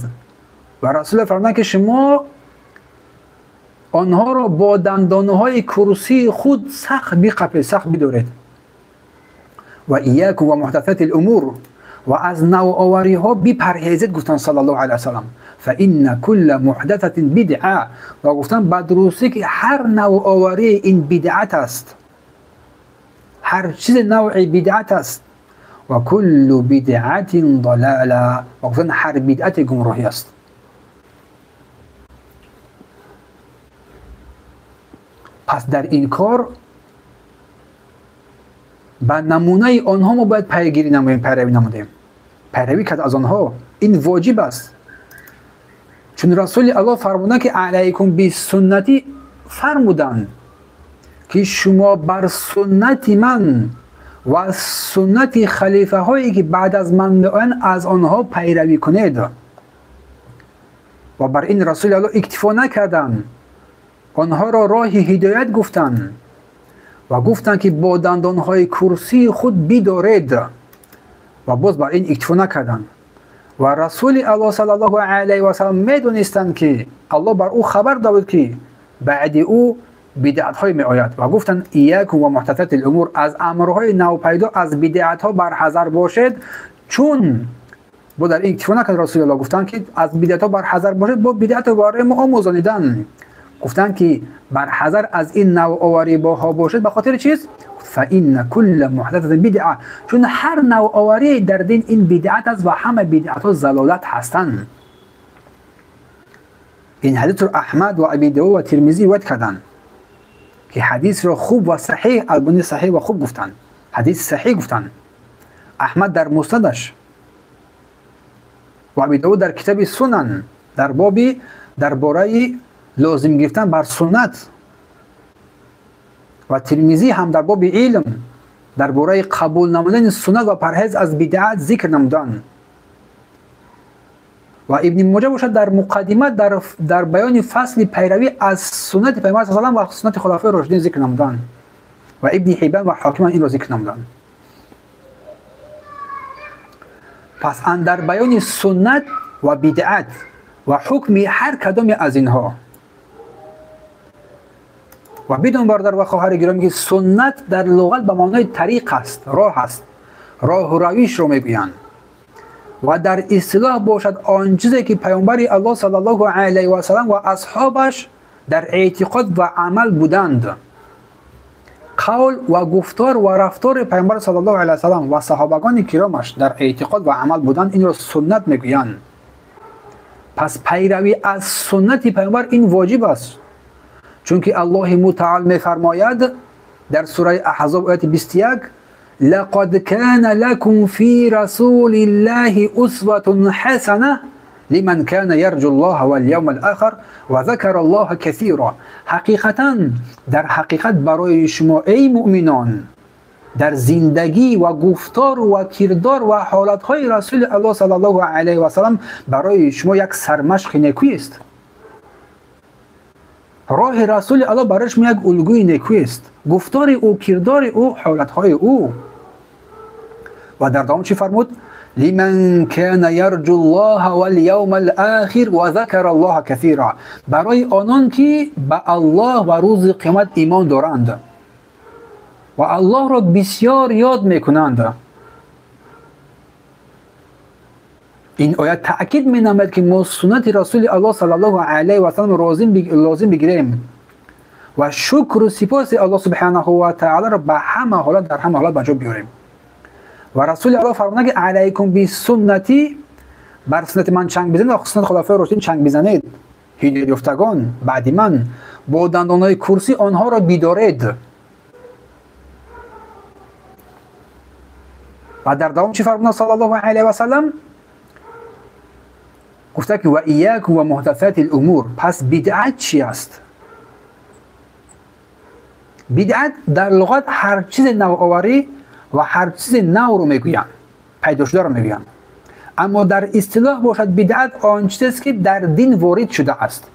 و رسول فرمودند که شما آنها را با دندانهای کرسی خود سخت بقپید، سخت بدارید. و ایاکم و محدثات الامور، و از نوآوری ها بپرهیزید، گفتند صلی الله علیه و سلم. فان كل محدثه بدعه، و گفتند بدرستی که هر نوآوری این بدعت است، هر چیز نوع بدعت است. و کل بدعت ضلاله، و گفتند هر بدعت گمراهی است. پس در این کار به نمونه آنها ما باید پیگیری نماییم، پیروی نمودیم، پیروی کرد از آنها این واجب است. چون رسول الله فرمودند که علیکم بسنتی، فرمودند که شما بر سنت من و سنت خلیفه هایی که بعد از من میآیند از آنها پیروی کنید. و بر این رسول الله اکتفا نکردند، آنها را راه هدایت گفتند و گفتند که با دندانهای کرسی خود بدارید، و باز بر این اکتفا نکردند. و رسول الله صلی الله علیه و سلم میدونستند که الله بر او خبر داد که بعد او بدعت های می آید، و گفتند ایاکم و محدثات الامور، از امرهای نوپیدا از بدعت ها برحذر باشید. چون با در این اکتفا نکرد رسول الله، گفتند که از بدعت ها برحذر باشید، با بدعت برای ما آموزانیدن. گفتند که برحذر از این نوآوری ها باشید، به خاطر چیز؟ فإن كل محدثة بدعة، چون هر نوآوری در دین این بدعت است و همه بدعت ها ضلالت هستند. این حدیث رو احمد و ابی داود و ترمذی روایت کردند که حدیث رو خوب و صحیح، البانی صحیح و خوب گفتند، حدیث صحیح گفتند. احمد در مسندش و ابی داود در کتاب سنن در باب درباره لازم گرفتن بر سنت، و ترمذی هم در باب علم درباره قبول نمودن سنت و پرهیز از بدعت ذکر نمودن. و ابن ماجه باشد در مقدمه در بیان فصل پیروی از سنت پیامبر صلی الله علیه و سنت خلفای راشدین ذکر نمودن، و ابن حبان و حاکم این را ذکر نمودن. پس اندر بیان سنت و بدعت و حکم هر کدام از اینها، و بدون برادر و خواهر گرامی که سنت در لغت به معنای طریق است، راه است، راه و رویش رو میگویند، و در اصطلاح باشد آن چیزی که پیامبر الله صلی الله علیه و سلم و اصحابش در اعتقاد و عمل بودند. قول و گفتار و رفتار پیامبر صلی الله علیه و سلم و صحابگان کرامش در اعتقاد و عمل بودند، این را سنت میگویند. پس پیروی از سنت پیامبر این واجب است، چون که الله متعال میفرماید در سوره احزاب آیت 21: لقد كان لكم في رسول الله أسوة حسنة لمن كان يرجو الله واليوم الآخر وذكر الله كثيرا. حقیقتا در حقیقت برای شما ای مؤمنان در زندگی و گفتار و کردار و حالتهای رسول الله صلی الله علیه و سلم برای شما یک سرمشق نیکویی است. راه رسول الله برای شما یک الگوی نیکویی است. گفتار او، کردار او، حالتهای او. و در دوام چی فرمود؟ لمن كان يرجو الله واليوم الآخر وذكر الله كثيرا. برای آنان که به الله و روز قیامت ایمان دارند و الله را بسیار یاد میکنند. این آیت تأکید مینماید که ما سنت رسول الله صلی الله علیه و سلم لازم بگیریم و شکر و سپاس الله سبحانه و تعالی را به همه حالت در همه حالت به جا بیاریم. و رسول الله فرمودند که علیکم بسنتی، بر سنت من چنگ بزنید و سنت خلفای راشدین چنگ بزنید، هدایت یافتگان بعد من با دندانهای کرسی آنها را بیدارید. و در دوام چی فرمودند صلی الله علیه و سلم؟ گفته که و ایاکم و محدثات الامور. پس بدعت چی است؟ بدعت در لغت هر چیز نوآوری و هر چیز نو رو میگویند، پیدا شده رو میگویند. اما در اصطلاح باشد بدعت آن چیزی است که در دین وارد شده است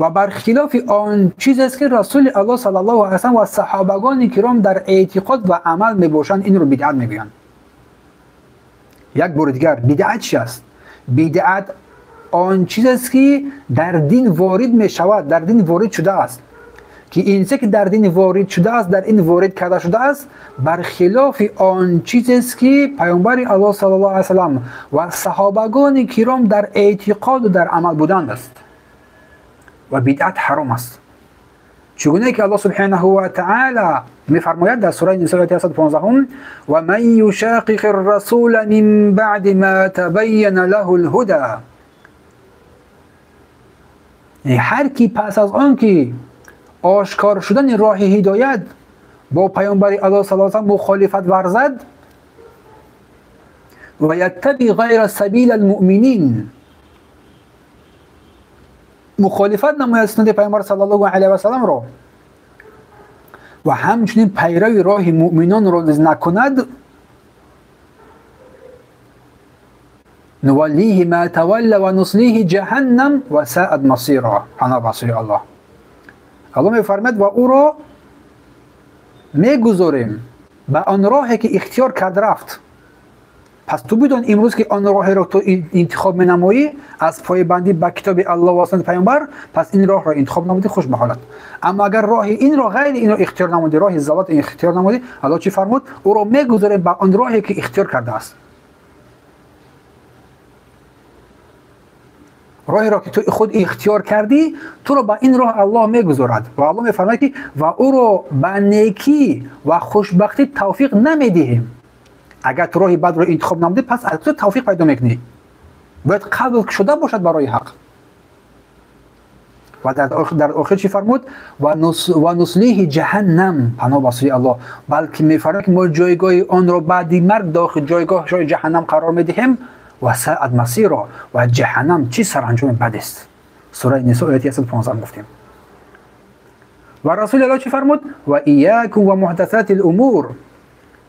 و برخلاف آن چیزی است که رسول الله صلی الله علیه و سلم و صحابگان کرام در اعتقاد و عمل میباشند، این رو بدعت میگویند. یک بار دیگر بدعت چی است؟ بدعت آن چیزی است که در دین وارد میشود، در دین وارد شده است، که این چیزی که در دین وارد شده است، در این وارد کرده شده است، برخلاف آن چیزی است که پیامبر الله صلی الله علیه و سلم و صحابگان کرام در اعتقاد و در عمل بودند است. و بدعت حرام است. چگونه که الله سبحانه و تعالی میفرماید در سوره نساء آیه 115: و من یشاقق الرسول من بعد ما تبین له الهدی. هر کی پس از آن که آشکار شدن راه هدایت با پیامبر الله صلی الله علیه و سلم مخالفت ورزد، و یتبع غیر سبیل المؤمنین، مخالفت نماید سنت پیامبر صلی الله علیه و سلم را و همچنین پیرو راه مؤمنان را نیز نکند، نولیه ما تولی و نصلیه جهنم و ساءت مصیرا. پناه به سوی الله. الله میفرماید و او را میگذاریم به آن راهی که اختیار کرد رفت. پس تو بدون امروز که آن راه را تو انتخاب منمایی از پایبندی به کتاب الله و سنت پیامبر، پس این راه را انتخاب نمودی، خوش به حالت. اما اگر راه این را غیر این را اختیار نمودی، راه ضلالت اختیار نمودی، الله چی فرمود؟ او را میگذاریم به آن راهی که اختیار کرده است. راهی را که تو خود اختیار کردی، تو را به این راه الله میگذارد. و الله میفرماید که و او را به نیکی و خوشبختی توفیق نمیدهیم. اگر تو راه بد را انتخاب نمودی، پس از تو توفیق پیدا میکنی. باید قبول شده باشد برای حق. و در آخر چی فرمود؟ و نصلیه جهنم. پناه به سوی الله. بلکه میفرماید که ما جایگاه آن را بعد مرگ داخل جایگاه جهنم قرار میدهیم. و ساعت مسیرا، و جهنم چی سرانجام بد است. سوره نساء آیه 115 گفتیم. و رسول الله چی فرمود؟ و ایاکم و محدثات الامور.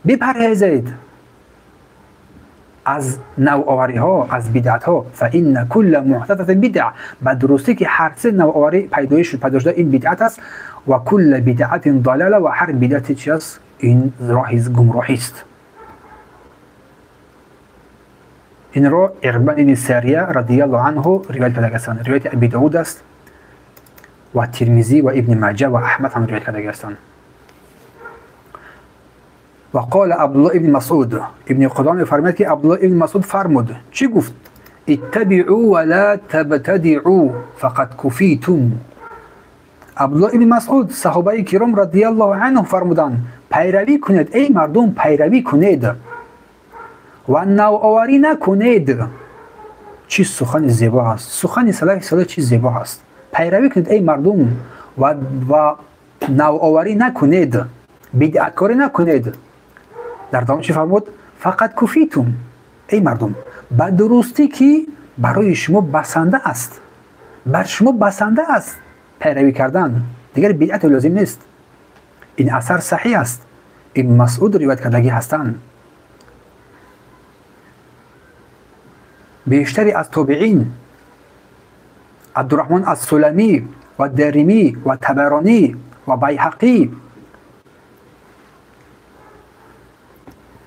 بپرهیزید از نوآوری ها، از بدعت ها. فان کل محدثه بدعه. به درستی که هر چیز نوآوری پیدا شده این بدعت است. و کل بدعت ضلاله، و هر بدعت چی است؟ این راه گمراهی است. این را عربان بن ساریه رضی الله عنه روایت کرده هستند. روایت ابی داود است و ترمذی و ابن ماجه و احمد هم روایت کرده هستند. و قال عبدالله ابن مسعود، ابن قدامه فرمود که عبدالله ابن مسعود فرمود، چی گفت؟ اتبعوا ولا تبتدعوا فقد کفیتم. عبدالله ابن مسعود صحابه کرام رضی الله عنه فرمودند پیروی کنید ای مردم، پیروی کنید و نوآوری نکنید. چی سخن زیبا است، سخن سلف صالح چی زیبا است. پیروی کنید ای مردم و نوآوری نکنید، بدعتکاری نکنید. در دوام چی فرمود؟ فقط کفیتم ای مردم، Ба дурустӣ ки барои шумо басанда аст, бар шумо басанда аст пайравӣ кардан, дигар бидъат лозим нест. Ин асар саҳеҳ аст, Ибн Масъуд ривоят кардагӣ ҳастанд. Бештаре аз тобеин, Абдурраҳмон ас-Суламӣ ва Даримӣ ва Табаронӣ ва Байҳақӣ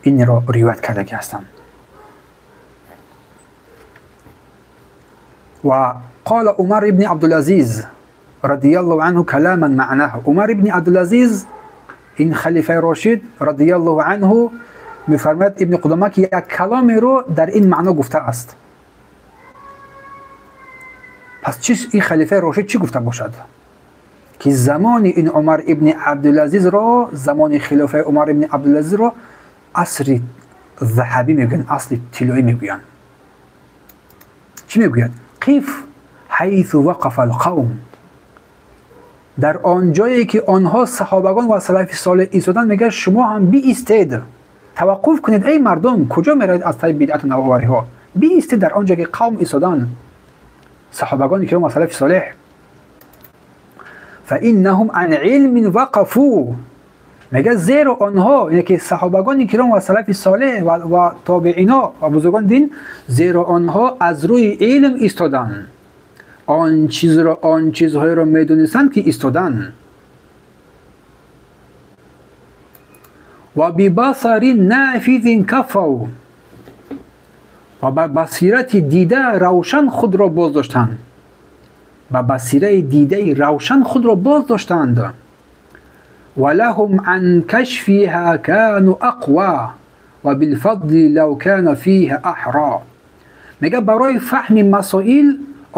инро ривоят кардагӣ ҳастанд. Ва қола Умар ибни Абдулазиз радияллоҳу анҳу каламан маънаҳу. Умар ибни Абдулазиз, ин халифаи Рошид радияллоҳу анҳу, мефармояд Ибни Қудома ки як каломеро дар ин маъно гуфтааст. Пас чӣ ин халифаи Рошид чӣ гуфта бошад? Ки замони ин Умар ибни Абдулазизро, замони хилофаи Умар ибни Абдулазизро асри заҳабӣ мегӯянд, асри тиллоӣ мегӯянд. Чӣ мегӯяд? Қиф ҳайсу вақафа алқавм. Дар он ҷое ки онҳо саҳобагон ва салафи солеҳ истоданд, мегӯяд шумо ҳам биистед, таваққуф кунед, эй мардум, куҷо меравед аз таи бидъату навовариҳо? Биистед дар он ҷое ки қавм истоданд, саҳобагони киром ва салафи солеҳ. Фаиннаҳум ан илмин вақафу. Мегӯяд зеро онҳо, яъне ки саҳобагони киром ва салафи солеҳ ва тобеино ва бузургони дин, зеро онҳо аз рӯи илм истоданд, он чизро, он чизҳоеро медонистанд ки истоданд. Ва бибасари нафизин кафав. Ва ба басирати дида равшан худро боз доштанд. Ба басираи дидаи равшан худро боз доштанд. Ва лаҳум ан кашфиҳа кану ақва ва билфадли лав кана фиҳа аҳра. Мегӯяд барои фаҳми масоил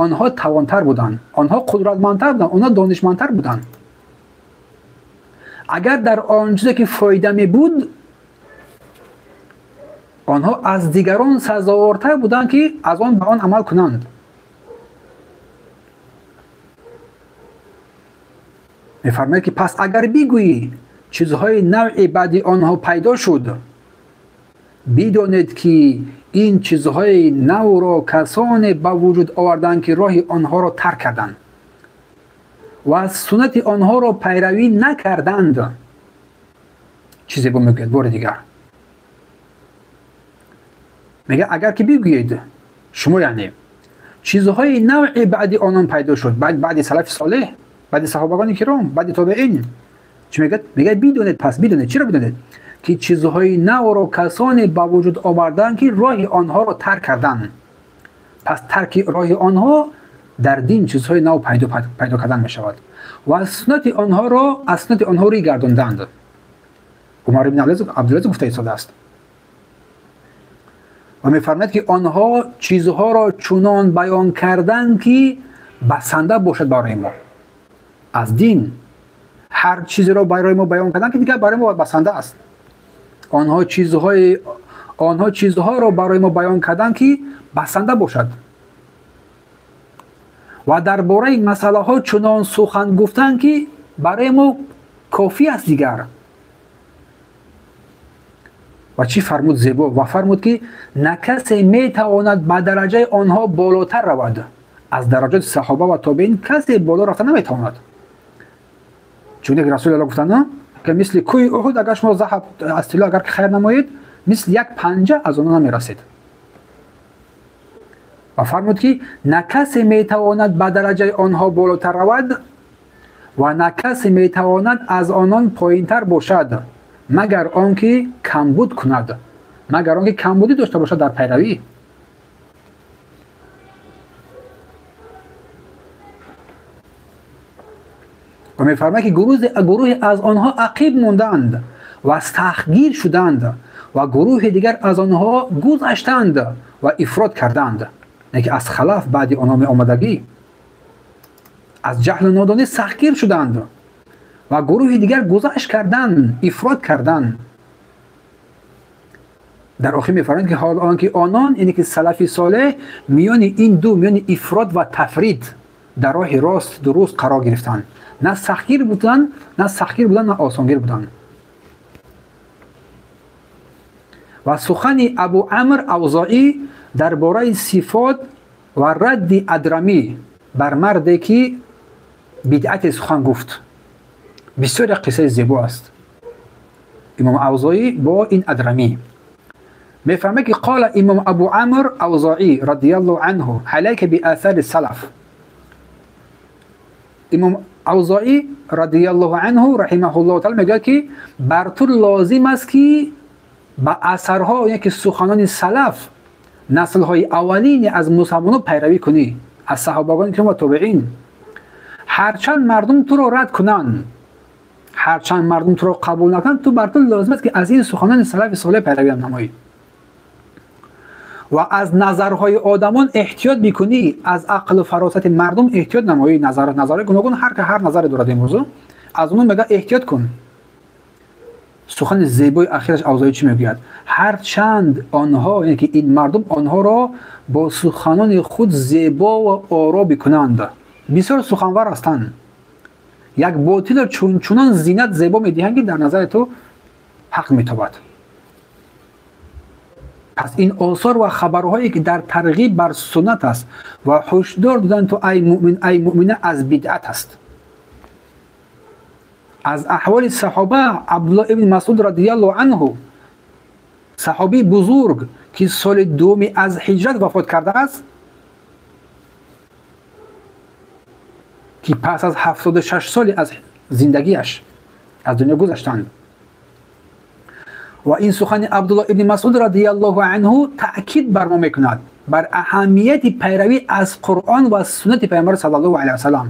онҳо тавонтар буданд, онҳо қудратмандтар буданд, онҳо донишмандтар буданд. Агар дар он чизе ки фоида мебуд, онҳо аз дигарон сазовортар буданд ки аз он ба он амал кунанд. Мефармояд ки пас агар бигӯӣ чизҳои навъи баъди онҳо пайдо шуд, бидонед ки ин чизҳои навро касоне ба вуҷуд оварданд ки роҳи онҳоро тарк карданд ва аз суннати онҳоро пайравӣ накарданд. Чизе бо мегӯяд бори дигар. Мегӯяд агар ки бигӯед шумо, яъне чизҳои навъи баъди онон пайдо шуд, баъди салафи солеҳ, баъди саҳобагони киром, баъди тобеин, чӣ мегӯяд? Мегӯяд бидонед, пас бидонед, чиро бидонед? Ки чизҳои навро касоне ба вуҷуд оварданд ки роҳи онҳоро тарк карданд. Пас тарки роҳи онҳо дар дин чизҳои нав пайдо кардан мешавад ва аз суннати онҳоро, аз суннати онҳо рӯй гардонданд. Умар ибн Абдулазиз гуфта истодааст ва мефармояд ки онҳо чизҳоро чунон баён карданд ки басанда бошад барои мо. Аз дин ҳар чизеро барои мо баён карданд ки дигар барои мо басанда аст. Онҳо чизҳоро барои мо баён карданд ки басанда бошад ва дар бораи масъалаҳо чунон сухан гуфтанд ки барои мо кофӣ аст дигар. Ва чӣ фармуд зебо? Ва фармуд ки на касе метавонад ба дараҷаи онҳо болотар равад. Аз дараҷоти саҳоба ва тобеин касе боло рафта наметавонад. Чун як Расули Аллоҳ гуфтанд, ки мисли кӯҳи Уҳуд агар шумо заҳаб аз тилло агар хайр намоед, мисли як панҷа аз онҳо намерасед. Ва фармуд ки на касе метавонад ба дараҷаи онҳо болотар равад ва на касе метавонад аз онон поинтар бошад, магар он ки камбуд кунад, магар он ки камбудӣ дошта бошад дар пайравӣ. Ва мефармояд ки гурӯҳе аз онҳо ақиб монданд ва сахтгир шуданд ва гурӯҳи дигар аз онҳо гузаштанд ва ифрод карданд. Яъне ки аз халаф баъди онҳо меомадагӣ аз ҷаҳлу нодонӣ сахтгир шуданд ва гурӯҳи дигар гузашт карданд, ифрод карданд. Дар охир мефармояд ки ҳол он ки онон, яъне ки салафи солеҳ, миёни ин ду, миёни ифрод ва тафрид дар роҳи рост дуруст қарор гирифтанд. На сахтгир буданд, на сахтгир буданд, на осонгир буданд. Ва сухани Абу Амр Авзоӣ Дар бораи сифот ва радди Адрамӣ бар марде ки бидъате сухан гуфт. Бисёр як қиссаи зебо аст. Имом Авзоӣ бо ин Адрамӣ мефармояд, ки қола имом Абу Амр Авзоӣ радияллоҳу анҳу алайка биасари салаф. Имом Авзоӣ радияллоҳу анҳу раҳимаҳуллоҳу таала мегӯяд, ки бар ту лозим аст, ки ба асарҳо, яъне ки суханони салаф, наслҳои аввалини аз мусалмонон пайравӣ кунӣ, аз саҳобагони киром ва тобеин. Ҳарчанд мардум туро рад кунанд, ҳарчанд мардум туро қабул накунанд, ту бар ту лозим аст, ки аз ин суханони салафи солеҳ пайравӣ намоӣ ва аз назарҳои одамон эҳтиёт бикунӣ, аз ақлу фаросати мардум эҳтиёт намоӣ. Назарҳои гуногун, ҳар ка ҳар назаре дорад имрӯз, аз онҳо мегӯяд эҳтиёт кун. Сухани зебои ахираш Авзоӣ чӣ мегӯяд? Ҳарчанд онҳо, яъне ки ин мардум, онҳоро бо суханони худ зебо ва оро бикунанд. Бисёр суханвар ҳастанд. Як ботилро чунон зинат зебо медиҳанд, ки дар назари ту ҳақ метобад. Пас ин осор ва хабарҳое ки дар тарғиб бар суннат аст ва ҳушдор додан ту ай муъмин, ай муъмина аз бидъат аст. Аз аҳволи саҳоба Абдуллоҳ ибни Масъуд радияллоҳу анҳу, саҳобии бузург, ки соли дуюми аз ҳиҷрат вафот кардааст, ки пас аз 76 соли аз зиндагиаш аз дунё гузаштанд. Ва ин сухани Абдуллоҳ ибни Масъуд радияллоҳу анҳу таъкид бар мо мекунад бар аҳамияти пайравӣ аз Қуръон ва суннати Пайғамбар саллаллоҳу алайҳи васаллам.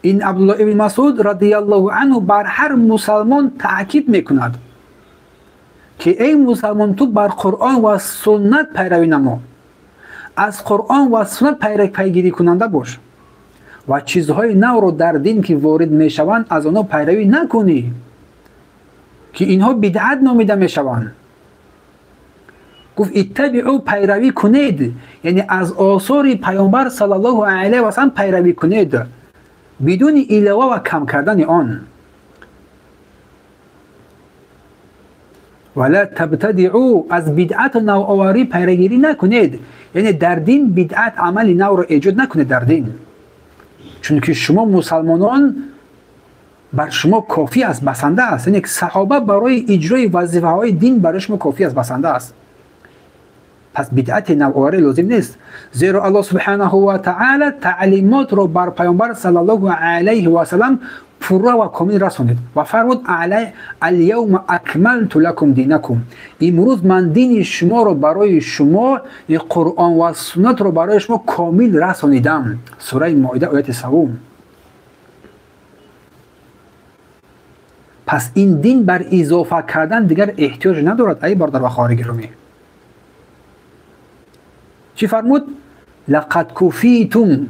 Ин Абдуллоҳ ибни Масъуд радияллоҳу анҳу бар ҳар мусалмон таъкид мекунад, ки эй мусалмон, ту бар Қуръон ва суннат пайравӣ намо, аз Қуръон ва суннат пайгирӣ кунанда бош ва чизҳои навро дар дин ки ворид мешаванд аз онҳо пайравӣ накунӣ, ки инҳо бидъат номида мешаванд. Гуфт иттабиъу, пайравӣ кунед, яъне аз осори Пайғамбар саллаллоҳу алайҳи васаллам пайравӣ кунед бидуни илова ва кам кардани он. Ва ла табтадиъу, аз бидъату навоварӣ пайравгирӣ накунед, яъне дар дин бидъат, амали навро эҷод накунед дар дин, чунки шумо мусалмонон бар шумо кофӣ аст, басанда аст. Яъне саҳоба барои иҷрои вазифаҳои дин барои шумо кофӣ аст, басанда аст. Пас бидъати навоварӣ лозим нест, зеро Аллоҳ субҳанаҳу ва таъала таълимотро бар Пайғамбар саллаллоҳу алайҳи васаллам пурра ва комил расонид ва фармуд: аляавма акмалту лакум динакум, имрӯз ман дини шуморо барои шумо, Қуръон ва суннатро барои шумо комил расонидам. Сураи Моида, ояти 3. Пас ин дин бар изофа кардан дигар эҳтиёҷ надорад, ай бародар ва хоҳари гиромӣ. Чӣ фармуд? Лақад куфитум,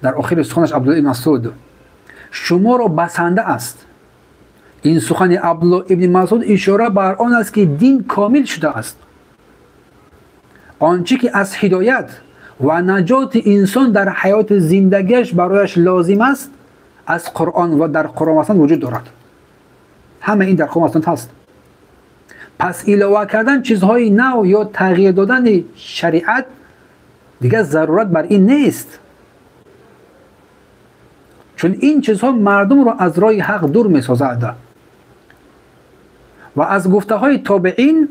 дар охири суханаш Абдуллоҳ ибни Масъуд, шуморо басанда аст. Ин сухани Абдуллоҳ ибни Масъуд ишора бар он аст, ки дин комил шудааст. Он чӣ ки аз ҳидоят ва наҷоти инсон дар ҳаёти зиндагиаш барояш лозим аст, аз Қуръон ва дар Қуръон ва суннат вуҷуд дорад. Ҳама ин дар Қуръон ва суннат ҳаст. Пас илова кардан чизҳои нав ё тағйир додани шариат дигар зарурат бар ин нест, чун ин чизҳо мардумро аз роҳи ҳақ дур месозад. Ва аз гуфтаҳои тобеин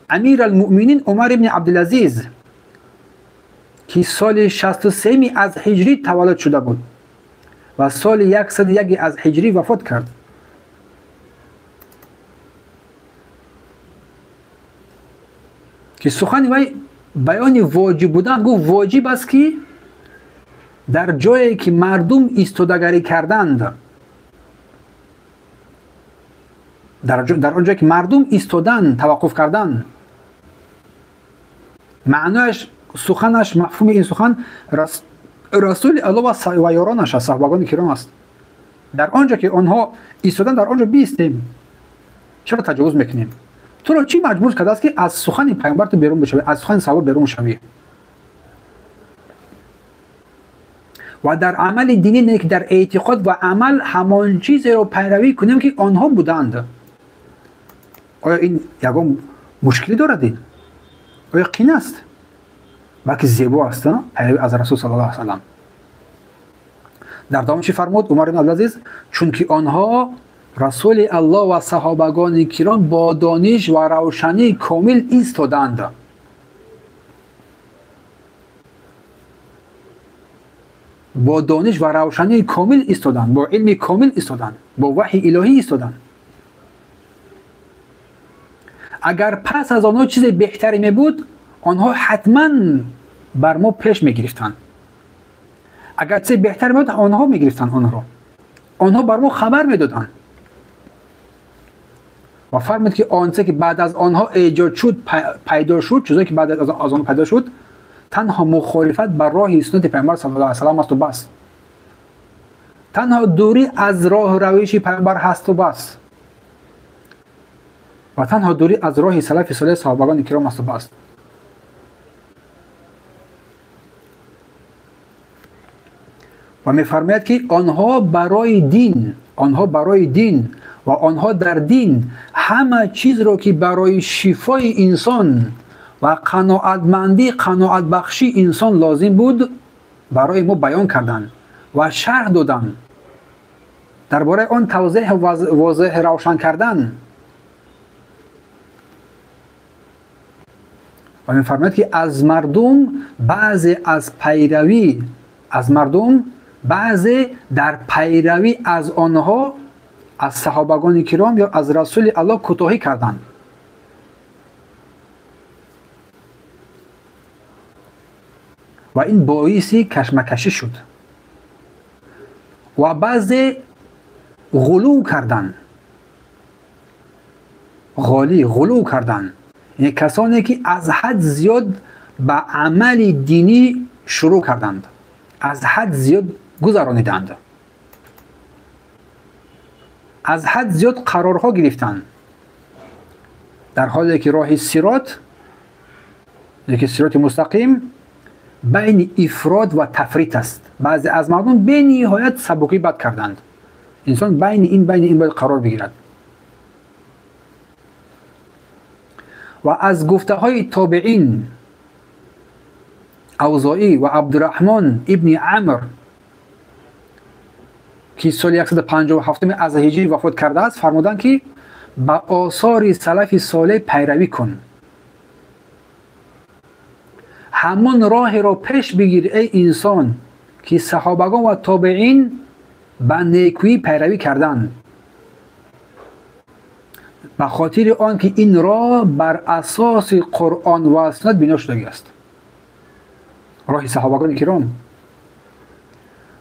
Амир алмуъминин Умар ибни Абдулазиз, ки соли 63 аз ҳиҷрӣ таваллуд шуда буд ва соли 101 аз ҳиҷрӣ вафот кард, ки сухани вай баёни воҷиб будан, гуфт воҷиб аст, ки дар ҷое ки мардум истодагарӣ карданд, дар он ҷое ки мардум истоданд, таваққуф карданд, маънояш суханаш, мафҳуми ин сухан Расули Аллоҳ ва ёронаш аст, саҳобагони киром аст. Дар он ҷо ки онҳо истоданд, дар он ҷо биистем. Чаро таҷовуз мекунем? Туро чӣ маҷбур кардааст, ки аз сухани Пайғамбар ту берун бишавӣ, аз сухани саҳоба берун шавӣ? Ва дар амали динӣ не, ки дар эътиқод ва амал ҳамон чизеро пайравӣ кунем, ки онҳо буданд. Оё ин ягон мушкилӣ дорад? Ин оё қин аст? Балки зебо аст пайравӣ аз Расул саллаллоҳу алайҳи васаллам. Дар давом чӣ фармуд Умар ибн Абдулазиз? Чунки онҳо Расули Аллоҳ ва саҳобагони киром бо дониш ва равшании комил истоданд. Бо дониш ва равшании комил истоданд, бо илми комил истоданд, бо ваҳйи илоҳӣ истоданд. Агар пас аз онҳо чизе беҳтаре мебуд, онҳо ҳатман бар мо пеш мегирифтанд. Агар чизе беҳтар мебуд, онҳо мегирифтанд онҳоро. Онҳо бар мо хабар медоданд. Ва фармуд ки он чизе ки баъд аз онҳо эҷод шуд, пайдо шуд, чизое ки баъд аз онҳо пайдо шуд, танҳо мухолифат бар роҳи суннати Пайғамбар саллаллоҳу алайҳи васаллам аст ва бас. Танҳо дурӣ аз роҳу равиши Пайғамбар ҳаст ва бас. Ва танҳо дурӣ аз роҳи салафи солеҳ саҳобагони киром аст ва бас. Ва мефармояд ки онҳо барои дин, онҳо барои дин ва онҳо дар дин ҳама чизро ки барои шифои инсон ва қаноатмандӣ, қаноатбахшии инсон лозим буд, барои мо баён карданд ва шарҳ доданд. Дар бораи он тавзеҳ возеҳ равшан кардан. Ва мефармояд ки аз мардум баъзе аз пайравӣ, аз мардум баъзе дар пайравӣ аз онҳо, аз саҳобагони киром ё аз Расули Аллоҳ кӯтоҳӣ карданд. Ва ин боиси кашмакашӣ шуд. Ва баъзе ғулув карданд. Ғолӣ ғулув карданд. Яъне касоне ки аз ҳад зиёд ба амали динӣ шурӯъ карданд, аз ҳад зиёд гузарониданд, аз ҳад зиёд қарорҳо гирифтанд, дар ҳоле ки роҳи сирот, яке сироти мустақим, байни ифрод ва тафрит аст. Баъзе аз мардум бениҳоят сабукӣ бад карданд. Инсон байни ин бояд қарор бигирад. Ва аз гуфтаҳои тобеин Авзоӣ ва Абдураҳмон ибни Амр, ки соли 157 аз ҳиҷрӣ вафот кардааст, фармуданд ки ба осори салафи солеҳ пайравӣ кун. Ҳамон роҳеро пеш бигир эй инсон ки саҳобагон ва тобеин ба некӯӣ пайравӣ карданд, ба хотири он ки ин роҳ бар асоси Қуръон ва суннат бино шудагиаст, роҳи саҳобагони киром.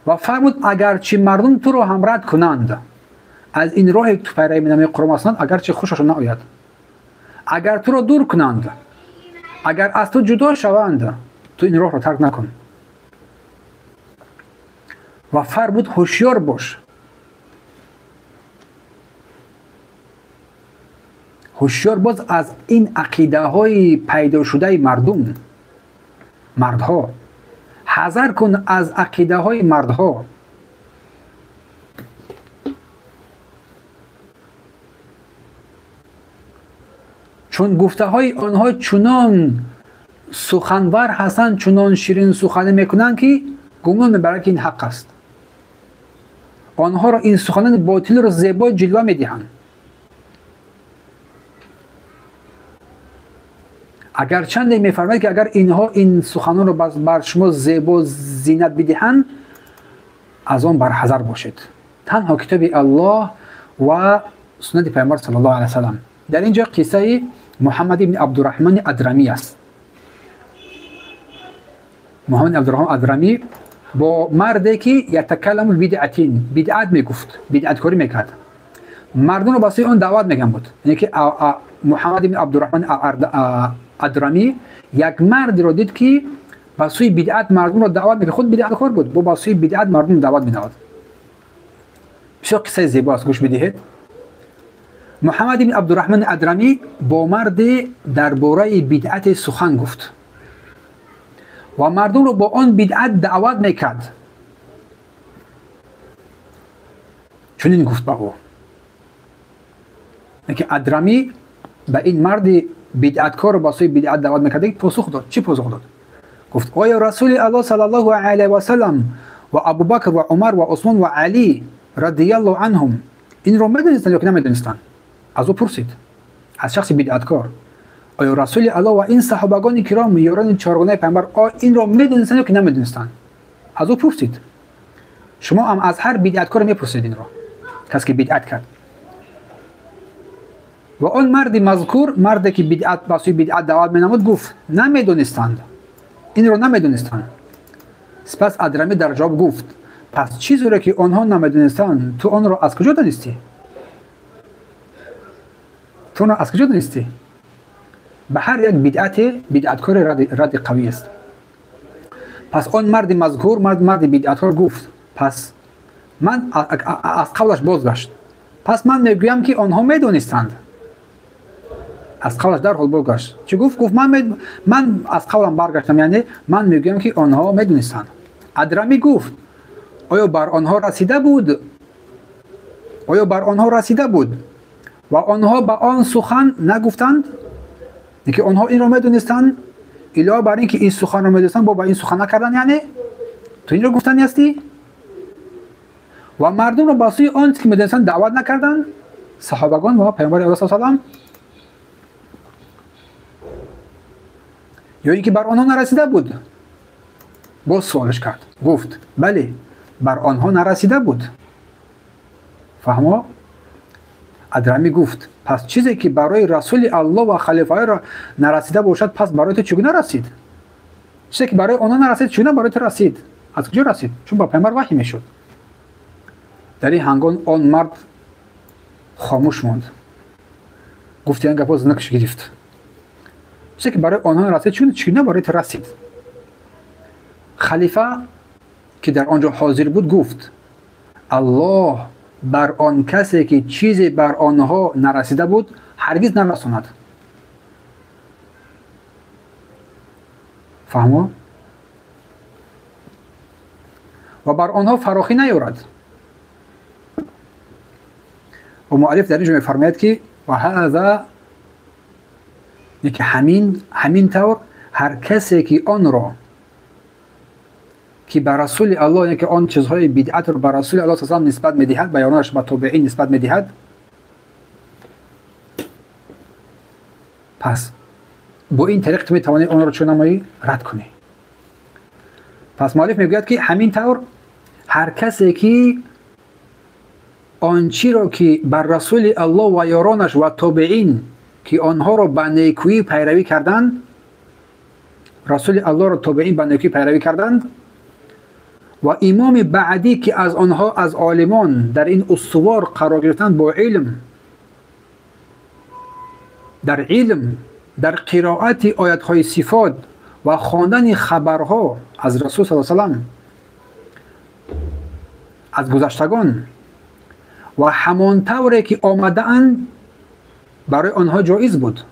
Ва фармуд агарчи мардум туро ҳам рад кунанд, аз ин роҳе ту пайравӣ менамои Қуръон ва суннат, агарчи хушашон наояд, агар туро дур кунанд, агар аз ту ҷудо шаванд, ту ин роҳро тарк накун. Ва фармуд ҳушёр бош. Ҳушёр боз аз ин ақидаҳои пайдошудаи мардум, мардҳо. Ҳазар кун аз ақидаҳои мардҳо. Чун гуфтаҳои онҳо чунон суханвар ҳастанд, чунон ширин суханӣ мекунанд ки гумон мебаранд ки ин ҳақ аст. Онҳоро ин суханони ботилро зебо ҷилва медиҳанд. Агарчанде мефармояд ки агар инҳо ин суханонро бар шумо зебо зинат бидиҳанд, аз он барҳазар бошед. Танҳо китоби Аллоҳ ва суннати Пайғамбар саллаллоҳу алайҳи васаллам. Дар ин ҷо қиссаи Муҳаммад ибни Абдураҳмони Адрамӣ аст. Муҳаммад Абдураҳмон Адрамӣ бо марде ки ятакалламу бидъатин, бидъат мегуфт, бидъаткорӣ мекард, мардумро ба сӯи он даъват меган буд. Яъне ки Муҳаммад ибни Абдураҳмон Адрамӣ як мардеро дид ки ба сӯи бидъат мардумро даъват мекард. Худ бидъаткор буд, бо ба сӯи бидъат мардумро даъват медавад. Бисёр қиссаи зебо аст, гӯш бидиҳед. Муҳаммад ибни Абдураҳмон Адрамӣ бо марде дар бораи бидъате сухан гуфт ва мардумро бо он бидъат даъват мекард. Чунин гуфт ба ӯ. Ки Адрамӣ ба ин марди бидъаткор ба сӯи бидъат даъват мекард, посух дод. Чӣ посух дод? Гуфт: оё Расули Аллоҳ саллаллоҳу алайҳи васаллам ва Абубакр ва Умар ва Усмон ва Алӣ радияллоҳу анҳум инро медонистанд ё ки намедонистанд? Аз ӯ пурсид, аз шахси бидъаткор: оё Расули Аллоҳ ва ин саҳобагони киром, ёрони чоргонаи пайғамбар, инро медонистанд ё ки намедонистанд? Аз ӯ пурсид. Шумо ҳам аз ҳар бидъаткор мепурсед инро, кас ки бидъат кард. Ва он марди мазкур, марде ки бидъат ба сӯи бидъат даъват менамуд, гуфт: намедонистанд, инро намедонистанд. Сипас Адрами дар ҷавоб гуфт: пас чизеро ки онҳо намедонистанд, ту онро аз куҷо донистӣ? Ту онро аз куҷо донистӣ? Ба ҳар як бидъате бидъаткори радди қавӣ аст. Пас он марди мазкур, марди бидъаткор гуфт: пас ман аз қавлаш бозгашт. Пас ман мегӯям ки онҳо медонистанд. Аз қавлаш дарҳол бозгашт. Чӣ гуфт? Гуфт: ман аз қавлам баргаштам, яъне ман мегӯям ки онҳо медонистанд. Адрами гуфт: оё бар онҳо расида буд? Оё бар онҳо расида буд ва онҳо ба он сухан нагуфтанд? Ки онҳо инро медонистанд, илова бар ин ки ин суханро медонистанд, бо ба ин сухан накарданд, яъне ту инро гуфтани ҳастӣ? Ва мардумро ба сӯи он ки медонистанд даъват накарданд? Саҳобагон ва пайғамбари Аллоҳ саллаллоҳу алайҳи васаллам. Ё ин ки бар онҳо нарасида буд? Боз суолаш кард, гуфт: бале, бар онҳо нарасида буд. Фаҳмо? Адрами гуфт: пас чизе ки барои Расули Аллоҳ ва халифаҳоро нарасида бошад, пас барои ту чӣ гуна расид? Чизе ки барои онҳо нарасид, чӣ гуна барои ту расид? Аз куҷо расид? Чун ба пайғамбар ваҳй мешуд. Дар ин ҳангом он мард хомӯш монд. Гуфти ин гапҳо зинакш гирифт. Чизе ки барои онҳо нарасид, чӣ гуна барои ту расид? Халифа ки дар он ҷо ҳозир буд гуфт: Аллоҳ бар он касе ки чизе бар онҳо нарасида буд, ҳаргиз нарасонад. Фаҳмо? Ва бар онҳо фарохӣ наёрад. Ва муаллиф дар ин ҷо мефармояд ки ва ҳаза, ки ҳамин тавр ҳар касе ки онро ки ба Расули Аллоҳ, яъне ки он чизҳои бидъатро ба Расули Аллоҳ саллаллоҳу алайҳи васаллам нисбат медиҳад, ба ёронаш, ба тобеин нисбат медиҳад, пас бо ин тариқ ту метавонӣ онро чӣ намоӣ? Рад кунӣ. Пас муаллиф мегӯяд ки ҳамин тавр ҳар касе ки он чиро ки бар Расули Аллоҳ ва ёронаш ва тобеин ки онҳоро ба некӯӣ пайравӣ карданд, Расули Аллоҳро тобеин ба некӯӣ пайравӣ карданд, ва имоми баъдӣ ки аз онҳо аз олимон дар ин устувор қарор гирифтанд бо илм, дар илм, дар қироати оятҳои сифот ва хондани хабарҳо аз Расул саллаллоҳу алайҳи васаллам, аз гузаштагон ва ҳамон тавре ки омадаанд барои онҳо ҷоиз буд.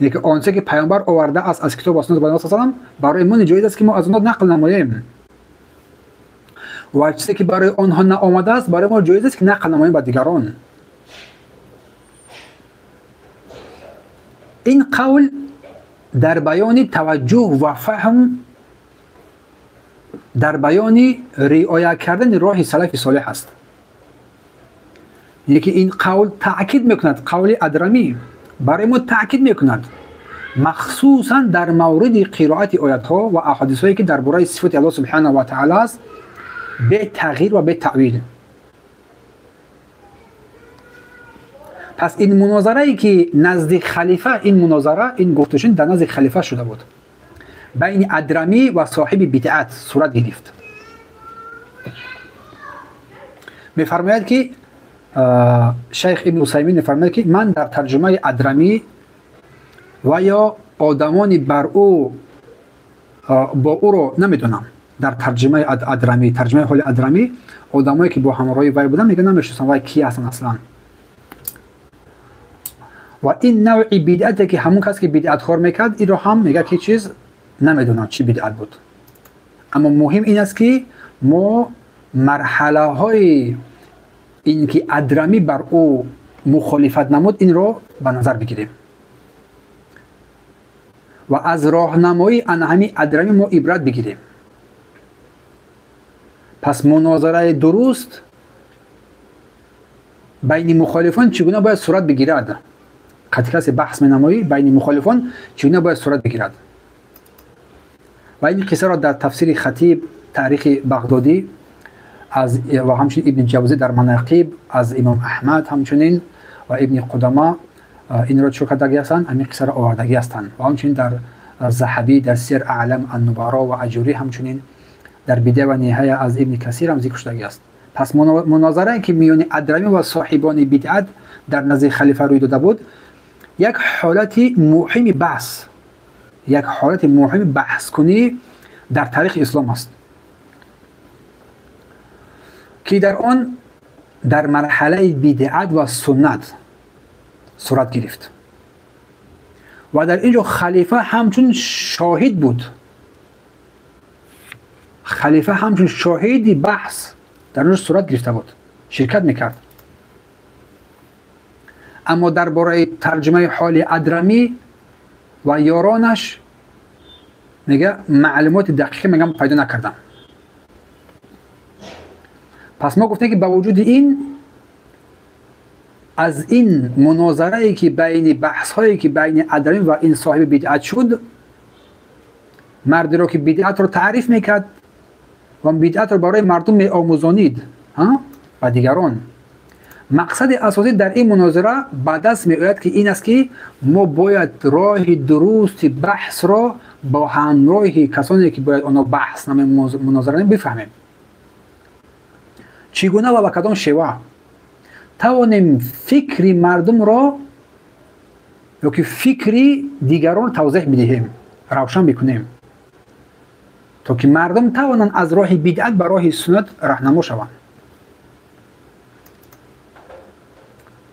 Яъне ки он чизе ки пайғамбар овардааст аз китоб ва суннат ба саллам, барои мо ҷоиз аст ки мо аз онҳо нақл намоем. Ва чизе ки барои онҳо наомадааст, барои мо ҷоиз аст ки нақл намоем ба дигарон. Ин қавл дар баёни таваҷҷӯҳ ва фаҳм, дар баёни риоя кардани роҳи салафи солеҳ аст. Яъне ки ин қавл таъкид мекунад, қавли Адрамӣ барои мо таъкид мекунад, махсусан дар мавриди қироати оятҳо ва аҳодисҳое ки дар бораи сифати Аллоҳ субҳанаҳу ва таъала аст, бетағйир ва бетаъвил. Пас ин мунозарае ки назди халифа, ин мунозара, ин гуфтушунид дар назди халифа шуда буд, байни Адрамӣ ва соҳиби бидъат сурат гирифт. Мефармояд ки шайх ибн Усаймин мефармояд ки ман дар тарҷумаи Адрамӣ ва ё одамони бар ӯ бо ӯро намедонам. Дар тарҷумаи Адрамӣ, тарҷумаи ҳоли Адрамӣ, одамое ки бо ҳамроҳи вай буданд, мегӯянд намешиносам вай ки ҳастанд аслан. Ва ин навъи бидъате ки ҳамон кас ки бидъаткор мекард, инро ҳам мегӯяд ки чиз намедонам чӣ бидъат буд. Аммо муҳим ин аст ки мо марҳалаҳои ин ки Адрамӣ бар ӯ мухолифат намуд, инро ба назар бигирем ва аз роҳнамоии ана ҳамин Адрами мо ибрат бигирем. Пас мунозараи дуруст байни мухолифон чӣ гуна бояд сурат бигирад? Қати касе баҳс менамоӣ, байни мухолифон чӣ гуна бояд сурат бигирад? Ва ин қиссаро дар тафсири Хатиб, таърихи Бағдодӣ ва ҳамчунин Ибни Ҷавзӣ дар Манақиб аз Имом Аҳмад ҳамчунин ва Ибни Қудама инро чӣ кардагӣ ҳастанд, ҳамин қиссаро овардагӣ ҳастанд. Ва ҳамчунин дар Заҳабӣ, дар Сир Аълам ан-Нубаро ва Аҷурӣ ҳамчунин дар Бидая ва Ниҳоя аз Ибни Касир ҳам зикр шудагӣ аст. Пас мунозарае ки миёни Адрамӣ ва соҳибони бидъат дар назди халифа рӯй дода буд, як ҳолати муҳими баҳс, як ҳолати муҳими баҳскунӣ дар таърихи ислом аст, ки дар он дар марҳалаи бидъат ва суннат сурат гирифт ва дар ин ҷо халифа ҳамчун шоҳид буд. Халифа ҳамчун шоҳиди баҳс дар он сурат гирифта буд, ширкат мекард. Аммо дар бораи тарҷумаи ҳоли Адрамӣ ва ёронаш мега маълумоти дақиқе мегам пайдо накардам. Пас мо гуфтем ки ба вуҷуди ин аз ин мунозарае ки байни баҳсҳое ки байни Адрамӣ ва ин соҳиби бидъат шуд, мардеро ки бидъатро таъриф мекард ва бидъатро барои мардум меомӯзонид ва дигарон, мақсади асосӣ дар ин мунозара ба даст меояд ки ин аст ки мо бояд роҳи дурусти баҳсро бо ҳамроҳи касоне ки бояд онҳо баҳс мунозара бифаҳмем. Чӣ гуна ва ба кадом шева тавонем фикри мардумро ё ки фикри дигаронро тавзеҳ бидиҳем, равшан бикунем, то ки мардум тавонанд аз роҳи бидъат ба роҳи суннат раҳнамо шаванд.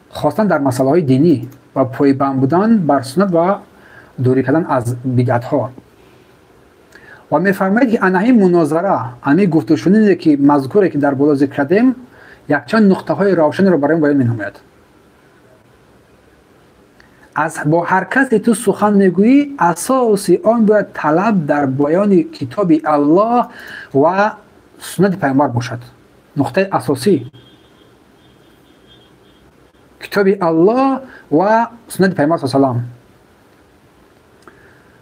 Хостан дар масъалаҳои динӣ ва пойбанд будан бар суннат ва дурӣ кардан аз бидъатҳо. Ва мефармояд ки ана ҳамин мунозара, ҳамин гуфтушуниде ки мазкуре ки дар боло зикр кардем, якчанд нуқтаҳои равшанеро барои мо баён менамояд. Аз бо ҳар касе ту сухан мегӯӣ, асоси он бояд талаб дар баёни китоби Аллоҳ ва суннати пайғамбар бошад. Нуқтаи асосӣ китоби Аллоҳ ва суннати пайғамбар саллаллоҳу алайҳи васаллам.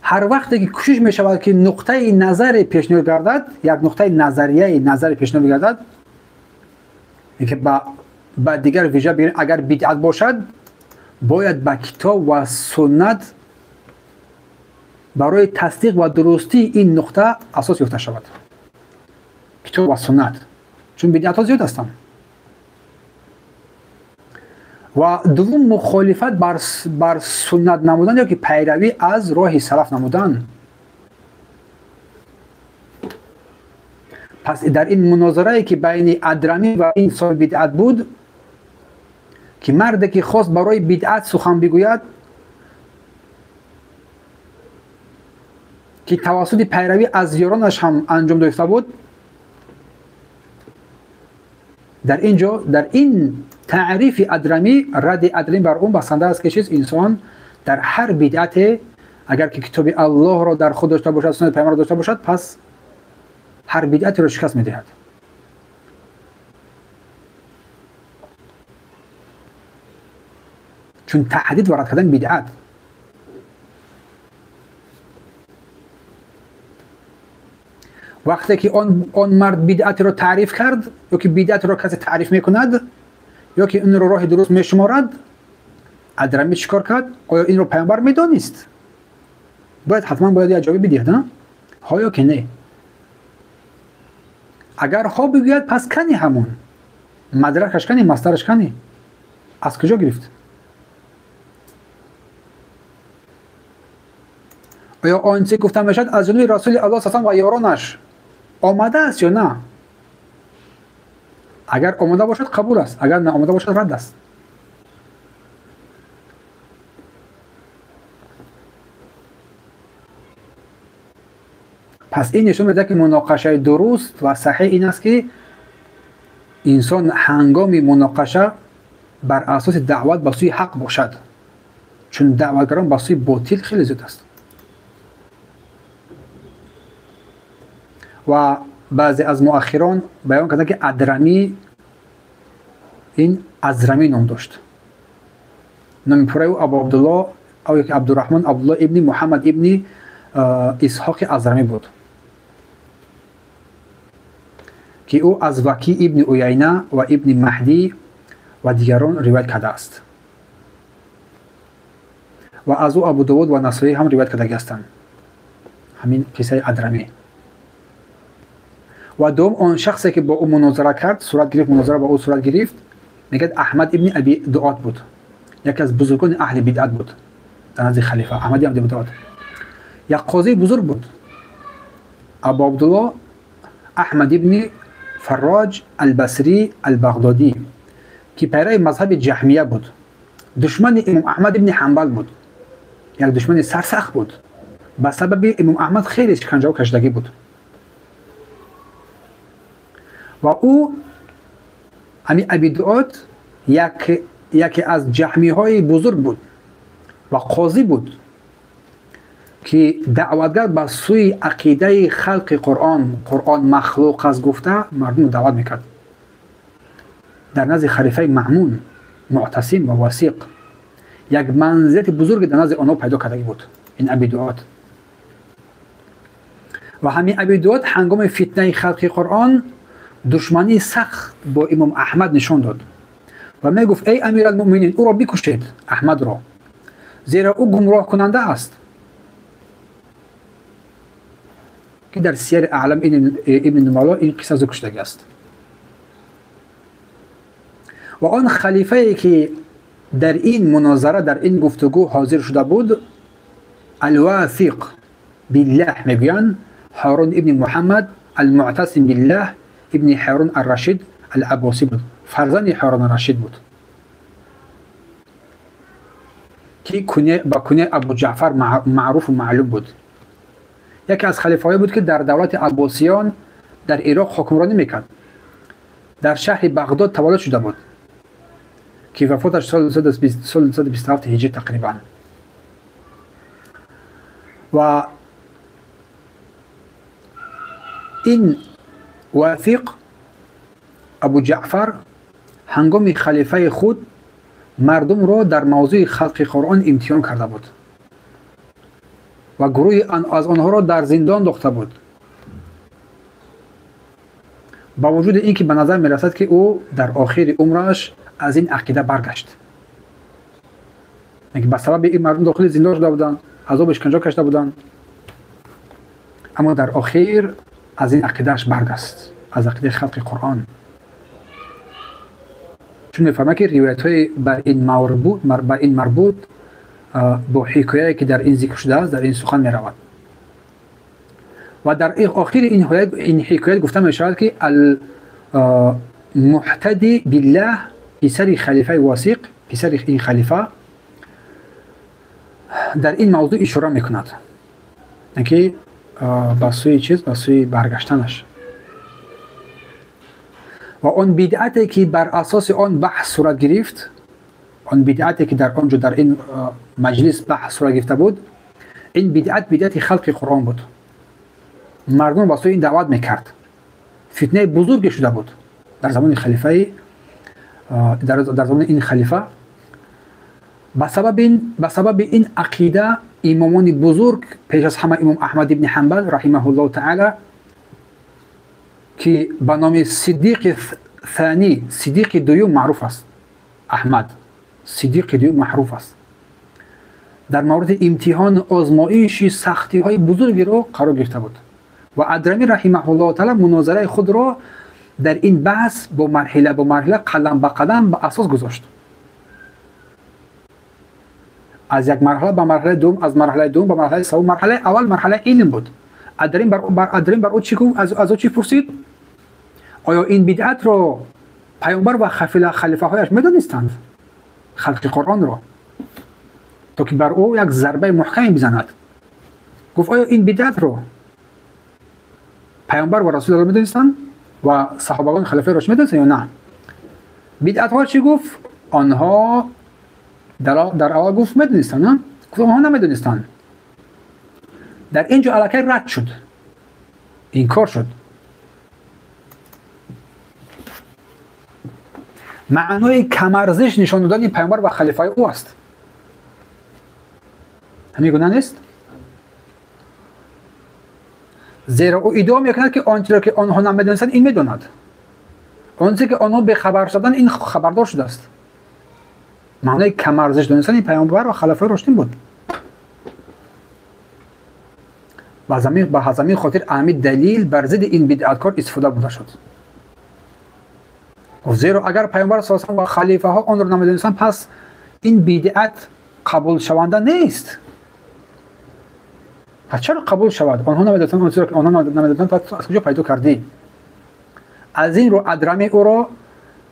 Ҳар вақте ки кӯшиш мешавад ки нуқтаи назаре пешниҳод гардад, як нуқтаи назарияи назаре пешниҳод гардад, ки ба дигар вижа бигирем, агар бидъат бошад, бояд ба китоб ва суннат барои тасдиқ ва дурустии ин нуқта асос ёфта шавад. Китоб ва суннат, чун бидъатҳо зиёд ҳастанд. Ва дуввум мухолифат бар суннат намудан ё ки пайравӣ аз роҳи салаф намудан. Пас дар ин мунозарае ки байни Адрамӣ ва ин соҳиби бидъат буд, ки марде ки хост барои бидъат сухан бигӯяд, ки тавассути пайравӣ аз ёронаш ҳам анҷом доифта буд, дар ин ҷо дар ин таърифи Адрамӣ, радди Адрамӣ бар он басанда аст ки чиз инсон дар ҳар бидъате агар ки китоби Аллоҳро дар худ дошта бошад, суннати пайғамбарро дошта бошад, пас ҳар бидъатеро шикаст медиҳад. Чун таҳдид ва рад кардани бидъат вақте ки он мард бидъатеро таъриф кард ё ки бидъатро касе таъриф мекунад ё ки инро роҳи дуруст мешуморад, Адрамӣ чӣ кор кард? Оё инро пайғамбар медонист? Бояд ҳатман бояд як ҷавоб бидиҳад, ҳо ё ки не? Агар ҳо бигӯяд, пас кани ҳамон мадракаш кани, масдараш кани, аз куҷо гирифт? Оё он чизе гуфта мешавад аз ҷониби Расули Аллоҳ саллаллоҳу алайҳи васаллам ва ёронаш омада аст ё на? Агар омода бошад қабул аст, агар наомода бошад рад аст. Пас ин нишон медиҳад ки муноқашаи дуруст ва саҳеҳ ин аст ки инсон ҳангоми муноқаша бар асоси даъват ба сӯи ҳақ бошад, чун даъватгарон ба сӯи ботил хеле зиёд аст. Ва баъзе аз муаххирон баён карданд, ки Адрамӣ ин Азрамӣ ном дошт. Номи пурраи ӯ Абу Абдулло ё Абдурраҳмон Абдулло ибни Муҳаммад ибни Исҳоқи Азрамӣ буд, ки ӯ аз Вакӣ ибни Уяйна ва ибни Маҳдӣ ва дигарон ривоят кардааст ва аз ӯ Абу Довуд ва Насоӣ ҳам ривоят кардагӣ ҳастанд. Ҳамин қиссаи Адрамӣ. Ва дуввум он шахсе ки бо ӯ мунозара кард, сурат гирифт, мунозара бо ӯ сурат гирифт, мегӯяд Аҳмад ибни Аби Дуот буд, яке аз бузургони аҳли бидъат буд дар назди халифа. Аҳмад ибни Аби Дуот як қозии бузург буд. Абу Абдулло Аҳмад ибни Фарроҷ Албасрӣ Албағдодӣ, ки пайрави мазҳаби ҷаҳмия буд, душмани имом Аҳмад ибни Ҳанбал буд, як душмани сарсахт буд. Ба сабаби имом Аҳмад хеле шиканҷаҳо кашидагӣ буд ва ӯ ҳамин Аби Дуот яке аз ҷаҳмиҳои бузург буд ва қозӣ буд, ки даъватгар ба сӯи ақидаи халқи Қуръон, Қуръон махлуқ аст гуфта мардумро даъват мекард. Дар назди халифаи Маъмун, Муътасим ва Васиқ як манзилати бузурге дар назди онҳо пайдо кардагӣ буд ин Аби Дуот. Ва ҳамин Аби Дуот ҳангоми фитнаи халқи Қуръон душмании сахт бо имом Аҳмад нишон дод ва мегуфт: эй Амиралмуъминин, ӯро бикушед, Аҳмадро, зеро ӯ гумроҳкунанда аст. Ки дар Сияри Аълам ибни Нумало ин қисса зикр шудагӣ аст. Ва он халифае ки дар ин мунозара, дар ин гуфтугӯ ҳозир шуда буд, Алвасиқ биллаҳ мегӯянд, Ҳорун ибни Муҳаммад Алмуътасим биллаҳ ибни Ҳорун Аррашид Алаббосӣ буд, фарзанди Ҳорун Аррашид буд, ки ба куняи Абу Ҷаъфар маъруфу маълум буд. Яке аз халифаҳое буд, ки дар давлати Аббосиён дар Ироқ ҳукмронӣ мекард. Дар шаҳри Бағдод таваллуд шуда буд, ки вафоташ соли 227 ҳиҷрӣ тақрибан. Ва ин Вафиқ Абу Ҷаъфар ҳангоми халифаи худ мардумро дар мавзӯи халқи Қуръон имтиҳон карда буд ва гурӯҳи аз онҳоро дар зиндон дохта буд, ба вуҷуди ин ки ба назар мерасад, ки ӯ дар охири умраш аз ин ақида баргашт. Ба сабаби ин мардум дохили зиндон шуда буданд, азоби шиканҷо кашида буданд, аммо дар охир аз ин ақидааш баргаст, аз ақидаи халқи Қуръон. Чун мефармад, ки ривоятҳои бар ин марбут бо ҳикояе ки дар ин зикр шудааст, дар ин сухан меравад. Ва дар охири ин ҳикоят гуфта мешавад, ки Алмуҳтади биллаҳ, писари халифаи Васиқ, писари ин халифа, дар ин мавзӯъ ишора мекунад, ки ба сӯи чиз, ба сӯи баргаштанаш. Ва он бидъате ки бар асоси он баҳс сурат гирифт, он бидъате ки дар он ҷо дар ин маҷлис баҳс сурат гирифта буд, ин бидъат бидъати халқи Қуръон буд. Мардум ба сӯи ин даъват мекард. Фитнаи бузурге шуда буд дар замони халифаи, дар замони ин халифа. Ба сабаби ин ақида имомони бузург, пеш аз ҳама имом Аҳмад ибни Ҳанбал раҳимаҳуллоҳу таъала, ки ба номи Сиддиқи Фанӣ, Сиддиқи дуюм маъруф аст, Аҳмад Сиддиқи дуюм маъруф аст, дар мавриди имтиҳону озмоиши сахтиҳои бузургеро қарор гирифта буд. Ва Адрамӣ раҳимаҳуллоҳу таъала мунозараи худро дар ин баҳс бо марҳила ба марҳила, қадам ба қадам ба асос гузошт. Аз як марҳала ба марҳалаи дуввум, аз марҳалаи дуввум ба марҳалаи севум. Марҳалаи аввал марҳалаи илм буд. Адрим бар ӯ чӣ гуфт? Аз ӯ чӣ пурсид? Оё ин бидъатро паёмбар ва халифаҳояш медонистанд, халқи Қуръонро, то ки бар ӯ як зарбаи муҳкаме бизанад? Гуфт: оё ин бидъатро паёмбар ва расулаллоҳ медонистанд ва саҳобагони халифаи рошид медонистанд ё на? Бидъатҳо чӣ гуфт? Онҳо дар аввал гуфт медонистанд, на? Гуфт онҳо намедонистанд. Дар ин ҷо аллакай рад шуд, инкор шуд. Маънои камарзиш нишон додани паёмбар ва халифаи ӯ аст. Ҳамин гуна нест? Зеро ӯ иддао мекунад, ки он чиро ки онҳо намедонистанд, ин медонад. Он чизе ки онҳо бехабар шуданд, ин хабардор шудааст. Маънои камарзиш донистани паёмбар ва халифаи рошидин буд. Ба ҳамин хотир ҳамин далил бар зидди ин бидъаткор истифода бурда шуд. Зеро агар паёмбар саллаллоҳу алайҳи васаллам ва халифаҳо онро намедонистанд, пас ин бидъат қабулшаванда нест. Пас чаро қабул шавад? Онҳо намедонистанд, он чиро ки онҳо намедонистанд, пас аз куҷо пайдо кардӣ? Аз ин рӯ Адрами ӯро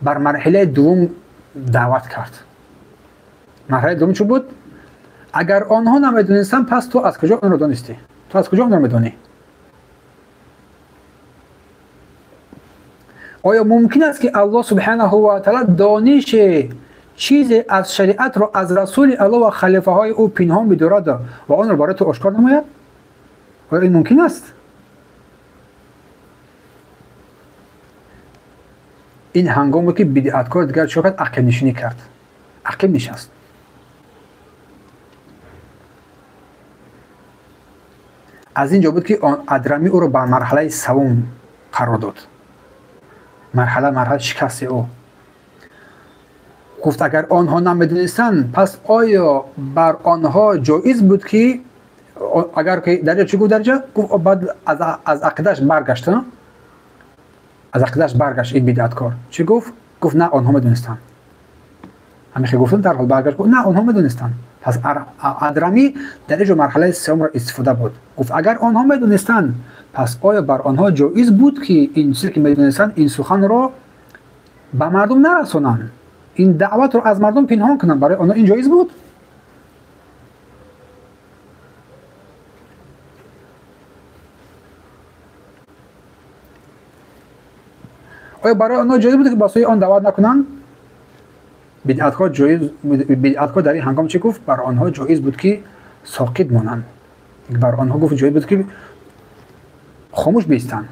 бар марҳилаи дуввум даъват кард. Марҳилаи дуввум чӣ буд? Агар онҳо намедонистанд, пас ту аз куҷо онро донистӣ? Ту аз куҷо онро медонӣ? Оё мумкин аст, ки Аллоҳ субҳанаҳу ва таъала дониши чизе аз шариатро аз расули Аллоҳ ва халифаҳои ӯ пинҳон бидорад ва онро барои ту ошкор намояд? Оё ин мумкин аст? Ин ҳангоме ки бидъаткор дигар чӣ кард? Ақибнишинӣ кард, ақиб нишаст. Аз ин ҷо буд, ки Адрами ӯро ба марҳалаи савум қарор дод. Марҳала шикасти ӯ. Гуфт агар онҳо намедонистанд, пас оё бар онҳо ҷоиз буд ки агар ки дар ҷо чӣ гуфт? Дар ҷо гуфт баъд аз ақидаш баргашт, аз ақидаш баргашт ин бидъаткор. Чӣ гуфт? Гуфт на, онҳо медонистанд. Ҳамин хел гуфтанд, дарҳол баргашт, гуфт на, онҳо медонистанд. Пас Адрами дар ин ҷо марҳалаи сеюмро истифода буд. Гуфт агар онҳо медонистанд, пас оё бар онҳо ҷоиз буд, ки ин чизе ки медонистанд, ин суханро ба мардум нарасонанд, ин даъватро аз мардум пинҳон кунанд? Барои онҳо ин ҷоиз буд? Оё барои онҳо ҷоиз буд, ки ба сӯи он даъват накунанд? Бидъаткор дар ин ҳангом чӣ гуфт? Бар онҳо ҷоиз буд, ки соқит монанд. Бар онҳо гуфт ҷоиз буд, ки хомӯш бистанд.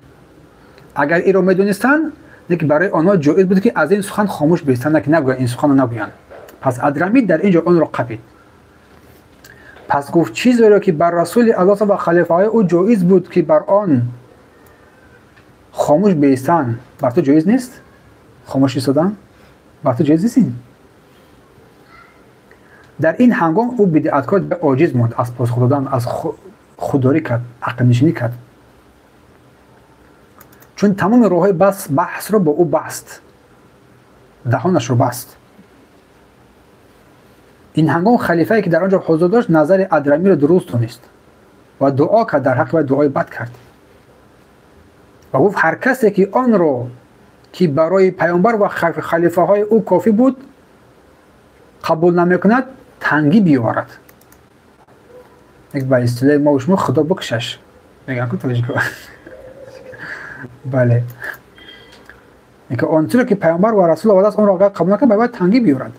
Агар инро медонистанд, лекин барои онҳо ҷоиз буд, ки аз ин сухан хомӯш бистанд, ки нагӯянд, ин суханро нагӯянд. Пас Адрами дар ин ҷо онро қапид. Пас гуфт чизеро ки бар расули Аллоҳ ва халифаҳои ӯ ҷоиз буд, ки бар он хомӯш бистанд, бар ту ҷоиз нест? Хомӯш истодан бар ту ҷоиз нест? Дар ин ҳангом ӯ бидъаткор оҷиз монд, аз посух додан, аз худдорӣ кард, ақибнишинӣ кард. Чун тамоми роҳҳои баҳсро бо ӯ баст, даҳонашро баст. Ин ҳангом халифае ки дар он ҷо ҳузур дошт, назари Адрамиро дуруст донист ва дуо кард, дар ҳаққи вай дуои бад кард ва гуфт ҳар касе ки онро ки барои паёмбар ва халифаҳои ӯ кофӣ буд қабул намекунад, тангӣ биёварад. Ба истилоҳи мо шумо худо бикушаш мегӯянд ку тоҷико. Бале, он чиро ки паёмбар ва расул овардааст, онро агар қабул накунад, бояд тангӣ биёрад.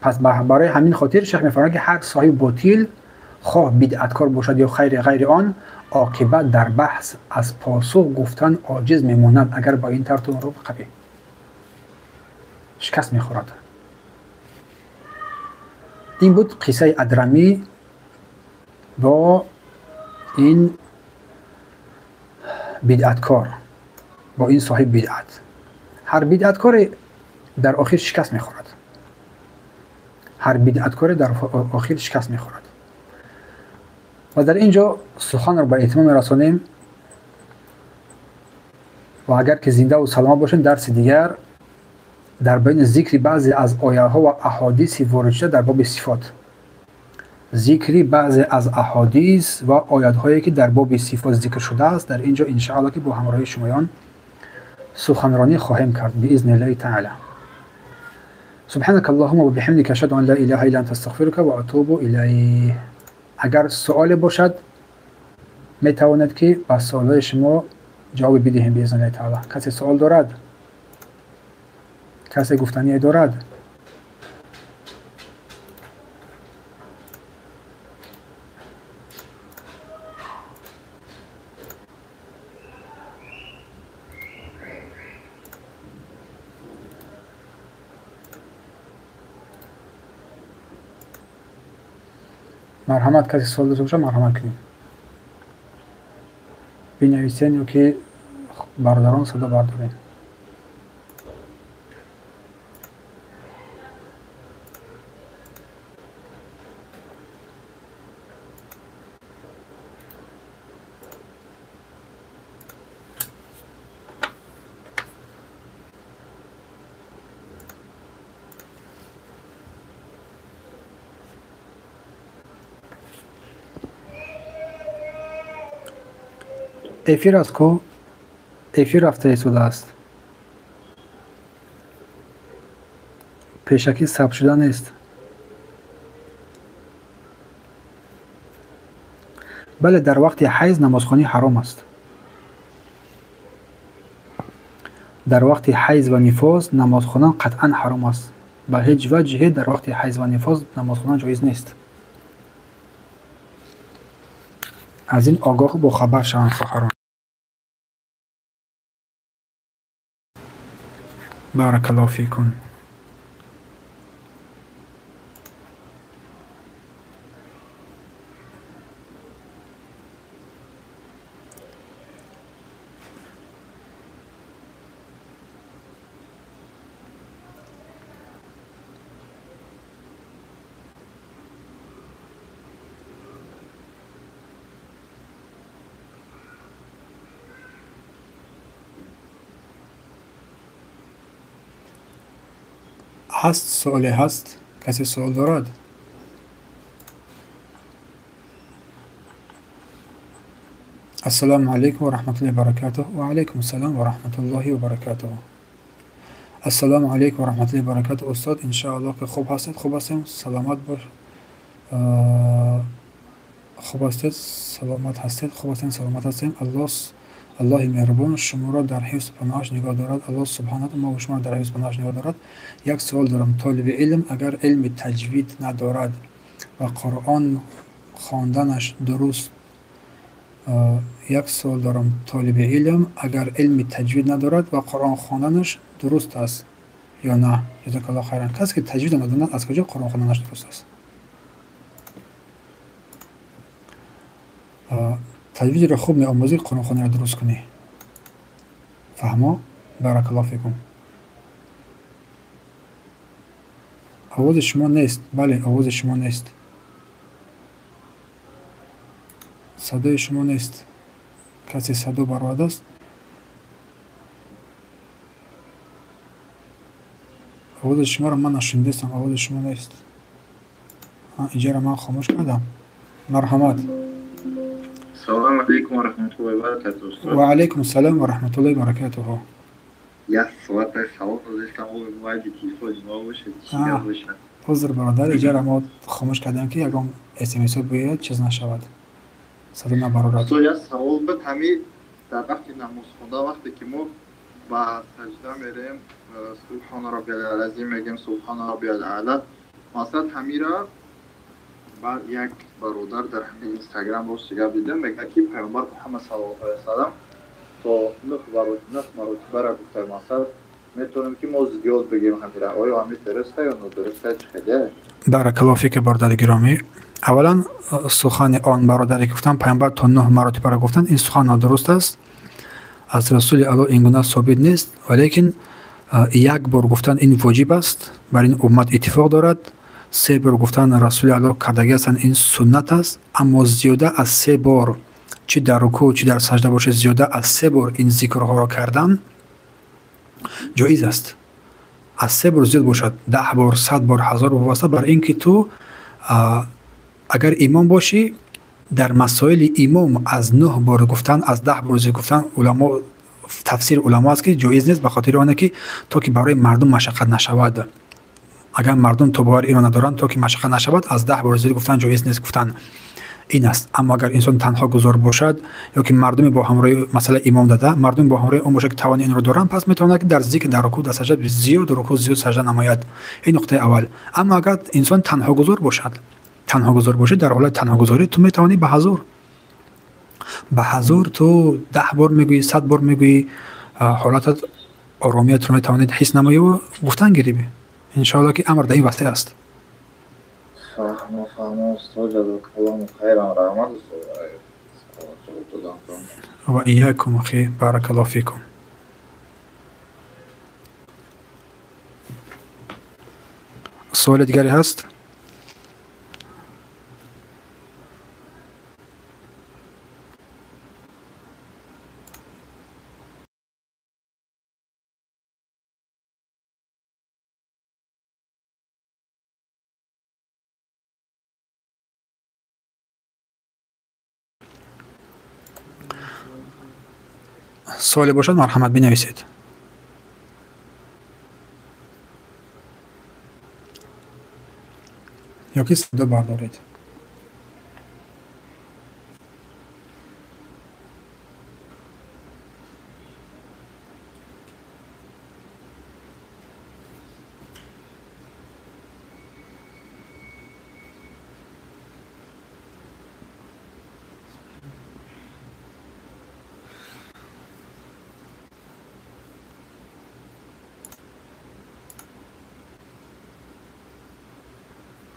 Пас барои ҳамин хотир шайх мефармояд, ки ҳар соҳиби ботил, хоҳ бидъаткор бошад ё хайри ғайри он, оқибат дар баҳс аз посух гуфтан оҷиз мемонад, агар ба ин тартиб онро қапӣ шикаст мехӯрад. Ин буд қиссаи Адрамӣ бо ин бидъаткор, бо ин соҳиби бидъат. Ҳар бидъаткоре дар охир шикаст мехӯрад. Ҳар бидъаткоре дар охир шикаст мехӯрад. Ва дар ин ҷо суханро ба итмом мерасонем ва агар ки зиндаву саломат бошем, дарси дигар дар баёни зикри баъзе аз ояҳо ва аҳодиси воридшуда дар боби сифот, зикри баъзе аз аҳодис ва оятҳое ки дар боби сифот зикр шудааст, дар ин ҷо иншааллоҳ ки бо ҳамроҳии шумоён суханронӣ хоҳем кард биизни иллаҳи таъала. Субҳанака аллоҳумма ва биҳамдика ашҳаду ан ла илаҳа илла анта астағфирука ва атубу илайк. Агар суоле бошад, метавонед ки ба суолҳои шумо ҷавоб бидиҳем биизни иллаҳи таъала. Касе суол дорад? Касе гуфтание дорад? Марҳамат, касе суол дошта бошад, марҳамат кунед. Бинависен ё ки бародарон садо бардоред. Эфир аст ку? Эфир рафта истодааст. Пешакӣ сабт шуда нест. Бале, дар вақти ҳайз намозхонӣ ҳаром аст. Дар вақти ҳайз ва нифос намоз хондан қатъан ҳаром аст. Ба ҳеҷ ваҷҳе дар вақти ҳайз ва нифос намоз хондан ҷоиз нест. Аз ин огоҳу бохабар шаванд хоҳарон. Баракаллоҳу фикум. Ҳаст суоле ҳаст? Касе суол дорад? Ассалому алайкум ва раҳматуллоҳи ва баракатуҳ. Ва алайкум ассалом ва раҳматуллоҳи ва баракатуҳ. Ассалому алайкум ва раҳматуллоҳи ва баракатуҳ. Устод, иншааллоҳ ки хуб ҳастед. Хуб ҳастем, саломат бош. Хуб ҳастед, саломат ҳастед. Хуб ҳастем, саломат ҳастем. Аллоҳи меҳрубон шуморо дар ҳифз паноҳаш нигоҳ дорад. Аллоҳ субҳонаҳу мо ва шуморо дар ҳифз паноҳаш нигоҳ дорад. Як суол дорам. Толиби илм агар илми таҷвид надорад ва Қуръон хонданаш дуруст. Як суол дорам. Толиби илм агар илми таҷвид надорад ва Қуръон хонданаш дуруст аст ё на? Ҷазакаллоҳу хайран. Касе ки таҷвид надонад, аз куҷо Қуръон хонданаш дуруст аст? Таҷвидро хуб меомӯзӣ, қуръонхониро дуруст кунӣ. Фаҳмо? Баракаллоҳу фикум. Овози шумо нест. Бале, овози шумо нест. Садои шумо нест. Касе садо баровардааст? Овози шуморо ман нашунидастам. Овози шумо нест. Иҷаро ман хомӯш кардам. Марҳамат. Салом алейкум ва раҳматуллоҳи ва баракатуҳ. Ва алейкум салом ва раҳматуллоҳи ва баракатуҳ. Як соата савол дошта мо мобайли телефони мо бошад, чӣ гап бошад? Ҳозир бародар, иҷара мо хомӯш кардем ки ягон смс биёяд, чиз нашавад. Садо набарорад. Устод, як савол буд, ҳамин дар вақти намоз хондан, вақте ки мо ба саҷда мерем, субҳона раббиял азим мегӯем, субҳона раббиял аъла, масалан ҳамира баъд як бародар дар ҳамин инстаграм рост гап дидам, мегӯяд ки пайғамбар Муҳаммад саллаллоҳу алайҳи васаллам то 9 маротибара гуфта, масалан метавонем ки мо зиёд бигем ҳамира. Оё ҳамин дуруст ё нодуруст чӣ хеле? Баракаллоҳу фика бародари гиромӣ. Аввалан сухани он бародаре ки гуфтам пайғамбар то 9 маротибара гуфтанд, ин сухан нодуруст аст. Аз расули Аллоҳ ин гуна собит нест, валекин як бор гуфтан ин воҷиб аст, бар ин уммат иттифоқ дорад. 3 бор гуфтан расули Аллоҳ кардагӣ ҳастанд, ин суннат аст. Аммо зиёда аз 3 бор, чӣ дар рукӯъ чӣ дар саҷда бошад, зиёда аз 3 бор ин зикрҳоро кардан ҷоиз аст. Аз 3 бор зиёд бошад, 10 бор, 100 бор, 1000 бор, вобаста бар ин ки ту агар имом бошӣ, дар масоили имом аз 9 бор гуфтан, аз 10 бор зиёд гуфтан, уламо тафсири уламо аст ки ҷоиз нест, ба хотири оне ки то ки барои мардум машаққат нашавад. Агар мардум то бовар инро надоранд, то ки машаққат нашавад, аз 10 бор зиёд гуфтан ҷоиз нест гуфтан. Ин аст. Аммо агар инсон танҳо гузор бошад ё ки мардуме бо ҳамроҳи масалан имом дада, мардуме бо ҳамроҳи он бошад, ки тавони инро доранд, пас метавонад ки дар зикр, дар рукӯъ, дар саҷда зиёд рукӯъ, зиёд саҷда намояд. Ин нуқтаи аввал. Аммо агар инсон танҳо гузор бошад, танҳо гузор бошад, дар ҳолати танҳогузорӣ ту метавонӣ ба ҳазор ту 10 бор мегӯӣ, 100 бор мегӯӣ, ҳолатат оромиятро метавонед ҳис намоӣ ва гуфтан гирӣ. Иншоалло ки амр дар ин васеъ аст. Фаҳмо, фаҳмо, устод, ҷазокаллоҳу хайран, раҳмат устод. Ва иякум ахи, баракаллоҳу фикум. Суоли дигаре ҳаст? Суоле бошад, марҳамат бинависед. Ё ки садо бардоред.